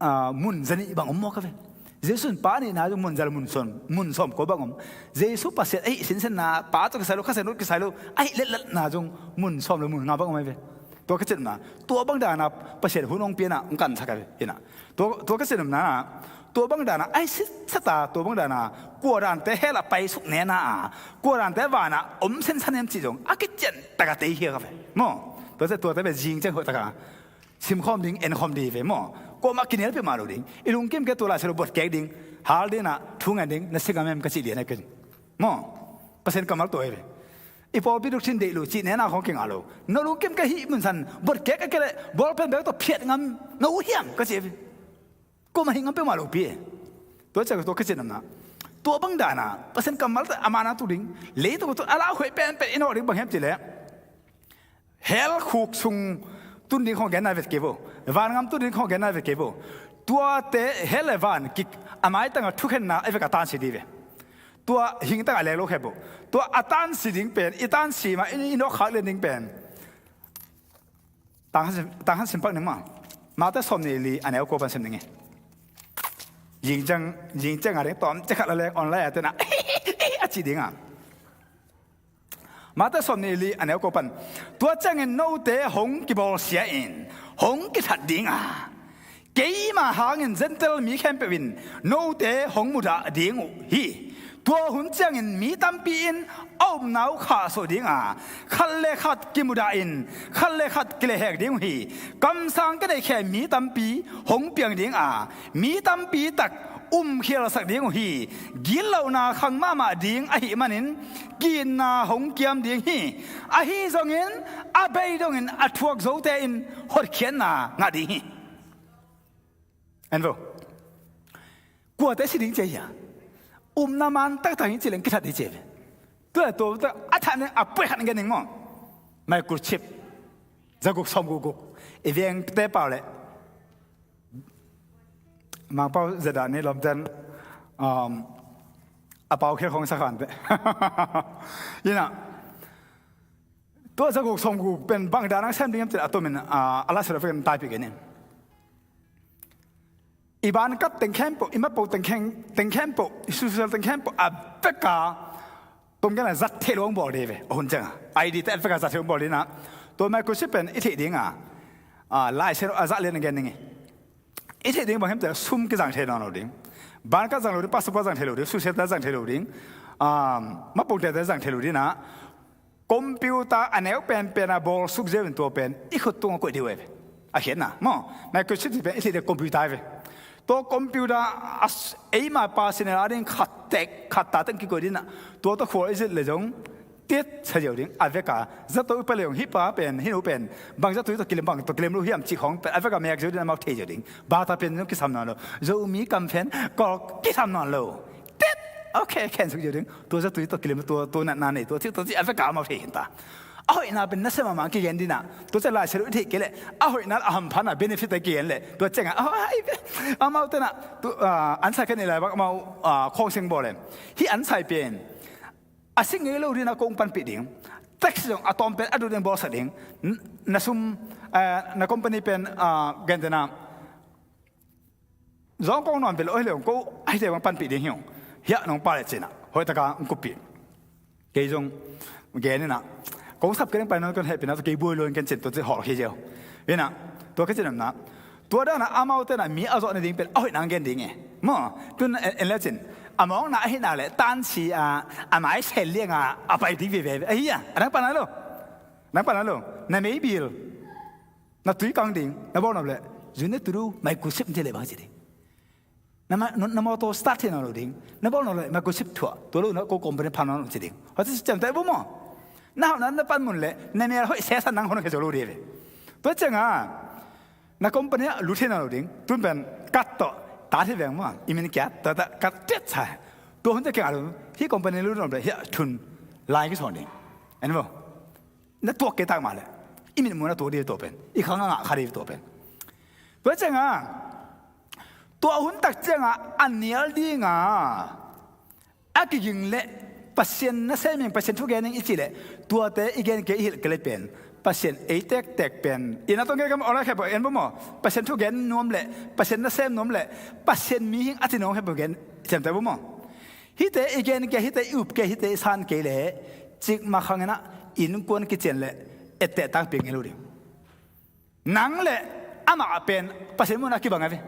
ah, mun zanih bang om maw ka ve. Jesu in Pa a neihna zong mun za le mun sawm, mun sawmkua bang om. Jesu Pasian ahih sinsenna, Pa tawh kisai lo, Kha Siangtho kisai lo, ahih letletna zong mun sawm le mun nga bang om ahi ve. Tua ka cih nopna, tua bang dan a Pasian hun hong pia in ah, hong kansak ahi ve in ah. Tua, tua ka cih nopna, tua bang dan a, ahih sitset a, tua bang dan a, kua dante hell ah paisuk nena a, kua dante van ah om sensen hiam cih zong, a kician tak a teikhia ka ve. Maw, tua se, tuate pen zing ciang hoih tak a simkhawm ding, enkhawm ding hi ve maw. Kuamah kinial peuhmah lo ding. I lungkim kei tua Lai Siangtho buatkek ding, hal ding in ah, thu ngen ding, na si ngam em ka cih lian ahi kei. Maw, Pasian kammal tua hi ve. I pawlpi doctrine deih lo cih nena khawng kingah lo. Na lungkim kei hih mun san buatkek a kei leh bawlpen bek tawh phiat ngam na uh hiam ka ci hi ve. Kuamah hing ngam peuhmah lopi e. Tua ciang tua ka cih namna, tua bang dana Pasian kammal tawh a man a tung ding, leitung tawh a lauhuai penpen i nawk ding bang hiam cih leh, hell khuk sung tun ding khawng gen nai vet kei vo. Vangam tun ding khawng gen nai vet kei vo. Tuate hell le van kik a maitanga thukhenna a vek a tansi ding ve. Tua hing tanga lek lo khe vo. Tua a tansi ding pen, i tansi ma i, i nawk khak lian ding pen. Tang han sim, tang han sim pak ning ma. Mate sawm nih li a neu kua pan sim ning e. Jing ciang, jing ciang a ding tawm cekhat la leng online a tena a ci ding a. Mate sawm nih li a neu kua pan. Tua ciangin note hong kibawlsia in hong kithat ding a, keima hangin Gentile mi khempeuh in note hong mudah ding uh hi. Tua hun ciangin mi tampi in a upna uh khahsuah ding a, khat le khat kimudah in khat le khat kilehhek ding uh hi. Kamsang kineih khe mi tampi hong piang ding a, mi tampi tak umkhialsak ding uh hi. Gitlohna khang mahmah ding ahih manin ki-itna hong kiam ding hi. Ahi zongin a bei dongin a thuak zote in hotkhiatna ngah ding hi. En vo. Kuate si ding ci a hia? Upna man taktak hi ci leng kithat hi ci ve. Tua tua a that ning a puai khat ning gen ning maw. Microchip. Zaguk sawm gukguk. I vengte pau le. Mangpau zeda ni lomten, um, a pau khial khong sakhan te. Ina. Tua zaguk sawm guk pen bang dan a sem ding em cil a tomin, uh, a la sura fikan taipi kenin. I ban kat teng khempeuh, i mapo teng khem, teng khempeuh, i susel teng khempeuh a veka tom gen a zat thei lo hong bawl ding ve, a hun ciang a. I D te a veka zat thei lo hong bawl ding a. Tua microchip pen i theih ding a, a, lai sen a zah lian a gen ding i. I theih ding bang hiam te sum kizang thei nawn lo ding. Ban kat zang lo ding, passport zang thei lo ding, susel te zang thei lo ding. A, mapong te zang thei lo ding a. Computer a neu penpen a bawlsuk ziau in tua pen i khut tungah koih dih uh e ve. A khiatna maw, microchip pen i theih ding computer e ve. Tua computer a s-, eima personal a ding khat tek khat ta teng kikoih ding a. Tua tawh khual i zit le zong tit sa ziau ding. A veka zato i pale zong hih pa pen, hih nu pen bang zato i tawh kilem, bang tawh kilem lo hiam cih khawng pen a veka mek ziau ding, amau thei ziau ding. Bata pen zong kisam nawn lo. Zomi kam pen kawl kisam nawn lo. Tet! Ok, khen suk ziau ding. Tua zato i tawh kilem, tua, tua natna nei, tua cih, tua cih a veka amau thei hi ta. A hoihna pen nasem a mang kigen ding a. Tua ciang lai selu i theih kei leh a hoihna a hamphatna benefit a kigen leh tua ciangah, oh, ai, amau tena tu, ah, ansai khen i lai bak amau, ah, khawngseng bawl leh. Hih ansai pen a sik ngei lo ding a kong panpih ding. Tax zong a tawm pen a duh ding bawlsak ding. N-, na sum, ah, na company pen, ah, gen tena zong kong nawn bil oi leong ko ahi te bang panpih ding hiong. Hiah nong pa le cina hoih taka ng kuppih. Kei zong gen ina kong sap kei ding pai nawn kon hehpihna kei buai lo in ken cin tua ci hawh hi ziau. Ina tua ka cin amna tua dana amau tena mi a zawh na ding pen a hoih nang gen ding e. Maw tun en, en le cin a mawngna ahihna le tansi a, a mai sel lianga a pai ding veve ahi a, a nang pa na lo. Nang pa na lo. Na mei bil. Na tui kang ding, na bawl nop leh, you need to do microchip in ci leh bang ci ding. Na ma-, na, na mawtaw start thei nawn lo ding, na bawl nop leh microchip thuah, tua lo na ko company phan nawn lo ci ding. Hua ci ciamteh bu maw. Na hauh na, na pan mun leh, na mel hoih sesa nang hon khe zo lo ding ve. Tua cianga, na company ah lut thei nawn lo ding, tun pen kat tawh, ta thei veng maw, i min kiat, ta, ta, kat tiat sa. Tua hun te kiang a lo, hi company lut nop leh, hi a thun, lai kisawn ding. En maw. Na tuak kei tak mah leh i mitmuh na tuak dih tua pen, i khang a ngah kha dih tua pen. Tua cianga tua hun tak cianga a nial dinga a kiging leh Pasian nasem ing, Pasian thugen ing i cih leh tuate i gen kei i hilh kei leh pen Pasian ei tektek pen i na tong gen kam awla khe pawh en bu maw. Pasian thugen nuam leh Pasian nasem nuam leh Pasian mihing a ci nuam khe pawh gen ciamteh bu maw. Hihte i gen kei, hihte i up kei, hihte i san kei leh cikmah khang inah innkuan kician leh etteh tangpi ngei lo ding. Nang le amah pen Pasian munah kibang a ve.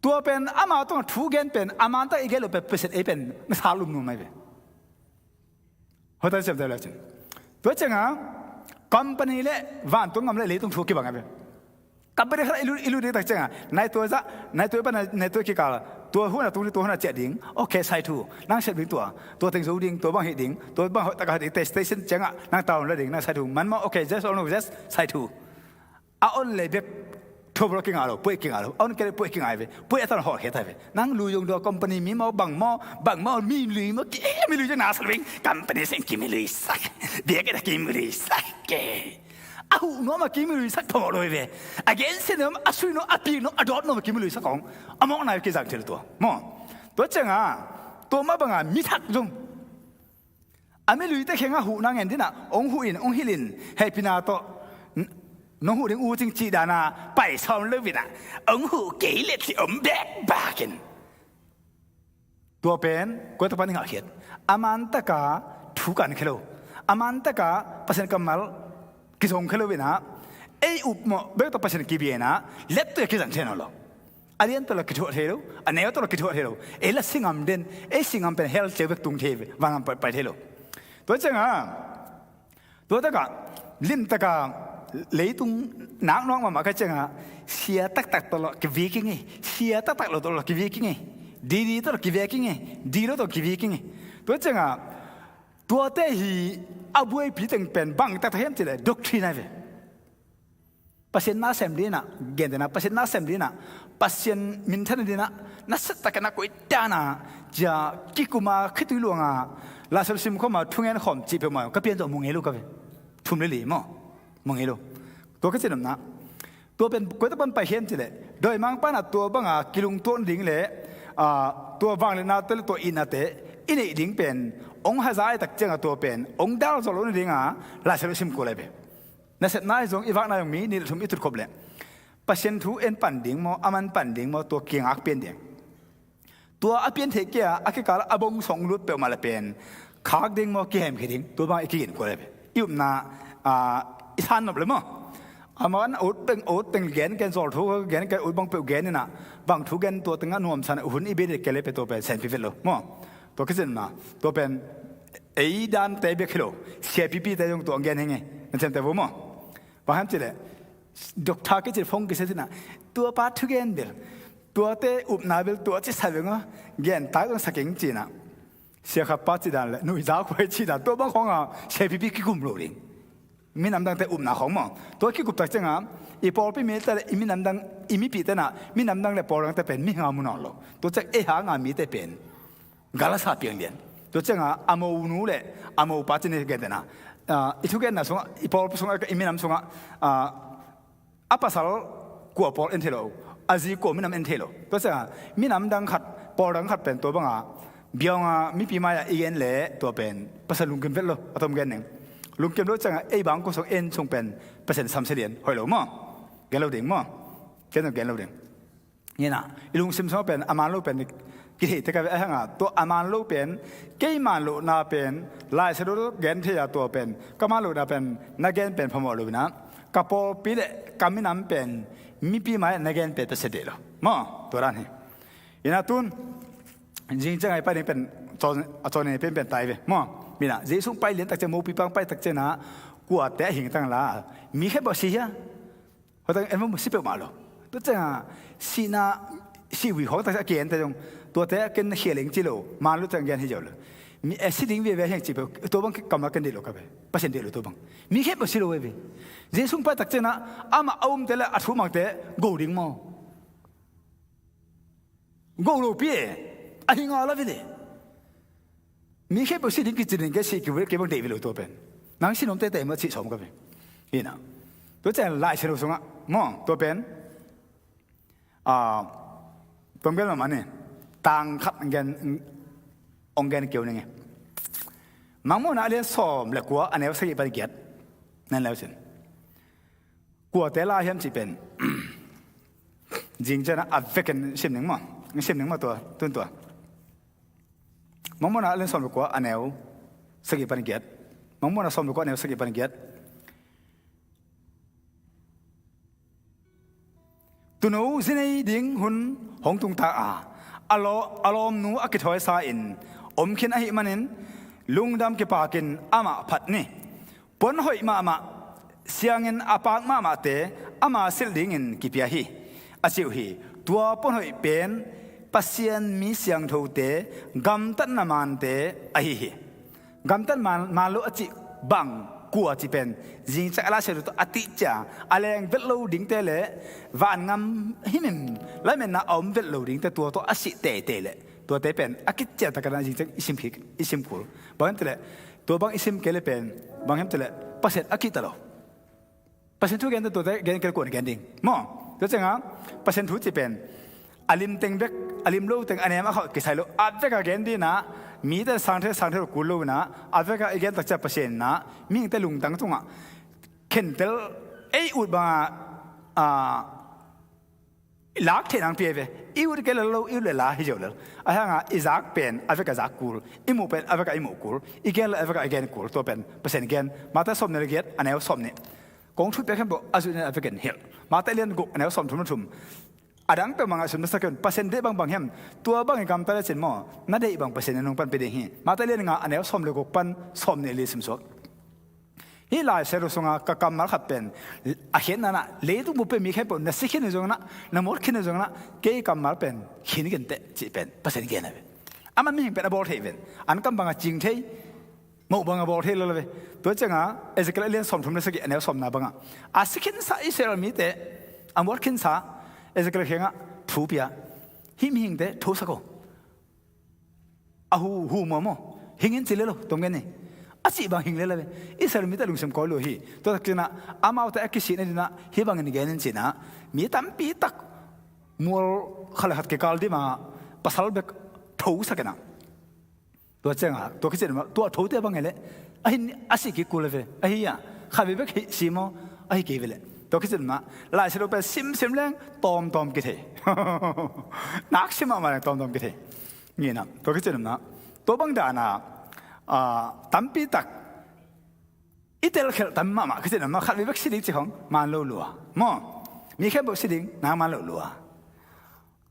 Tua pen amah tungah thu gen pen a mantak i gen lo pen Pasian ei pen na sa lum nuam a ve. Hotel siam tel cin tua cianga company le vantung ngam le leitung thu kibang a ve. Company khat i lut, i lut ding tak cianga nai tua zah, nai tua i pan, nai tua kikal, tua hun a tung ding, tua hun a ciah ding. Ok, sai thu. Nang siam ding tua, tua teng zo ding, tua bang hih ding, tua bang hoih taka hih ding, test station ciangah nang taun la ding, nang sai thu. Man maw, ok, yes or no, yes, sai thu. A on le bek Thobor kingah lo, puai kingah lo, a hun kei le puai kingah ve, puai a tan hawlkhia ta ve. Nang lui zong dua company mi maw, bang maw, bang maw, mi lui maw, ki mi lui zong na sa lo ing, company seng ki mi lui sak, biak e da ki mi lui sak ke. A huh nuam a ki mi lui sak phamawh lo ve. A gensia nuam, a sui nuam, a pik nuam, a dawt nuam a ki mi lui sak kong a mawkna kizang thei lo tua maw. Tua ciangah tua mah bangah mi thak zong a mi luite khengah huh nang en dinah, ong huh in, ong hilh in, hehpihna tawh, n-, nong huh ding uh cing cih danah pai sawm lo inah, ong huh kei le ci om bekbak in. Tua pen koi tak pan i ngahkhiat. A man taka thu kan khia lo, a man taka Pasian kammal kizong khia lo inah, ei upmawh bek tawh Pasian kibia inah, lep tawh kizang thei nawn lo. A lian tawh la kithuah thei lo, a neu tawh la kithuah thei lo. Ei la singam den, ei singam pen hell ceu bek tung thei ve, vangam pai, pai thei lo. Tua ciangah, tua takah, limtakah, leitung nak nuak mahmah ka ciangah, sia taktak tawh la kiviking e, sia taktak lo tawh la kiviking e, didi tawh la kiviking e, dilo tawh kiviking e. Tua ciangah, tuate hi a buaipi teng pen bang taktak hiam cileh doctrine ai ve. Pasian na sem dinah, gentehna, Pasian na sem dinah, Pasian minthan dinah, na set tak na koih dana, cia kikuma khitui luanga, Laisiangtho sim khawma, thungen khawm cih peuhmah ka pian tawh mu ngei lo ka ve. Thum le li maw? Mu ngei lo. Tua ka cinamna. Tua pen koi tak pan pai hiam cileh, dawimangpa na tua banga kilungtuak ding le, ah, tua vangliatnate le tua itnate i neih ding pen, ong haza ai tak ciangah tua pen ong dal zawh lo na dinga, Laisiangtho sim kul ai ve. Nasepna hi zong, i vakna zong mi nih le thum i tutkhop leh Pasian thu en pan ding maw, a man pan ding maw, tua kingak pian ding. Tua a pian theih kei a, a kikal a bong song lut peuhmah le pen khak ding maw, kihemkhia ding, tua bang i kigin kua le pen i upna, ah, i san nop le maw. A man a ut peng, ut peng gen, gen zawl thu gen, gen ut bang peuh gen inah, bang thu gen tua tengah nuamsan hun i bia dek kei le pen tua pen senpi vet lo maw. Tua kisin ma, tua pen ei dante biak hi lo, siapipite zong tua gen henge, na ciamte vo maw. Bang hiam cileh, doctor kicin phone kisia cinah, tuapa thugen bel, tuate upna bel, tua ci sa beng aw, gen tak zong sa keng cinah. Siakhapa cidan le nuizau khuai cidan, tua bang khawngah siapipi kikum lo ding. Minam dangte upna khawng maw. Tua kikup tak ciangah, i pawlpi mite le i minam dang, i mipite na, minam dang le pawl dangte pen mihing a mu nawn lo. Tua ciang ei hanga mite pen gal a sa piang lian. Tua ciangah a monu le a mopa cin i gentehna, ah, i thugenna sungah, i pawlpi sungah, i minam sungah, ah, a pasal kua pawl en thei lo, a zi kua minam en thei lo. Tua ciangah minam dang khat, pawl dang khat pen tua banga biaunga mipi mai-ah i gen le tua pen Pasian lungkim vet lo, a tom gen ning. Lungkim lo ciangah ei bang kua sung en sung pen Pasian samsia lian, hoih lo maw. Gen lo ding maw. Gen lo, gen lo ding. Nina, i lungsim sungah pen a man lo pen kithei tek a ve, a hanga tua a man lo pen, kei man lohna pen, Laisiangtho gen thei a tua pen, ka man lohna pen na gen pen phamawh lo inah, ka pawlpi le ka minam pen mipi mai na gen pen Pasian deih lo maw, tua dan hi. Inah tun zing ciang ai pai ding pen, a cawn pen pen tai ve maw. Mina zing sung pai lian tak ciang, mopi pang pai tak ciang na, kuate a hing tang la, mi khempeuh si hia? Hotang en mah si peuhmah lo. Tua ciangah sihna, sih ui khawng tak a kian te zong, tuate a ken na khia leng ci lo, man lo ciang gen hi zo lo. Mi a si ding viavia hiang ci peuh, tua bang kammal ken deih lo ka ve. Pasian deih lo tua bang. Mi khempeuh si lo ve. Jesu pai tak ciangah amah a umte le a thu mangte go ding maw? Go lopi e, a hi nga la vele. Mi khempeuh si ding kici ding ke si ki vele ke bang deih vele tua pen. Nang si nom tete ma si sawm ka ve. Ina. Tua ciang Laisiangtho sungah maw, tua pen. Ah, tua gen ma mane. Tang khat gen, ong gen keu ning e. Mangmuhna a lian sawm le kua a neu sagih pan giat. Nan leu sin. Kuate la hiam cih pen. Zing ciangah a vekin sim ning maw. Sim ning maw tua, tun tua. Mangmuhna a lian sawm le kua a neu sagih pan giat. Mangmuhna sawm le kua a neu sagih pan giat. Tuuno zinei ding hun hong tungta a, a law-, a lawmnu a kithawisa in om khin ahih manin lungdam kipakin amah phat ni. Puan hoih mahmah, siangin a pak mahmahte ama silh dingin kipia hi, a ci uh hi. Tua puan hoih pen Pasian mi siangthote gamtatna mante ahi hi. Gamtat man, man lo a cih bang kua cih pen zingciang a Lai Siangtho tawh a tih cia a leng vet lo dingte le vangam himhim lametna a om vet lo dingte tua tawh a sih teitei le tuate pen a kician takin a zingciang i sim kik, i sim kul. Bang hiam cih leh tua bang i sim kei le pen bang hiam cih leh Pasian a kihta lo. Pasian thu gente tuate gen kei le kuan gen ding maw? Tua ciangah Pasian thu cih pen a lim teng bek, a lim lo teng, a nem a khauh kisai lo, a vek a gen ding inah mite sangthei sangthei lo kul lo inah a vek a i gen takcia Pasian inah mihingte lungtang tungah khentel ei ut bangah a lak theih nang pia ve. I ut kei le lo, i ut le la hi zio lel. A hangah i zak pen a vek a zak kul, i muh pen a vek a i muh kul, i gen le a vek a i gen kul. Tua pen Pasian gen. Mate sawm nih le giat a neu sawm nih. Kong thu piak khempeuh a zui nen a vek in hilh. Mate lian guk a neu sawm thum le thum. A dang peuhmah ngaihsun na sak un, Pasian deih bangbang hiam? Tua bangin gamta le cin maw, na deih bang Pasian in nung pan pia ding hi. Mate lian nga a neu sawm le guk pan sawm nih le li simsuak. Hih Lai Siangtho sunga ka kammal khat pen a khiatna inah leitung bup pen mi khempeuh na si khin uh zongin ah, na muat khin uh zongin ah, kei kammal pen khin kei inteh cih pen Pasian gen a ve. Amah mihing pen a bawl thei ven, an kam bangah cing thei, moh bangah bawl thei lo lo ve. Tua ciangah Ezekiel a lian sawm thum le sagih a neu sawmna bangah a si khinsa Israel mite, a muat khinsa Ezekiel kiangah thu pia, hih mihingte thosak o. A hu, hu maw maw, hing in ci le lo, tom gen ni. A cih bang hing le lo ve. Israel mite lungsim kawi lua hi. Tua tak cinah amaute a kisihna dinah hih bangin gen in cinah mi tampi tak mual khat le khat kikal dima pasal bek thosak inah. Tua ciangah tua khicin mah tua thote bang hi leh a hin a si kik kul le ve. Ahi a khat ve bek hi si maw? Ahi kei ve leh. Tua khicin mah Lai Siangtho pen simsim leng tawmtawm kithei. Nak sim mahmah leng tawmtawm kithei. Nginah tua khicin mah tua bang dana tampi tak i telkhelh tam mahmah khicin mah khat ve bek si ding ci khong man lo lua maw? Mi khempeuh si ding nak man lo lua.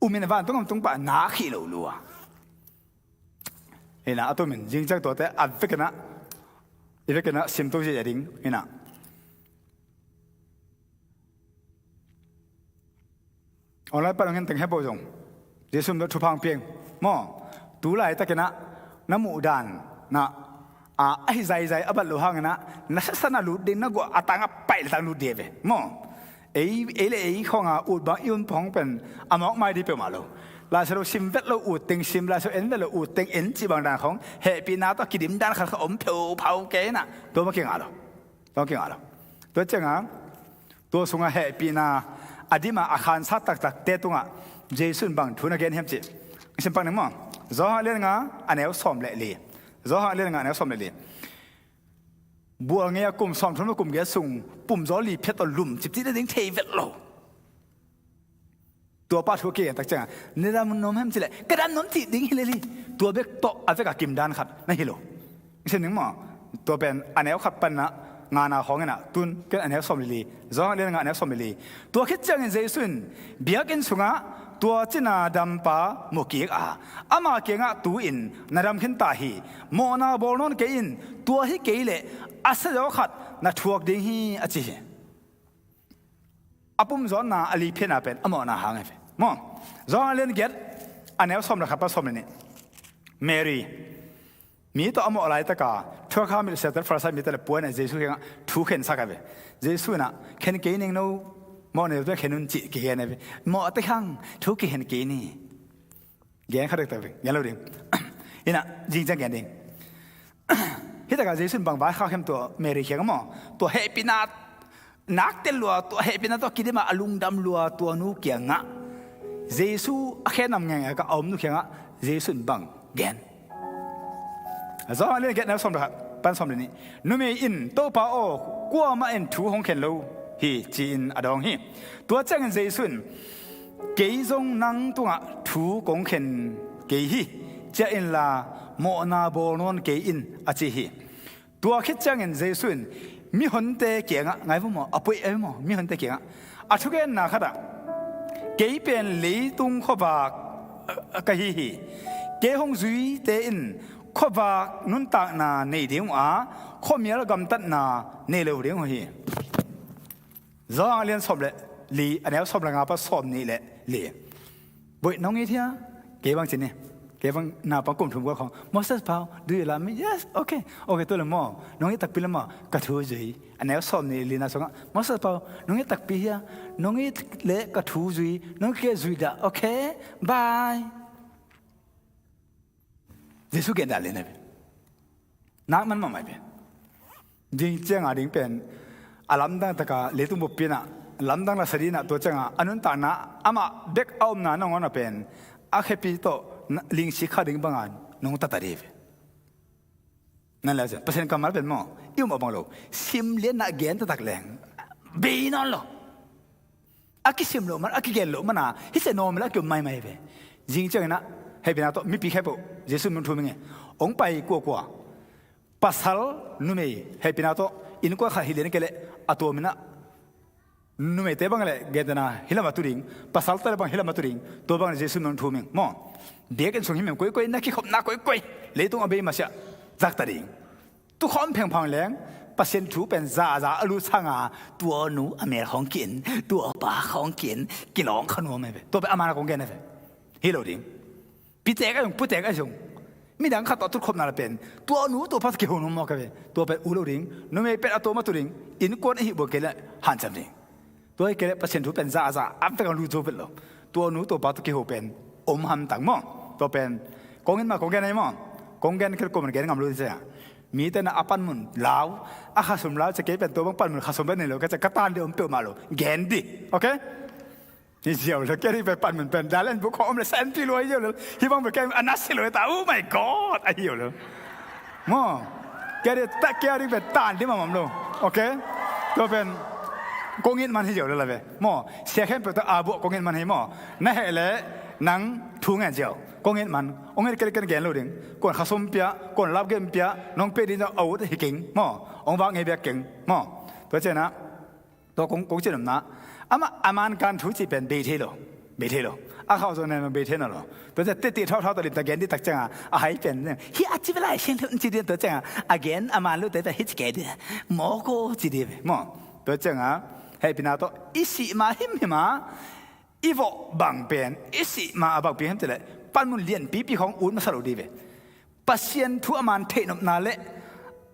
Umin a vantung om tung pah nak hih lo lua. Inah a tumin zingciang tuate a vekinah i vekinah simto zia ding inah online pan hong henteng hepeuh zong Jesu min tawh thupha hong piang maw? Tu laitakinah na muh dan nah a ahi zaizai a bat lo hanginah na sasan a lut ding, na guah a tangah paih le tang lut ding a ve maw? Ei, ei le ei khawngah ut bang i un phawng pen a mawk mai ding peuhmah lo. Lai Siangtho sim vet lo ut teng sim, Lai Siangtho en vet lo ut teng en cih bang dan khawng hehpihna tawh kidim dan khat kha om pheuphau kei inah tua mah kingah lo. Tua mah kingah lo. Tua ciangah tua sungah hehpihna a dima a khansa taktakte tungah Jesu in bang thu na gen hiam cih sim pak ning maw? Johan lian nga a neu sawm le li. Johan lian nga a neu sawm le li. Bual ngei a kum sawmthum le kum giat sung pumzaw li phiat tawh lum cipcih nading thei vet lo. Tua pa thu a kigen tak ciangah na dam nuam hiam cih leh ka dam nuam cih ding hi lel hi. Tua bek tawh a vek a kim dan khat na hi lo. Sim ning maw? Tua pen a neu khat panah ngana khawng inah tun ken a neu sawm le li. Johan lian nga a neu sawm le li. Tua khit ciangin Jesu in biakinn sungah tua cina dampa mu kik a ama kiangah tu in na dam khin ta hi. Mawhna bawl nawn kei in, tua hi kei leh a siazaw khat na thuak ding hi a ci hi. A pumzawnna a li phiatna pen a mawhna hang hi ve maw? Johan lian giat a neu sawm le khat pan sawm le nih. Mary mi tawh a mawh laitaka thuakha milh siate Farisai mite le puan a Jesu kiangah thu khensak a ve. Jesu inah khen kei ning no, mawh nei lote khen un cih kigen a ve. Mawh a te khang thu kikhen kei ni. Gen kha dektak ve, gen lo ding. Inah zingciang gen ding. Hitakah Jesu in bang vaikhak hiam tua Mary kiangah maw? Tua hehpihna nak tel lua, tua hehpihna tua kidima a lungdam lua tua nu kiangah Jesu a khenam ngengaka a om nu kiangah Jesu in bang gen. Johan lian giat neu sawm le khat pan sawm le nih. Numei in Topa aw, kuamah in thu hong khen lo hi ci-in a dawng hi. Tua ciangin Jesu in kei zong nang tungah thu kong khen kei hi. Ciah inla mawhna bawl nawn kei in a ci hi. Tua khit ciangin Jesu in mihonte kiangah ngai vo maw, a puih ai maw, mihonte kiangah a thugenna khatah kei pen leitung khuavak ka hi hi. Kei hong zuite in khuavak nuntakna nei ding uh a khuamial gamtatna nei lo ding uh hi. Johan lian sawm le li a neu sawm le nga pan sawm nih le li. Boih nong it hia? Kei bang ci ni. Kei bang naupang kum thum kua khawng, "Moses Pau, do you love me?" "Yes, okay." "Okay, tua le maw, nong it takpi le maw, ka thu zui." A neu sawm nih lina sungah, "Moses Pau, nong it takpi hia? Nong it le ka thu zui, nong it kei zui dah, okay? Bye." Jesu gen dah le na ve. Nak man mahmah ve. Zing cianga ding pen a lamdang taka leitung buppi inah lamdang la sa dinah, tua cianga a nuntakna amah bek a omna nangawn a pen a khepi tawh na, lingsik kha ding banga nong tata dih ve. Nan le cian Pasian kammal pen maw, i um a bang lo, sim lianah gen taktak leng bei nawn lo. A kisim loh man, a kigen loh mana hi sia nawm la a kium maimai ve. Zing cianginah hehpihna tawh mipi khempeuh Jesu min thum ing e. Hong pai kuakua, pasal numei hehpihna tawh innkuan khat hi lian kei leh a tua minah numeite bang le gentena hi lamah tu ding, pasalte le bang hi lamah tu ding, tua bang le Jesu min thum ing maw. Biakinn sung himhim koikoi, na kikhopna koikoi, leitung a bei masiah zakta ding. Tukhawm phengphang leng Pasian thu pen zaza a lut sanga, tua nu a mel khawng kin, tua pa khawng kin, kilawng kha nuam e ve. Tua pen a mana kong gen e ve. Hi lo ding. Pitek a zong, putek a zong, midang khat tawh tutkhopna la pen tua nu tua pa kiho nuam mawk e ve. Tua pen u lo ding. Numei pen a tua mah tu ding. Innkuan a hih buang kei le hanciam ding. Tua hi kei le Pasian thu pen zaza a vek a lut zo vet lo. Tua nu tua pa tua kiho pen om hamtang maw. Tua pen kong it mah kong gen ahi maw. Kong gen kei le kuaman gen ngam lo ding cia. Mite na a panmun lau, a khasum lau cia, kei pen tua bang panmun khasum pen nei lo ka cia, ka tan dih om peuhmah lo. Gen dih, okay? Hi ziau lo, kei dih pen panmun pen dalen buk khawng om le senpi lua hi ziau lo. Hih bang pen kei a na si lo ta, oh my God, a hi ziau lo. Maw, kei dih ta, kei dih pen tan dih mahmah lo. Okay? Tua pen kong it man hi ziau lo la ve. Maw, sia khempeuh ta a buah kong it man hi maw. Na heh le nang thu ngen ziau. Kong it man, hong it kei le kei gen lo ding. Kuan khasum pia, kuan lap gen pia, nong pia ding a ut hi keng. Maw, hong vak ngei bia keng. Maw, tua cianah tua kong, kong cian omna. Amah a man kan thu cih pen bei thei lo. Bei thei lo. A khauh zong nen bei thei nawn lo. Tua ciang titi thauthau tawh limta gen dih tak cianga a hai pen hi a ci ve lai siang thum ci dih tua cianga a gen a man lo te ta hi ci kei dih. Mawk aw ci dih ve. Maw. Tua cianga hehpihna tawh i sih ma himhim a i vawh bang pen i sih ma a bang pi hiam cileh panmun lianpipi khawng ut masa lo dih ve. Pasian thu a man theihnopna le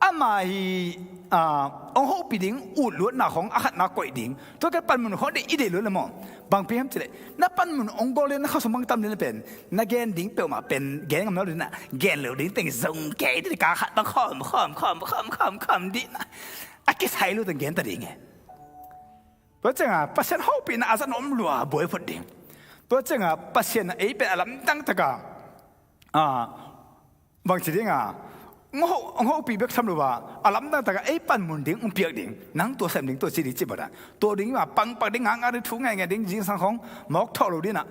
ama hi, ah, hong hopih ding utluatna khawng a khatna koih ding. Tua kei panmun khawng dih i deih luat le maw. Bang pi hiam cileh na panmun hong gol ding na khasum bang tam ding le pen na gen ding peuhmah pen gen ngam lo ding na gen lo ding teng zong kei dih ka khat bang khawm khawm khawm khawm khawm khawm dih na a kisai lo teng gen ta ding e. Tua cianga Pasian hopihna a zat na om lua buai phot ding. Tua cianga Pasian a ei pen a lamdang taka, ah, bangci dinga hong ho, hong hopih bek sam lo a, a lamdang taka ei panmun ding hong piak ding. Nang tua sem ding tua ci ding ci bawdan. Tua ding ma pangpak ding ngakngak ding thu ngaingai ding zingsang khawng mawk thawh lo dinah.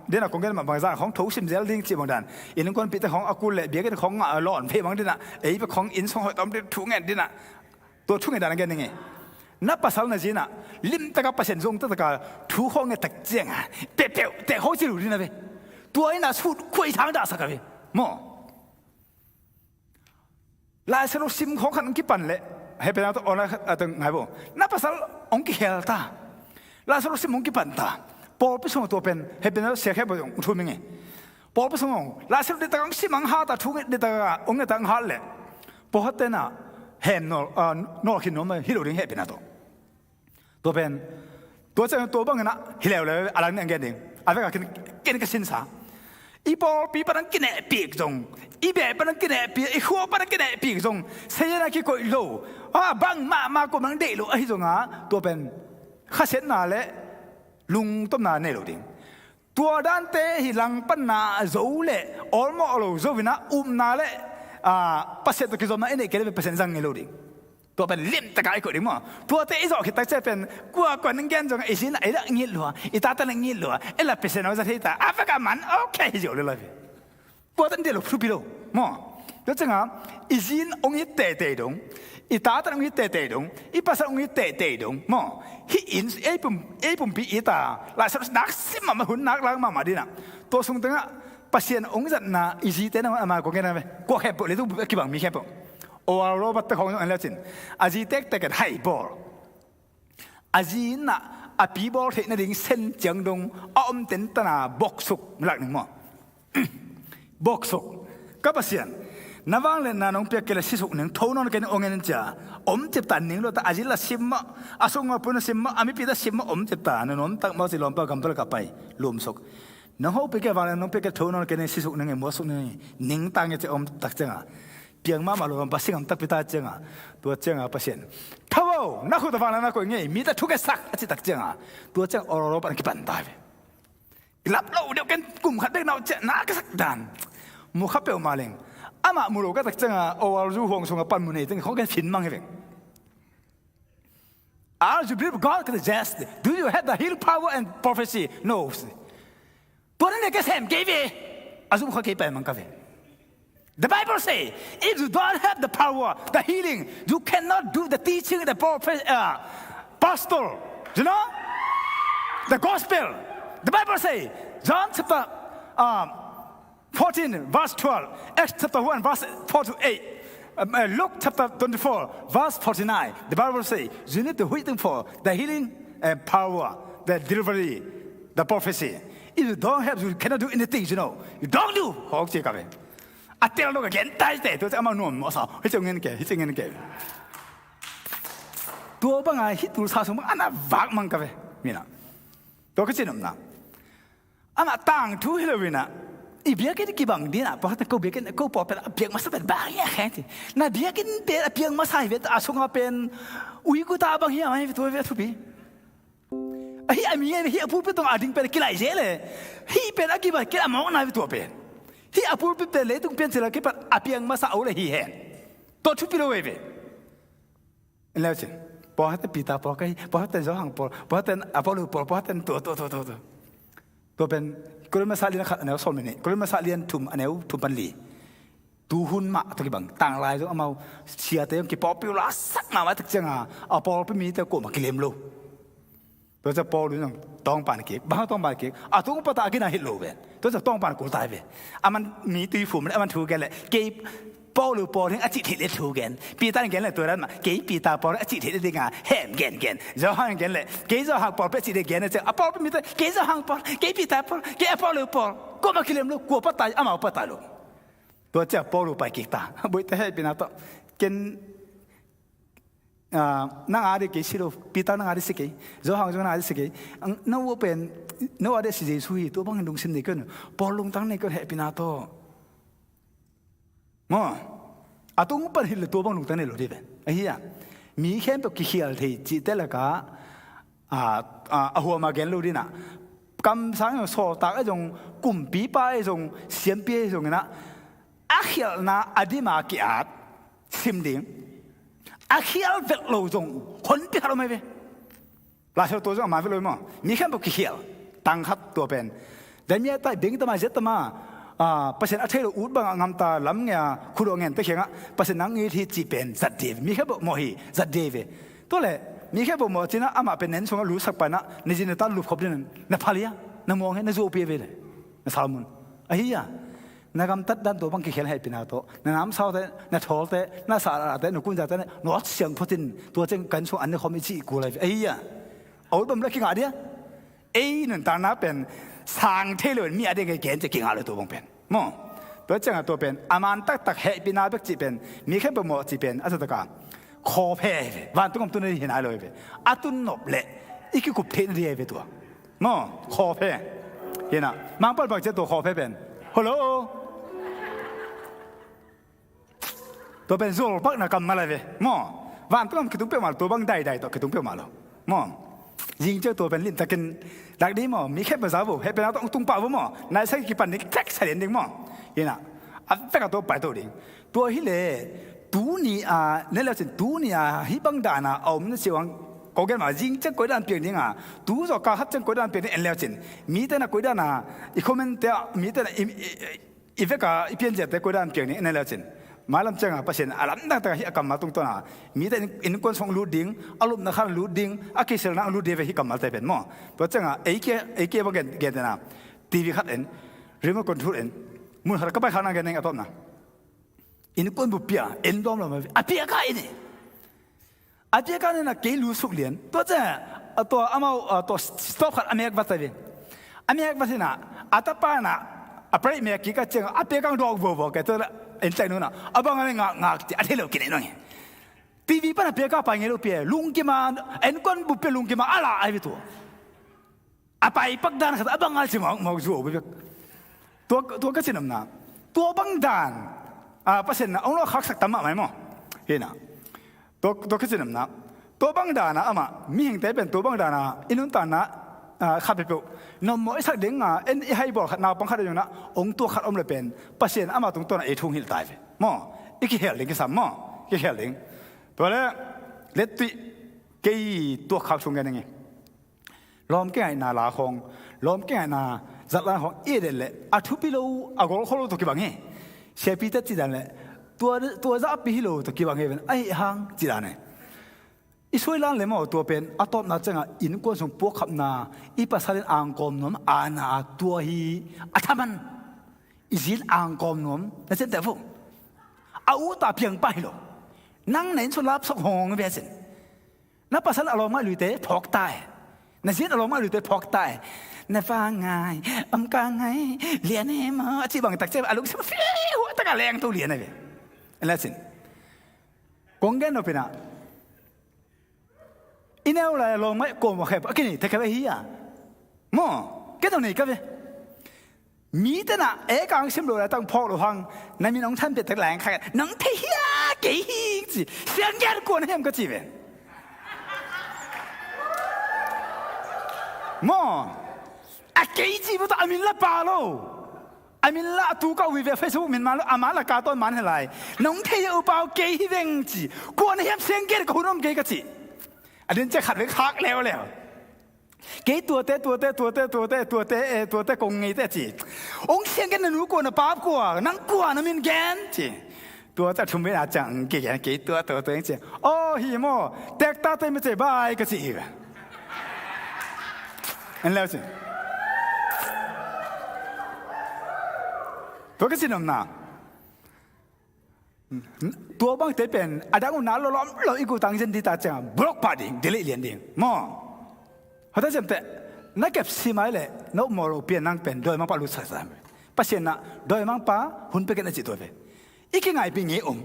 Dinah kong gen mah bangzah khawng tho sim zel ding ci bawdan. Innkuanpihte khawng a kul le biakinn khawng ngah lawn phei bang dinah. Ei bek khawng inn sung hoih tawm ding thu ngen dinah. Tua thu ngen dan a gen ding e. Na pasal na zinah limtaka Pasian zong tataka thu khawng ngen tak cianga pehpeuh teh khawng ci lo ding na ve. Tua inah sut khuai thang dahsak a ve. Maw. Laisalo sim khawng khat hong kipan leh hehpihna tawh awna a tawh ngai bo. Na pasal hong kikhel ta. Laisalo sim hong kipan ta. Pawlpi sung tua pen hehpihna tawh siakhia bo hong thum ing e. Pawlpi sung hong laisalo dih tak hong sim hong hat a thu dih tak hong nget tak hong hat leh pawlkhat tenah hem nawl, ah, nawl khin nuam hi lo ding hehpihna tawh. Tua pen tua ciang tua bangin ah hi leuleu a lang nih a gen ding. A vekah ken, ken ka sinsa. I pawlpi pan ang kinehpik zong, i beh pan ang kinehpik, i khua pan ang kinehpik zong, seian a kikoih lo, a bang mahmah ko mang deih lo ahi zonga tua pen khasiatna le lungtomna nei lo ding. Tua dante hi langpanna zo le awlmawh lo zo inah upna le, ah, Pasian tawh kizopna i neih kei le Pasian zang ngei lo ding. Tua pen limtaka i koih ding maw. Tuate i zawh khit tak ciah pen kua kua ning gen zong i sin a i dah ngit lua, i tate ning ngit lua, i la Pasian aw za thei ta a vek a man okay hi ziau le lai. Kuate ning deh lo thupi lo maw. Tua cianga i zin hong it teitei dong, i tate hong it teitei dong, i pasal hong it teitei dong maw. Hih in ei pum, ei pumpi i ta laisat nak sim mahmah hun nak lang mahmah dinah. Tua sung tengah Pasian hong zatna i zite na a ma kong gen a ve. Kua khempeuh leitung a kibang mi khempeuh. Oral Robert te khawng zong en le cin a zi tektek en hai bawl. A zi innah a pi bawl theih nading sen ciang dong a om tentana boksuk lak ning maw. Bawksuk. Ka Pasian, na vangliatna nong piak kei leh sisuk ning, tho nawn kei ning, ong en in ci a, om cip ta, ning lo ta, a zil a sim mah, a sung a pun a sim mah, a mipi ta sim mah, om cip ta, na nuam tak mah ci lawmpa gam bel ka pai, lumsuk. Nong hopih kei, vangliatna nong piak kei, tho nawn kei ning, sisuk ning, mualsuk ning, ning tang e ci om tak ciang a, piang mahmah lo lawmpa si ngam takpi ta ciang a, tua ciang a Pasian, tho o, na khut a vangliatna koih ing ei, mite thukhensak a cih tak ciang a, tua ciang a awlawlaw pan kipan ta ve. Kilap lo deuh ken, kum khat bek na uh ciah na ka sak dan. Mu kha peuhmah leng. Amah mu lo ka tak ciang a, O R U huang sung a pan mu nei teng khawng ken fin mang hi veng. Are you believe God can just? Do you have the heal power and prophecy? No. Tua na ne ka sem kei ve. A zum kha kei pai mang ka ve. The Bible say, if you don't have the power, the healing, you cannot do the teaching, the prophet, uh, pastor, you know, the gospel. The Bible say, John chapter, um, fourteen, verse twelve, Acts chapter one, verse four to eight, um, uh, Luke chapter twenty-four, verse forty-nine. The Bible say, you need to waiting for the healing and power, the delivery, the prophecy. If you don't have, you cannot do anything, you know. You don't do. Hawk ci ka ve. A tel lo ka gen tai te, tua ciang amah nuam mawh sa. Hih ciang ngen ke, hih ciang ngen ke. Tua bang a hih tulsa sung bang a na vak mang ka ve. Mina. Tua ka ci nuam na. Amah tangthu hi lo ina. I biakinn kibang dina, pawlkhat ko biakinn, ko pawlpi a piang masa pen bang hi a khen ti. Na biakinn pen a piang masa hi ve, a sung a pen ui ku ta bang hi a mai ve, tua ve a thupi. Ahi a mi, ahi a pulpit tawng a ding pen kilai zel e. Hih pen a kibat kei a mawkna ve tua pen. Hih a pulpit pen leitung piancil a kipat a piang masa a ul ahi hen. Tua thupi lo ve ve. En leu cin. Pawlkhat ten Peter pawl ka hi, pawlkhat ten Johan pawl, pawlkhat ten Apollo pawl, pawlkhat ten tua, tua, tua, tua, tua. Tua pen Korin masa lian khat a neu sawm le nih, Korin masa lian thum a neu thum pan li. Tu hun mah tawh kibang, tanglai zong amau siate zong kipopular sak mahmah tak ciang a, a pawlpi mite kuamah kilem lo. Tua ciang Paul in zong tawngpan kik, bang tawngpan kik, a tung pata a gina hit lo ven. Tua ciang tawngpan kul tai ve. Aman mi tuiphum le, aman thu gen le, kei Paul pawl hing a cih theih le thu gen. Peter in gen le tua dan mah, kei Peter pawl a cih theih le ding a, hem gen gen. Johan in gen le, kei Johan pawl pe a cih le gen a ciang, a pawlpi mite, kei Johan pawl, kei Peter pawl, kei Apollo pawl. Kuamah kilem lo, kua patai, amau patai lo. Tua ciang Paul pai kik ta. Buaite hehpihna tawh. Ken, ah, nang a ding kei si lo, Peter nang a ding si kei, Johan zong nang a ding si kei. Ang, no pen, no a ding si Jesu hi, tua bang lungsim nei kei un. Paul lungtang nei kei un hehpihna tawh. Maw, a tung pan hilh le tua bang lungtang nei lo ding pen. Ahi a, mi khempeuh kikhial thei cihte lakah, a, a, a huam a gen lo ding a. Kamsang zong, sawltak ahi zong, kumpipa ahi zong, siampi ahi zong in a, a khialhna a dim a ki-at sim ding. A khial vet lo zong honpi khat om ahi ve. Lai Siangtho zong a man vet lo maw. Mi khempeuh kikhial. Tang khat tua pen. Damiah tai, beng tama, zet tama, a, Pasian a thei lo ut bang a ngamta lam ngei a, khut a ngen te khiangah Pasian nang it hi cih pen zat ding. Mi khempeuh mawh hi, zat ding ve. Tua le, mi khempeuh mawh cin a, amah pen na inn sungah lutsak pa in a, na zi na ta lupkhop ding na phal hi a, na muang hi, na zuaupi ve le. Na salmun. Ahi a, na gamtat dan tua bang kikhial hehpihna tawh, na namsaute, na thawlte, na sahlahte, na kunzate, na nawt siang photin, tua ciang kan sung an ne khawm i cih kul ahi ve. Ahi a, a ut bang la kingah dia. Ei nuntakna pen sang thei lo in mi a ding gen ci kingah lo tua bang pen. Maw. Tua ciangah tua pen a man taktak hehpihna bek cih pen, mi khempeuh mawh cih pen a taktak a khawphe hi ve. Vantung om tun hi nai lo hi ve. A tun nop leh i kikup theih nading hi ve tua. Maw, khawphe. Hi na, Mangpau bang ci a tua khawphe pen. Hello. Tua pen zolpakna kammal ahi ve. Maw, vantung om kitung peuhmah lo, tua bang daidai tawh kitung peuhmah lo. Maw, zing ciang tua pen limtakin lak ding maw, mi khempeuh za vo, hehpihna tawh tung pah vo maw, naisak kipan ding, tek sa lian ding maw. Hi na, a vek a tua paito ding. Tua hi leh, tuni a, ne leu cin, tuni a, hih bang dan a, a om na siuang, ko gen mah, zing ciang koi dan piang ding a, tu zawh kal khat ciang koi dan piang ding en leu cin. Mite na koi dan a, i comment te ah, mite na, i, i, i, i vek a, i pianziate koi dan piang ding en leu cin. Mailam ciang a, Pasian a lamdang tak a hih a kammal tungtawn a, mite in, innkuan sung lut ding, a lupna khan lut ding, a kiselna lut ding ve hih kammalte pen maw. Tua ciang a, ei kia, ei kia bang gen, gen te na, T V khat en, remote control en, mun khat ka pai khan a gen ning a tawpna. Innkuan bup pia, en dawm lo mah ve. A pia ka en e. A pia ka en a kei lusuk lian. Tua ciang, a tua amau, a tua stove khat a mek vat ta ve. A mek vat hi na, a tapa na, A pray mek kik a ciang a pek ang dawk vovo ke, tua in tlek nuna a bang a ngak ngak ci a thei lo kinei nong hi. TV pan a pek a pai ngei lo pi e, lungkim a, en kon bu pe lungkim a ala ai ve tua. A pai pak dan khat a bang a ci mawk mawk zuau bek. Tua, tua ka ci namna, tua bang dan a Pasian na ong lo khaksak tam mahmah maw. Hi na. Tua, tua ka ci namna, tua bang dan a amah mihingte pen tua bang dan a i nuntakna khat peuhpeuh nommaw i sak ding a, en i hai bawl khat naupang khat a zong na ong tua khat om le pen Pasian amah tungtawn a ei thu hong hilh ta hi ve maw. I kihel ding kisam maw, kihel ding. Tua le, let tuih, kei tua khak thu ngen ing hi. Lawm kingaihna la khawng, lawm kingaihna zat la khawng i et leh a thupi lo, a gol khol lo tawh kibang hi. Siapi tat ci dan leh tua, tua zahpi hi lo tawh kibang hi ven, ahi hang ci dan hi. I suai lan le maw, tua pen a tawpna ciangah innkuan sung puakkhapna, i pasal in angkawm nuam a na a tua hi. A thaman i zin angkawm nuam na ciamteh vo. A ut a piang pah hi lo. Nang na inn sung lapsok hong ve a cin. Na pasal a lawm ngaih luite phawk ta e. Na zin a lawm ngaih luite phawk ta e. Na va ngai, om ka ngai, lian e maw, a ci bang tak ciang a lungsim fiu a tak a leng to lian a ve. En la cin. Kong gen nopinah i neu lai a lawm ngaih kawm a khep a kinei thei khep ahi a. Maw, kei tawh nei ka ve. Mi tenah e kang sim lo lai tang phawk lo hang, na min ong than piat tak lai ang kha, nong thei hia, kei hi ci. Siang gen kuan hiam ka ci ve. Maw, a kei ci bu ta a min la pa lo. A min la a tu ka ui ve, Facebook min man lo, a man la ka tawn man he lai. Nong thei hia u pau, kei hi veng ci. Kuan hiam siang gen ka hun om kei ka ci. A din cia khat veng khak leuleu. Kei tuate, tuate, tuate, tuate, tuate, eh, tuate kong ngeite a ci. Ong siang gen na nu kua na pa kua, nang kua na min gen ci. Tuate a thum ve na ciang kei gen, kei tua, tua, tua ci. Aw hi maw, tek ta te mi ce bai ka ci hi ve. En leu ci. Tua ka ci namna. Tua bangte pen a dang uh na lawlawm lo i gutang zen dita cianga block pah ding, delete lian ding maw. Hota ciamteh na kep simai le na upmaw lo pian nang pen dawimangpa lut saksa. Pasian na dawimangpa hun peken a cih tua ve. I kingaipih ngei om,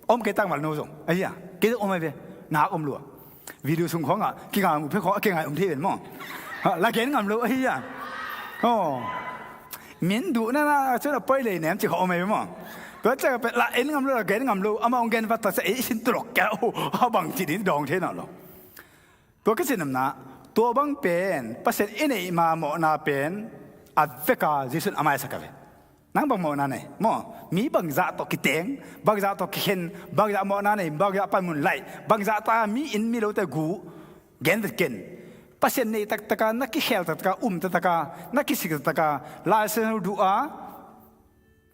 om kei tangval no zong ahi a, kei zong om ai ve. Nak om lua. Video sung khawngah kingai mu phe khawng a kingai om thei ven maw. Ha, la gen ngam lo ahi a. Aw. Min duhna na cun a poi lei nem ci khawng om ahi ve maw. Tua ciah peh la en ngam lo, la gen ngam lo, amah hong gen vat tak ciah ei sin tulok kia, oh, ha bang ci din dawng thei nawn lo. Tua ka ci namna, tua bang pen Pasian i neih ma mawhna pen a veka Jesuh in a maisak a ve. Nang bang mawhna nei maw? Mi bangzah tawh kiteng, bangzah tawh kikhen, bangzah mawhna nei, bangzah panmun laih, bangzah ta mi in mi lote gu, gen vet ken. Pasian nei taktaka, na kikhel taktaka, um taktaka, na kisik taktaka, Lai Siangtho duh a,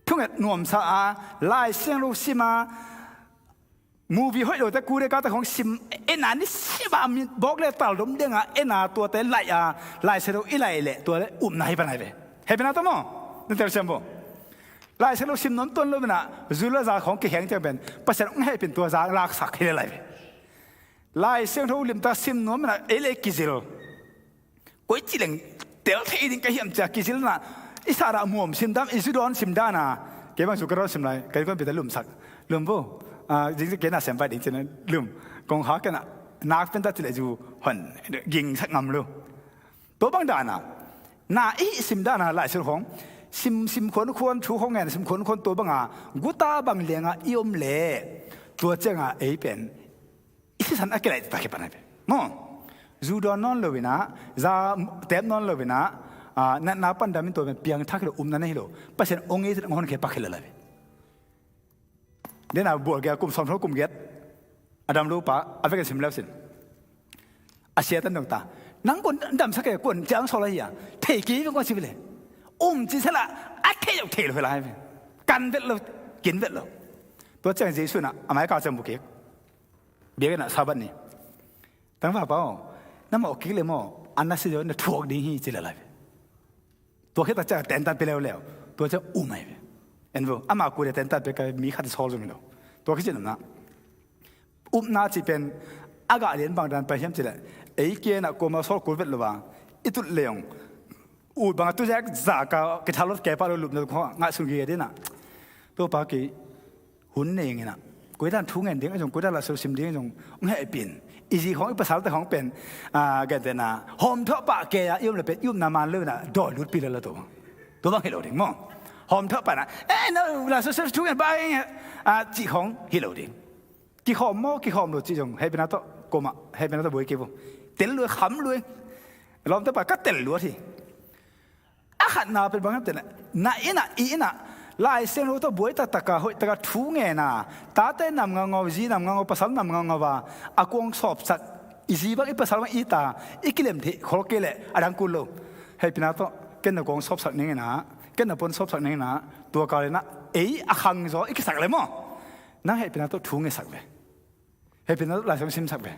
thunget nuamsa a, Lai Siangtho sim a, movie hoih lote, Korea kate khawng sim, ena ni sim a, mi bawk le tal dom denga ena tuate laih a, Lai Siangtho i laih leh tua le upna hei pan ai ve. Hei pan a ta maw? Na telsiam bo. Lai Siangtho sim nuam tuan lo mena, zul a za khawng kiheng ciang pen Pasian hong hehpin tua za laksak hi le lai ve. Lai Siangtho limtak sim nuam mena ei le kizil. Koi ci leng tel thei ding ka hiam cia kizilna, i sahna muam simdan, i zudawn simdana, kei bang zu ka dawn sim lai, ka dawn pita lumsak. Lum vo, ah, zing kena sem pai ding cina lum. Kong ha kena nak penta ci le zu hon gingsak ngam lo. Tua bang dana, na i simdana Lai Siangtho khawng, sim, sim khuan khuan, thu khawng ngen, sim khuan khuan tua banga, guta bang lenga i om le, tua cianga ei pen i sisan a kilaih taktak hi pan ai ve maw. Zu dawn nawn lo inah, za tep nawn lo inah, ah, natna pan dam in tua pen piangthak hi lo, upna nei hi lo. Pasian ong ei zin ong hon khe pak hi lo lai ve. Dena bual gel kum sawm tho kum giat a dam lo pa a vek a sim leu sin. A sia tan dong ta. Nang kuan damsak e, kuan ciang sawl ahi a. Thei kei ve kuan si ve le. Um ci sela a thei lo, thei lo hi lai ve. Kan vet lo, kin vet lo. Tua ciang Jesu na a mai kau ciang bu kik. Biakinn ah Sabbath ni. Tangvapa aw, na mawh kik le maw, a na si deuh na thuak ding hi ci le lai ve. Tua khit tak ciang tentan pia leuleu. Tua ciang um ai ve. En vo, ama kua dia tentan pia ka mi khat sawl zong hi lo. Tua khit ciang namna. Upna ci pen a gah lian bang dan pai hiam ci le. Ei kianah kuama sawl kul vet lo a. I tut leong. ut bang a tu zek zak a kithalot kei pah lo lupna khong ngah sung gige dinah. Topa kei hun nei nginah, koidan thu ngen ding a zong, koidan Lai Siangtho sim ding a zong hong hehpih in. I zi khong, i pasal te khong pen, ah, gentehna hawmthawh pah kei a i om le pen i upna man lo inah dawi lutpi lala tua bang. Tua bang hi lo ding maw. Hawmthawh pah inah, eh, no, Lai Siangtho thu ngen pah ing, ah, cih khong hi lo ding. Kikhawm maw, kikhawm lo cih zong hehpihna tawh, kuamah hehpihna tawh buai kei vo. Tel lua, kham lua. Lawmte pa ka tel lua hi. A khatna pen bang hiam cih leh, na innah, i innah Lai Siangtho tawh buai taktak a, hoih tak a thu ngen a, tate nam ngaungau, zi nam ngaungau, pasal nam ngaungau a, a kuang sawpsak, i zi bang, i pasal bang, i ta, i kilem theih khol kei leh a dang kul lo. Hehpihna tawh ken na kuang sawpsak ning inah, ken na puan sawpsak ning inah, tua kal inah ei a khang zaw i kisak le maw. Nang hehpihna tawh thu ngetsak ve. Hehpihna tawh Lai Siangtho simsak ve.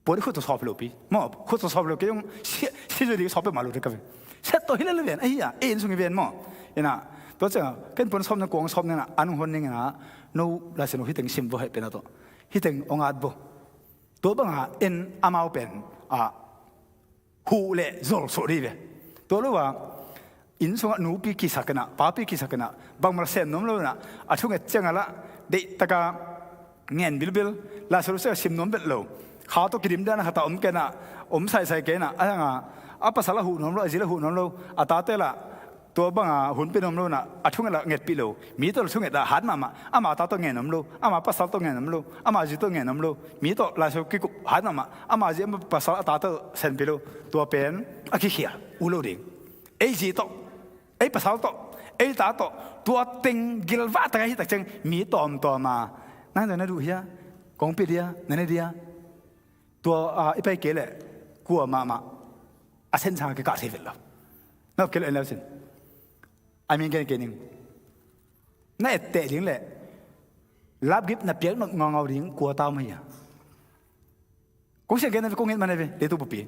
Puan i khut tawh sawp hi lo pi. Maw, khut tawh sawp hi lo kei zong si, si zui ding sawp peuhmah lo ding ka ve. Set tawh hi lel ven, ahi a, ei inn sung hi ven maw. Inah, tua ciangah ken puan sawp na, kuang sawp na inah, an hong hon ning inah, no Lai Siangtho hi teng sim vo, hehpihna tawh. Hi teng hong at vo. Tua bangah en amau pen, ah, huh le zol suah dih ve. Tua lo a, inn sungah nupi kisak inah, papi kisak inah, bangmah sem nuam lo inah, a thunget ciangah lah deih taka ngen bilbil, Lai Siangtho sim nuam belh lo. Kha tawh kidim dan a khat a om kei inah, om saisai kei inah, a hang a, a pasal a huh nuam lo, a zi lah huh nuam lo, a tate lah tua banga hun pia nuam lo inah, a thunget lah ngetpih lo. Mi tawh lah thunget ah hat mahmah, ama ta tawh ngen nuam lo, ama pasal tawh ngen nuam lo, ama zi tawh ngen nuam lo. Mi tawh Lai Siangtho kikup hat mahmah, ama zi, ama pasal, a ta tawh senpih lo. Tua pen a kikhial uh lo ding. Ei zi tawh, ei pasal tawh, ei ta tawh, tua teng gilvah tak a hi tak ciang mi tawmtawm a, nang na duh hia, kong pia dia, na ne dia. Tua, ah, i pai kei leh kua mahmah a sensang a kikah thei vet lo. Na kei leh en leu sin. A min gen kei ning. Na etteh ding leh lapgip na piak nop ngaungau ding kua tau mah hia. Kong siang gen na ve, kong nget man na ve, leitung bupi.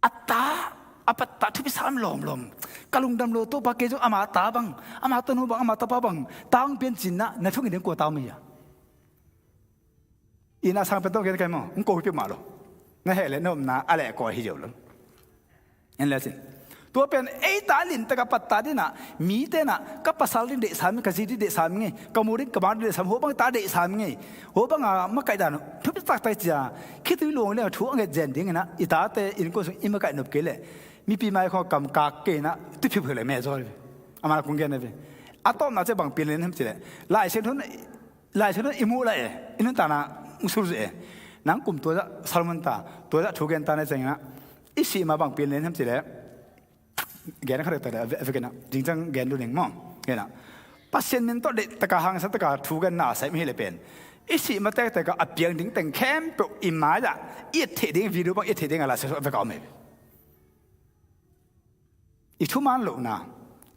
A ta, a patta thupi sam lawmlawm. Ka lungdam lo, Topa kei zong ama ta bang, ama tanu bang, ama tapa bang, ta hong pian cinna, na thunget ding kua tau mah hia. Inn a sang pen tawh gen kai maw, hong ko hi peuhmah lo. Na heh leh na omna a leh kawi hi zeu lo. En le cin. Tua pen ei ta limtak a patta dinah, mi tenah, ka pasal ding deihsam ing, ka zi ding deihsam ing ei, ka mu ding ka mang ding deihsam, hua bang ta deihsam ing ei, hua banga makaih dan thupi taktak cia, khitui luang liang thu a nget zen dinginah, i tate innkuan sung i makaih nop kei leh, mipi mai khong kam kak kei inah, tuiphiupheu le meh zaw hi ve. Amah kong gen a ve. A tawpna cia bang pin len hiam cileh, Lai Siangtho Lai Siangtho i muh lah e, i nuntakna hong sulzui e. Nang kum tua zah sermon ta, tua zah thu gen ta na ciangin ah, i sih ma bang pin len hiam cileh, gen khat tak a vekin ah, jingcang gen lu ning maw. Gen ah, Pasian min tawh deih taka hangsan taka thu gen na sem hi le pen, i sih ma tektek a piang ding teng khempeuh i mai-ah i et theih ding, video bang i et theih ding a Lai Siangtho a vek a om hi. I thuman lohna,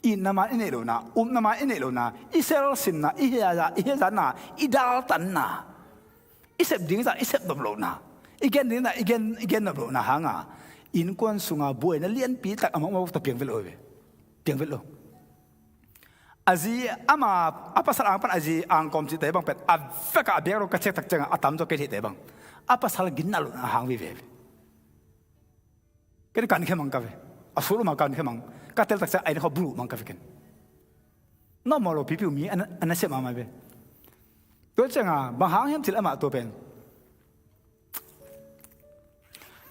i itna man i neih lohna, upna man i neih lohna, i selsimna, i hezat, i hezatna, i daltanna, i sep ding zah i sep nop lohna, i gen ding zah i gen, i gen nop lohna hanga innkuan sunga buaina lianpi tak a mawkmawk ta piang vet lo hi ve. Piang vet lo. A zi ama, a pasal ang pan a zi angkawm cihte bang pen a vekah a biak lo ka ciaktak ciangah a tamzaw kei theihte bang a pasal ginna lohna a hang vive hi ve. Ken kan khe mang ka ve. A suluma kan khe mang. Ka teltak cia aina khaw bulu mang ka ve ken. Nawmmaw lo pipiu mi a na, a na sia mahmah ve. Tua cianga bang hang hiam cil amah tua pen,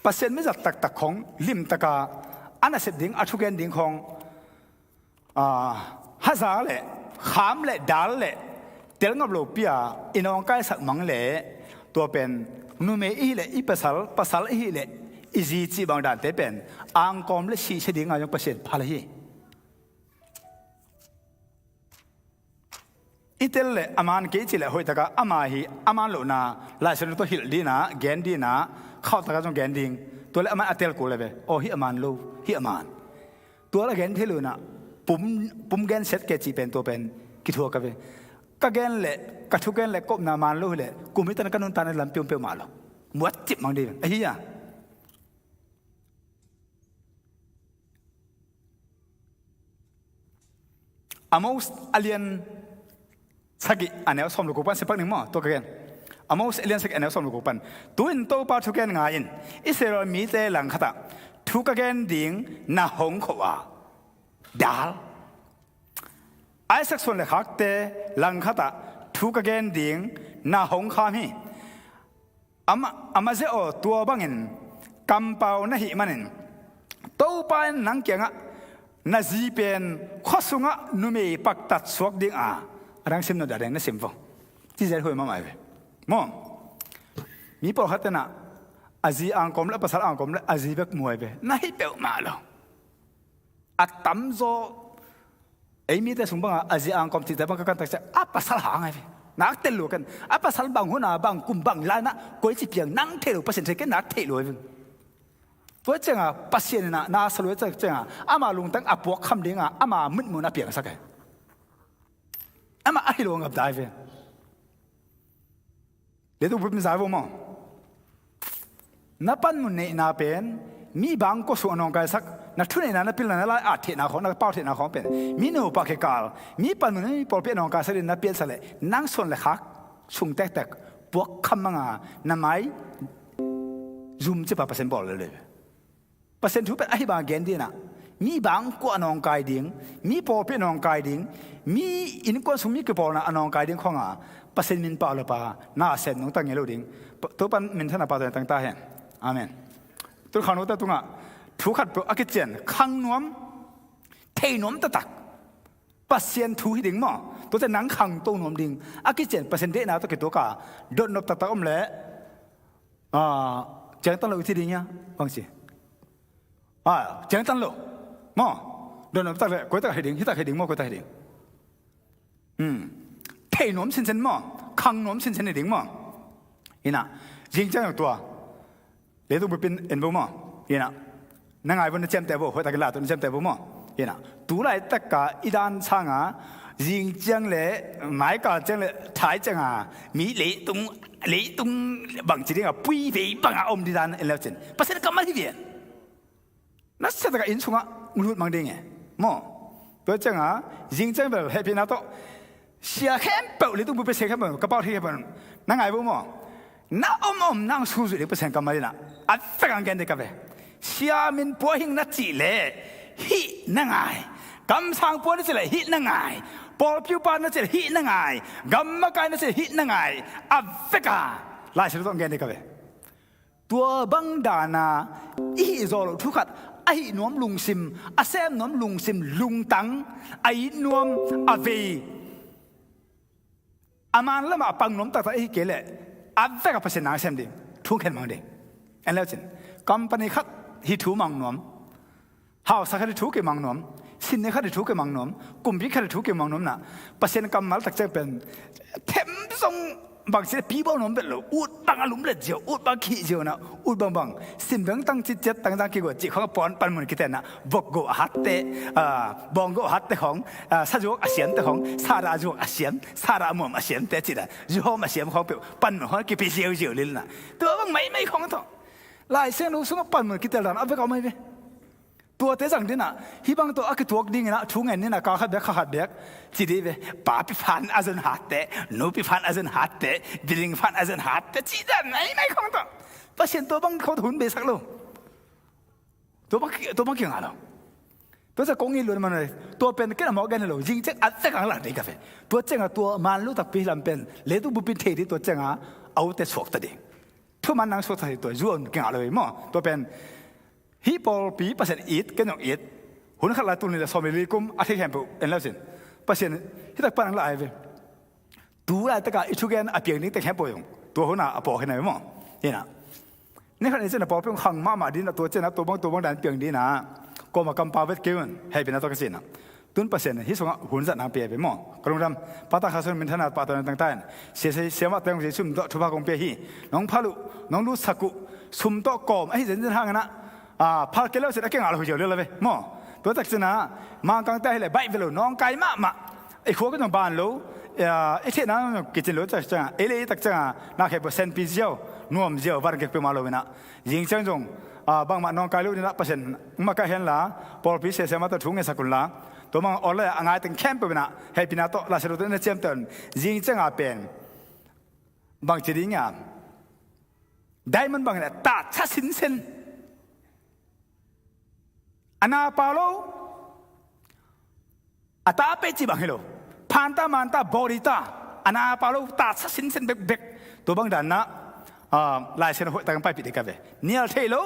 Pasian mi zat taktak khong limtaka a nasep ding, a thugen ding khong, ah, haza le kham le dal le telngap lopi-a i nawngkaisak mang le, tua pen numei i hih le i pasal, pasal i hih le i zi cih bang dante pen angkawm le sihsia dinga zong Pasian phal hi. I tel le a man kei cih le hoihtaka ama hi a man lohna Lai Siangtho tawh hilh dina, gen dina, khauhtaka zong gen ding. Tua le a man a tel kul le ve. Aw, hih a man lo, hih a man. Tua la gen thei lo inah pum, pum gen siat kei cih pen tua pen kithuak ka ve. Ka gen le ka thugen le kopna man lo hileh kum hi tan ka nuntakna lampi om peuhmah lo. Muat cip mang ding ahi a. Amos a lian sagih a neu sawm le guk pan sipak ning maw, tua ka gen. Amos a lian sagih a neu sawm le guk pan. Tu-in Topa thugen ngai in, Israel mite langkhatah thu ka gen ding na hong kho a, dal. Isaac suan le khakte langkhatah thu ka gen ding na hong kham hi. Amah, amah zia aw, tua bangin kampau na hih manin Topa in nang kiangah na zi pen khua sungah numei paktat suak ding a, a dang sim no dah deng na sim vo. Ci zel huai mahmah ve. Maw? Mi pawlkhat tenah a zi angkawm le a pasal angkawm le a zi bek muai ve. Na hih peuhmah lo. A tamzaw ei mite sung bangah a zi angkawm cihte bang ka kan tak ciah a pasal hang ai ve. Nak tel lua kan a pasal bang huna bang kum bang lainah koi ci piang nang thei lo, Pasian thei ken nak thei lo ai ve. Tua ciangah Pasian inah na sa lua ciangah ama lungtang a puak kham dingah ama mitmuhna piangsak ai. Amah ahi lo ngap dai ve. Leitung bupin zai vo maw? Na panmun neihna pen mi bangkua sung a nawngkaisak, na thuneihna na pilna na lai at theihna khawng, na pau theihna khawng pen mi nupa kikal, mi panmun mi pawlpi a nawngkaisak ding na piansak leh nang suan le khak sung tektek puak kham manga na mai zum cipa Pasian bawl lele. Pasian thu pen ahi bang gen dinah mi bangkua a nawngkai ding, mi pawlpi a nawngkai ding, mi innkuan sung mi kipawlna a nawngkai ding khawnga Pasian min pau le pa na sem nungta ngei lo ding. Topan min thana pa tangta hen. Amen. Tun khangnote tungah thu khat peuh a kician khang nuam, thei nuam taktak. Pasian thu hi ding maw? Tuate nang khangto nuam ding a kician Pasian deihna tawh kituaka dotnop taktak om leh ciangtan lo i ci ding hia? Bangci ciangtan lo maw? Dotnop tak leh koitak hi ding, hitak hi ding maw, koitak hi ding. Thei nuam sinsen maw? Khang nuam sinsen hi ding maw? Inah zing ciang tua leitung bupin en bo maw? Inah na ngai bo, na ciamteh bo, hoihtakin la tawh na ciamteh bo maw? Inah tu laitaka i dan sanga zing ciang le maikal ciang le thai cianga mi leitung, leitung bangci dinga pui vei banga om di dan en leucin Pasian kammal hi vian. Na siataka inn sungah lut mang ding e maw? Tua cianga zing ciang bel hehpihna tawh sia khempeuh, leitung bupi sia khempeuh, ka pau thei khempeuh na ngai bo maw? Na om om nang suzuih ding Pasian kammal inah a vek ang gen ding ka ve. Sia min pua hing na cih leh hih na ngai. Kamsang pua na cih leh hih na ngai. Pawlpi upa na cih leh hih na ngai. Gam makai na cih leh hih na ngai. A veka Lai Siangtho tawh ang gen ding ka ve. Tua bang dana i hih zawh loh thu khat, a hih nuam lungsim, a sem nuam lungsim, lungtang, a it nuam, a vei, a man lamah a pang nuam taktak i hih kei leh a veka Pasian nang sem ding thu khen mang ding. En leucin company khat hih thu mang nuam, hausa khat i thu kimang nuam, sinne khat i thu kimang nuam, kumpi khat i thu kimang nuam na, Pasian kammal tak ciang pen them zong bangci le pibawl nuam belh lo, ut bang a lumlet ziau, ut bang khih ziau na, ut bangbang sin beng tang citciat tangzang kiguat cih khawng a pawn panmun kitenna, vok go a hatte, bawng go a hatte khawng, sazuak a siamte khawng, sarah zuak a siam, sarah muam a siamte cih dan zuhawm a siam khawng peuh panmun khawng kipi ziauziau lilna, tua bang maimai khawng tawh Lai Siangtho sungah panmun kiteldan a vek a om ai ve. Tuate zang dinah hih bang tawh a kituak dinginah thu ngen ninah kal khat bek kha khat bek ci dih ve. Papi phan a zon hatte, nupi phan a zon hatte, biling phan a zon hatte cih dan maimai khawng tawh Pasian tua bang khawng tawh hun beisak lo. Tua bang, tua bang kingah lo. Tua ciah kong it luan man tua pen ken a mawk gen lo. Zing ciang a vek ang lak ding ka ve. Tua ciangah tua man lo takpi hi lam pen leitung bupin thei dih, tua ciangah a ute suakta ding. Thuman nang suakta hi tua zuan kingah lo hi maw? Tua pen hih pawlpi Pasian it, ken zong it. Hun khat lai tul nih le sawm le li kum a thei khempeuh en leucin Pasian hih tak pan ang la ai ve. Tu laitakah i thugen a piang ding tek khempeuh zong tua hunah a pawk hi na ve maw? Hinah ni khat ni cianah pawlpi hong khang mahmah dinah tua cianah tua bang tua bang dan piang dinah kawmah kampau vet kei un, hehpihna tawh ka cinah. Tun Pasian hih sungah hun zat nang pia ve maw? Ka lungdam. Pata kha sun min thana pah tawh nang tangta in sia, sia, siamah teng Jesu min tawh thupha kong pia hi. Nong phal uh, nong lutsak uh, sum tawh kawm ahi zenzen hanginah phal kei lo sin a kengah lo hi ziau lel a ve maw? Tua tak cinah Mangkangte ahileh baih ve lo, nawngkai mahmah. I khua kei zong ban lo, i theihna zong kicin lo tak ciangah ei le ei tak ciangah na khempeuh senpi ziau, nuam ziau, van kek peuhmah lo inah zing ciang zong bangmah nawngkai lo dinah Pasian makaih henla pawlpi siasia mah tawh thu ngetsak unla tua mang awle a ngai teng khempeuh inah hehpihna tawh Lai Siangtho tawh na ciamteh un. Zing cianga pen bangci ding a diamond bangin a tatsa sinsen A na pau lo. A ta pei ci bang hi lo. Phanta manta bawri ta. A na pau lo, ta sa sinsen bekbek. Tua bang dan na, ah, Lai Siangtho hoih takin paipih ding ka ve. Nial thei lo.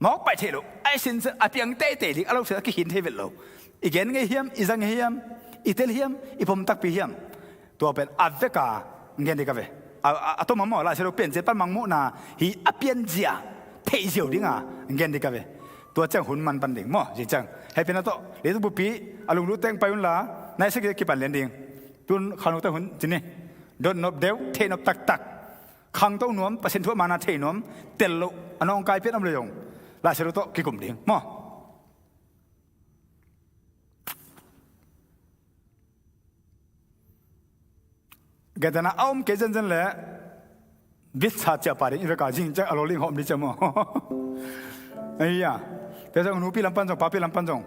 Mawk pai thei lo. Ai sinsen a piang teitei ding, a lo sia a kikhin thei vet lo. I gen ngei hiam, i zang ngei hiam, i tel hiam, i pom takpi hiam. Tua pen a veka gen ding ka ve. A, a, a tom a maw, Lai Siangtho Piancil pan mangmuhna hi a pianzia theih ziau dinga gen ding ka ve. Tua ciang hun man pan ding maw, zing ciang. Hehpihna tawh, leitung bupi a lunglut teng pai unla, nai sik kipan lian ding. Tun khangnote hun ci ni. Dot nop deuh, theih nop taktak. Khangto nuam, Pasian thu a mana thei nuam, tel loh, a nawngkai pian om le zong, Lai Siangtho tawh kikum ding maw. Gentehna a om kei zenzen le, vitsa ciah pah ding, i veka zing ciang a lawling hawm ding ciang maw. Ei a, tua zong nupi lam pan zong, papi lam pan zong,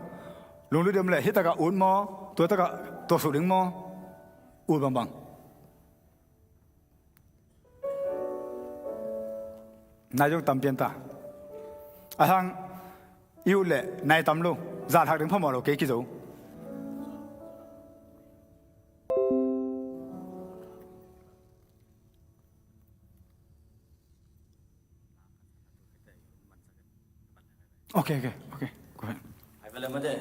lunglut ding om le, hih takah ut maw, tua takah tuaksuk ding maw, ut bangbang. Nai zong tam pian ta. A hang i ut leh nai tam lo. Zahthak ding phamawh lo, kei kizo. Ok, ok, ok. Go ahead. Hai vele mate.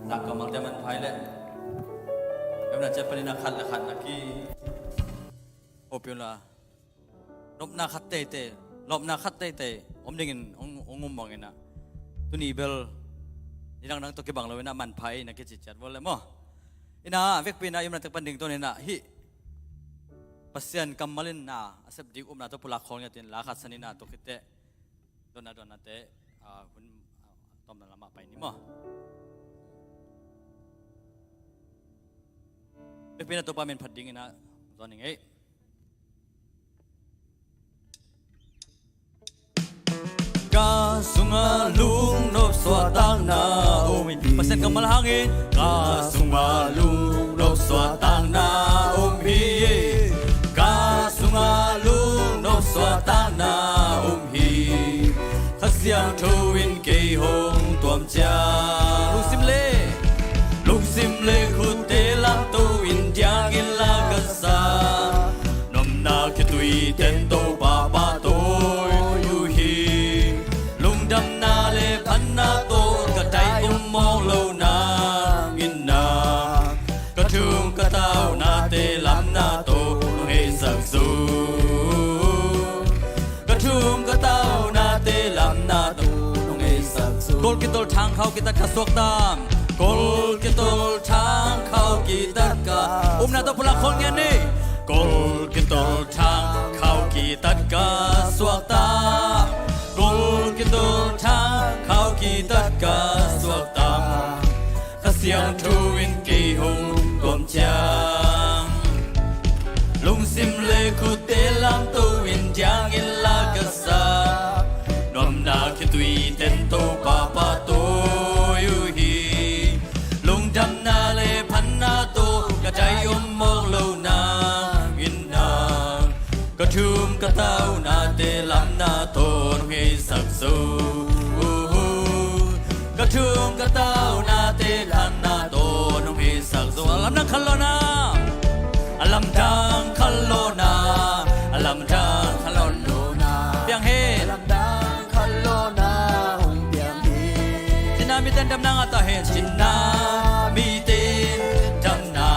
Zak kammal te man phai le. Em na chet panin a khat le khat na ki. Hopi la. Nopna khat teitei, lawpna khat teitei om dingin hong, hong um bangin ah, tuni bel nidang dang tawh kibang lo in ah, man phai in ah kici ciat vua le maw. In ah, a vekpi in ah i omna tek pan ding tawnin ah, hih Pasian kammal in na a sep ding upna tawh pulak khol ngiat in la khat san in ah, tua khit teh dotna dotnate, ah, hun, ah, tawmna lamah pai ni maw. Vekpi in ah Topa min phat dingin ah zuan ning ei. Ka sungah lungnop suahtakna om hi. Pasian kammal hangin. Ka sungah lungnop suahtakna om hi. Ka sungah lungnop suahtakna om hi. Kha Siangtho in kei hong tuam ciang. Lungsim le, lungsim le khutte lamto in diangin la ka sa. Nuamna khitui ten Topa pahtawi uh hi. Lungdamna le phatna tawh ka tai om mawk lo nangin na. Ka thum ka taunate lamna tawh nong heisak zo. Ka thum ka taunate lamna tawh nong heisak zo. Kol kitol thang khau kitat ka suaktam. Kol kitol thang khau kitat ka. Upna tawh pulak khol ngiat ni. Kol kitol thang khau kitat ka suaktam. Kol kitol thang khau kitat ka suaktam. Kha Siangtho in kei hong tuam ciang. Lungsim le khutte lamto in diangin la ka sa. Nuamna khitui ten Topa pahtawi uh hi. Lungdamna le phatna tawh ka tai om mawk lo nangin na. Ka thum ka taunate lamna tawh nong heisak zo. Ka thum ka taunate lamna tawh nong heisak zo. A lamdang khat lawna. A lamdang khat lawna. A lamdang khat lawna. Piang hen. A lamdang khat lawna hong piang hi. Cina miten damna ngah ta hen. Cina miten damna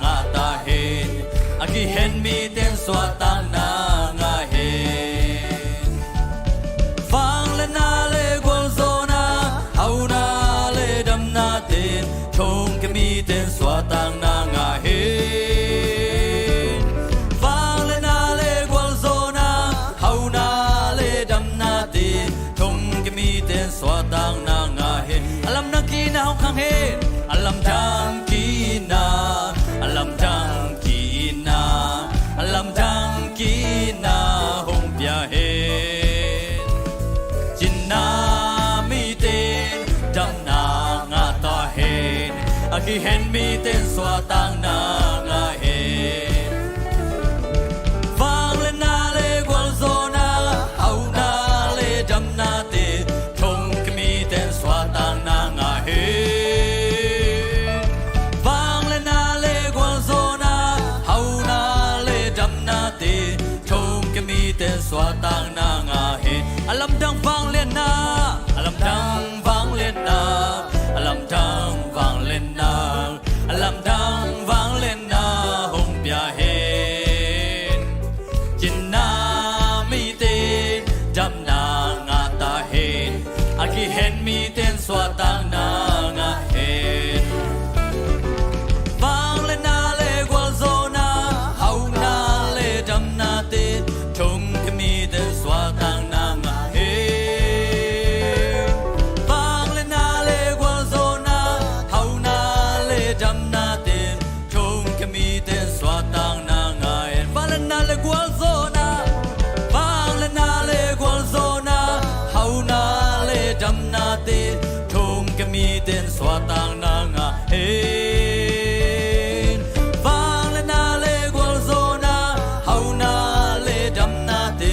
ngah ta hen. A kihen miten suahtakna ngah hen. Vangliatna le gualzawhna, hauna le damnaten thongkia miten suahtakna ngah hen. Vangliatna le gualzawhna, hauna le damnaten thongkia miten suahtakna ngah hen. A lamdang kihna hong khang hen. A lamdang kihna, a lamdang kihna, a lamdang kihna hong pia hen. Cina miten damna ngah ta hen. A kihen miten suahtakna ngah hen. Vangliatna le gualzawhna, hauna le damnate thongkia miten suah A lamdang vangliatna, a lamdang vangliatna, a lamdang vangliatna, a lamdang vangliatna hong pia hen. Cina mite damna ngah ta hen, a kihen mite suahtakna ngah hen. Vangliatna le gualzawhna, hauna le damnate, thongkia mite suahtakna ngah hen. Vangliatna le gualzawhna, hauna le damnate, thongkia mite suahtakna ngah hen. Vangliatna le gualzawhna, vangliatna le gualzawhna, hauna le damnate, thongkia mite suahtakna ngah hen. Vangliatna le gualzawhna, hauna le damnate,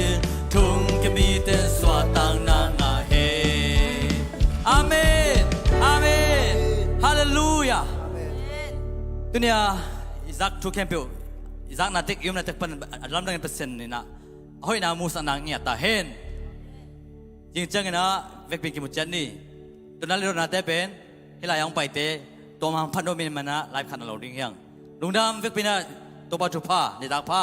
thongkia mite suahtakna ngah hen. Amen. Amen. Halleluiah. Tuni-a i zak thu khempeuh, i zakna tek, i omna tek pan a lamdangin Pasian in ah a hoihna musakna ngiat ta hen. Zing ciangin ah vekpi in kimu ciat ni. Tuna le dotnate pen hih lai-ah hong paite tua mah hong phat nuam in, man ah live khat na lo ding hi hang. Lungdam, vekpi in ah Topa thupha, nitak pha.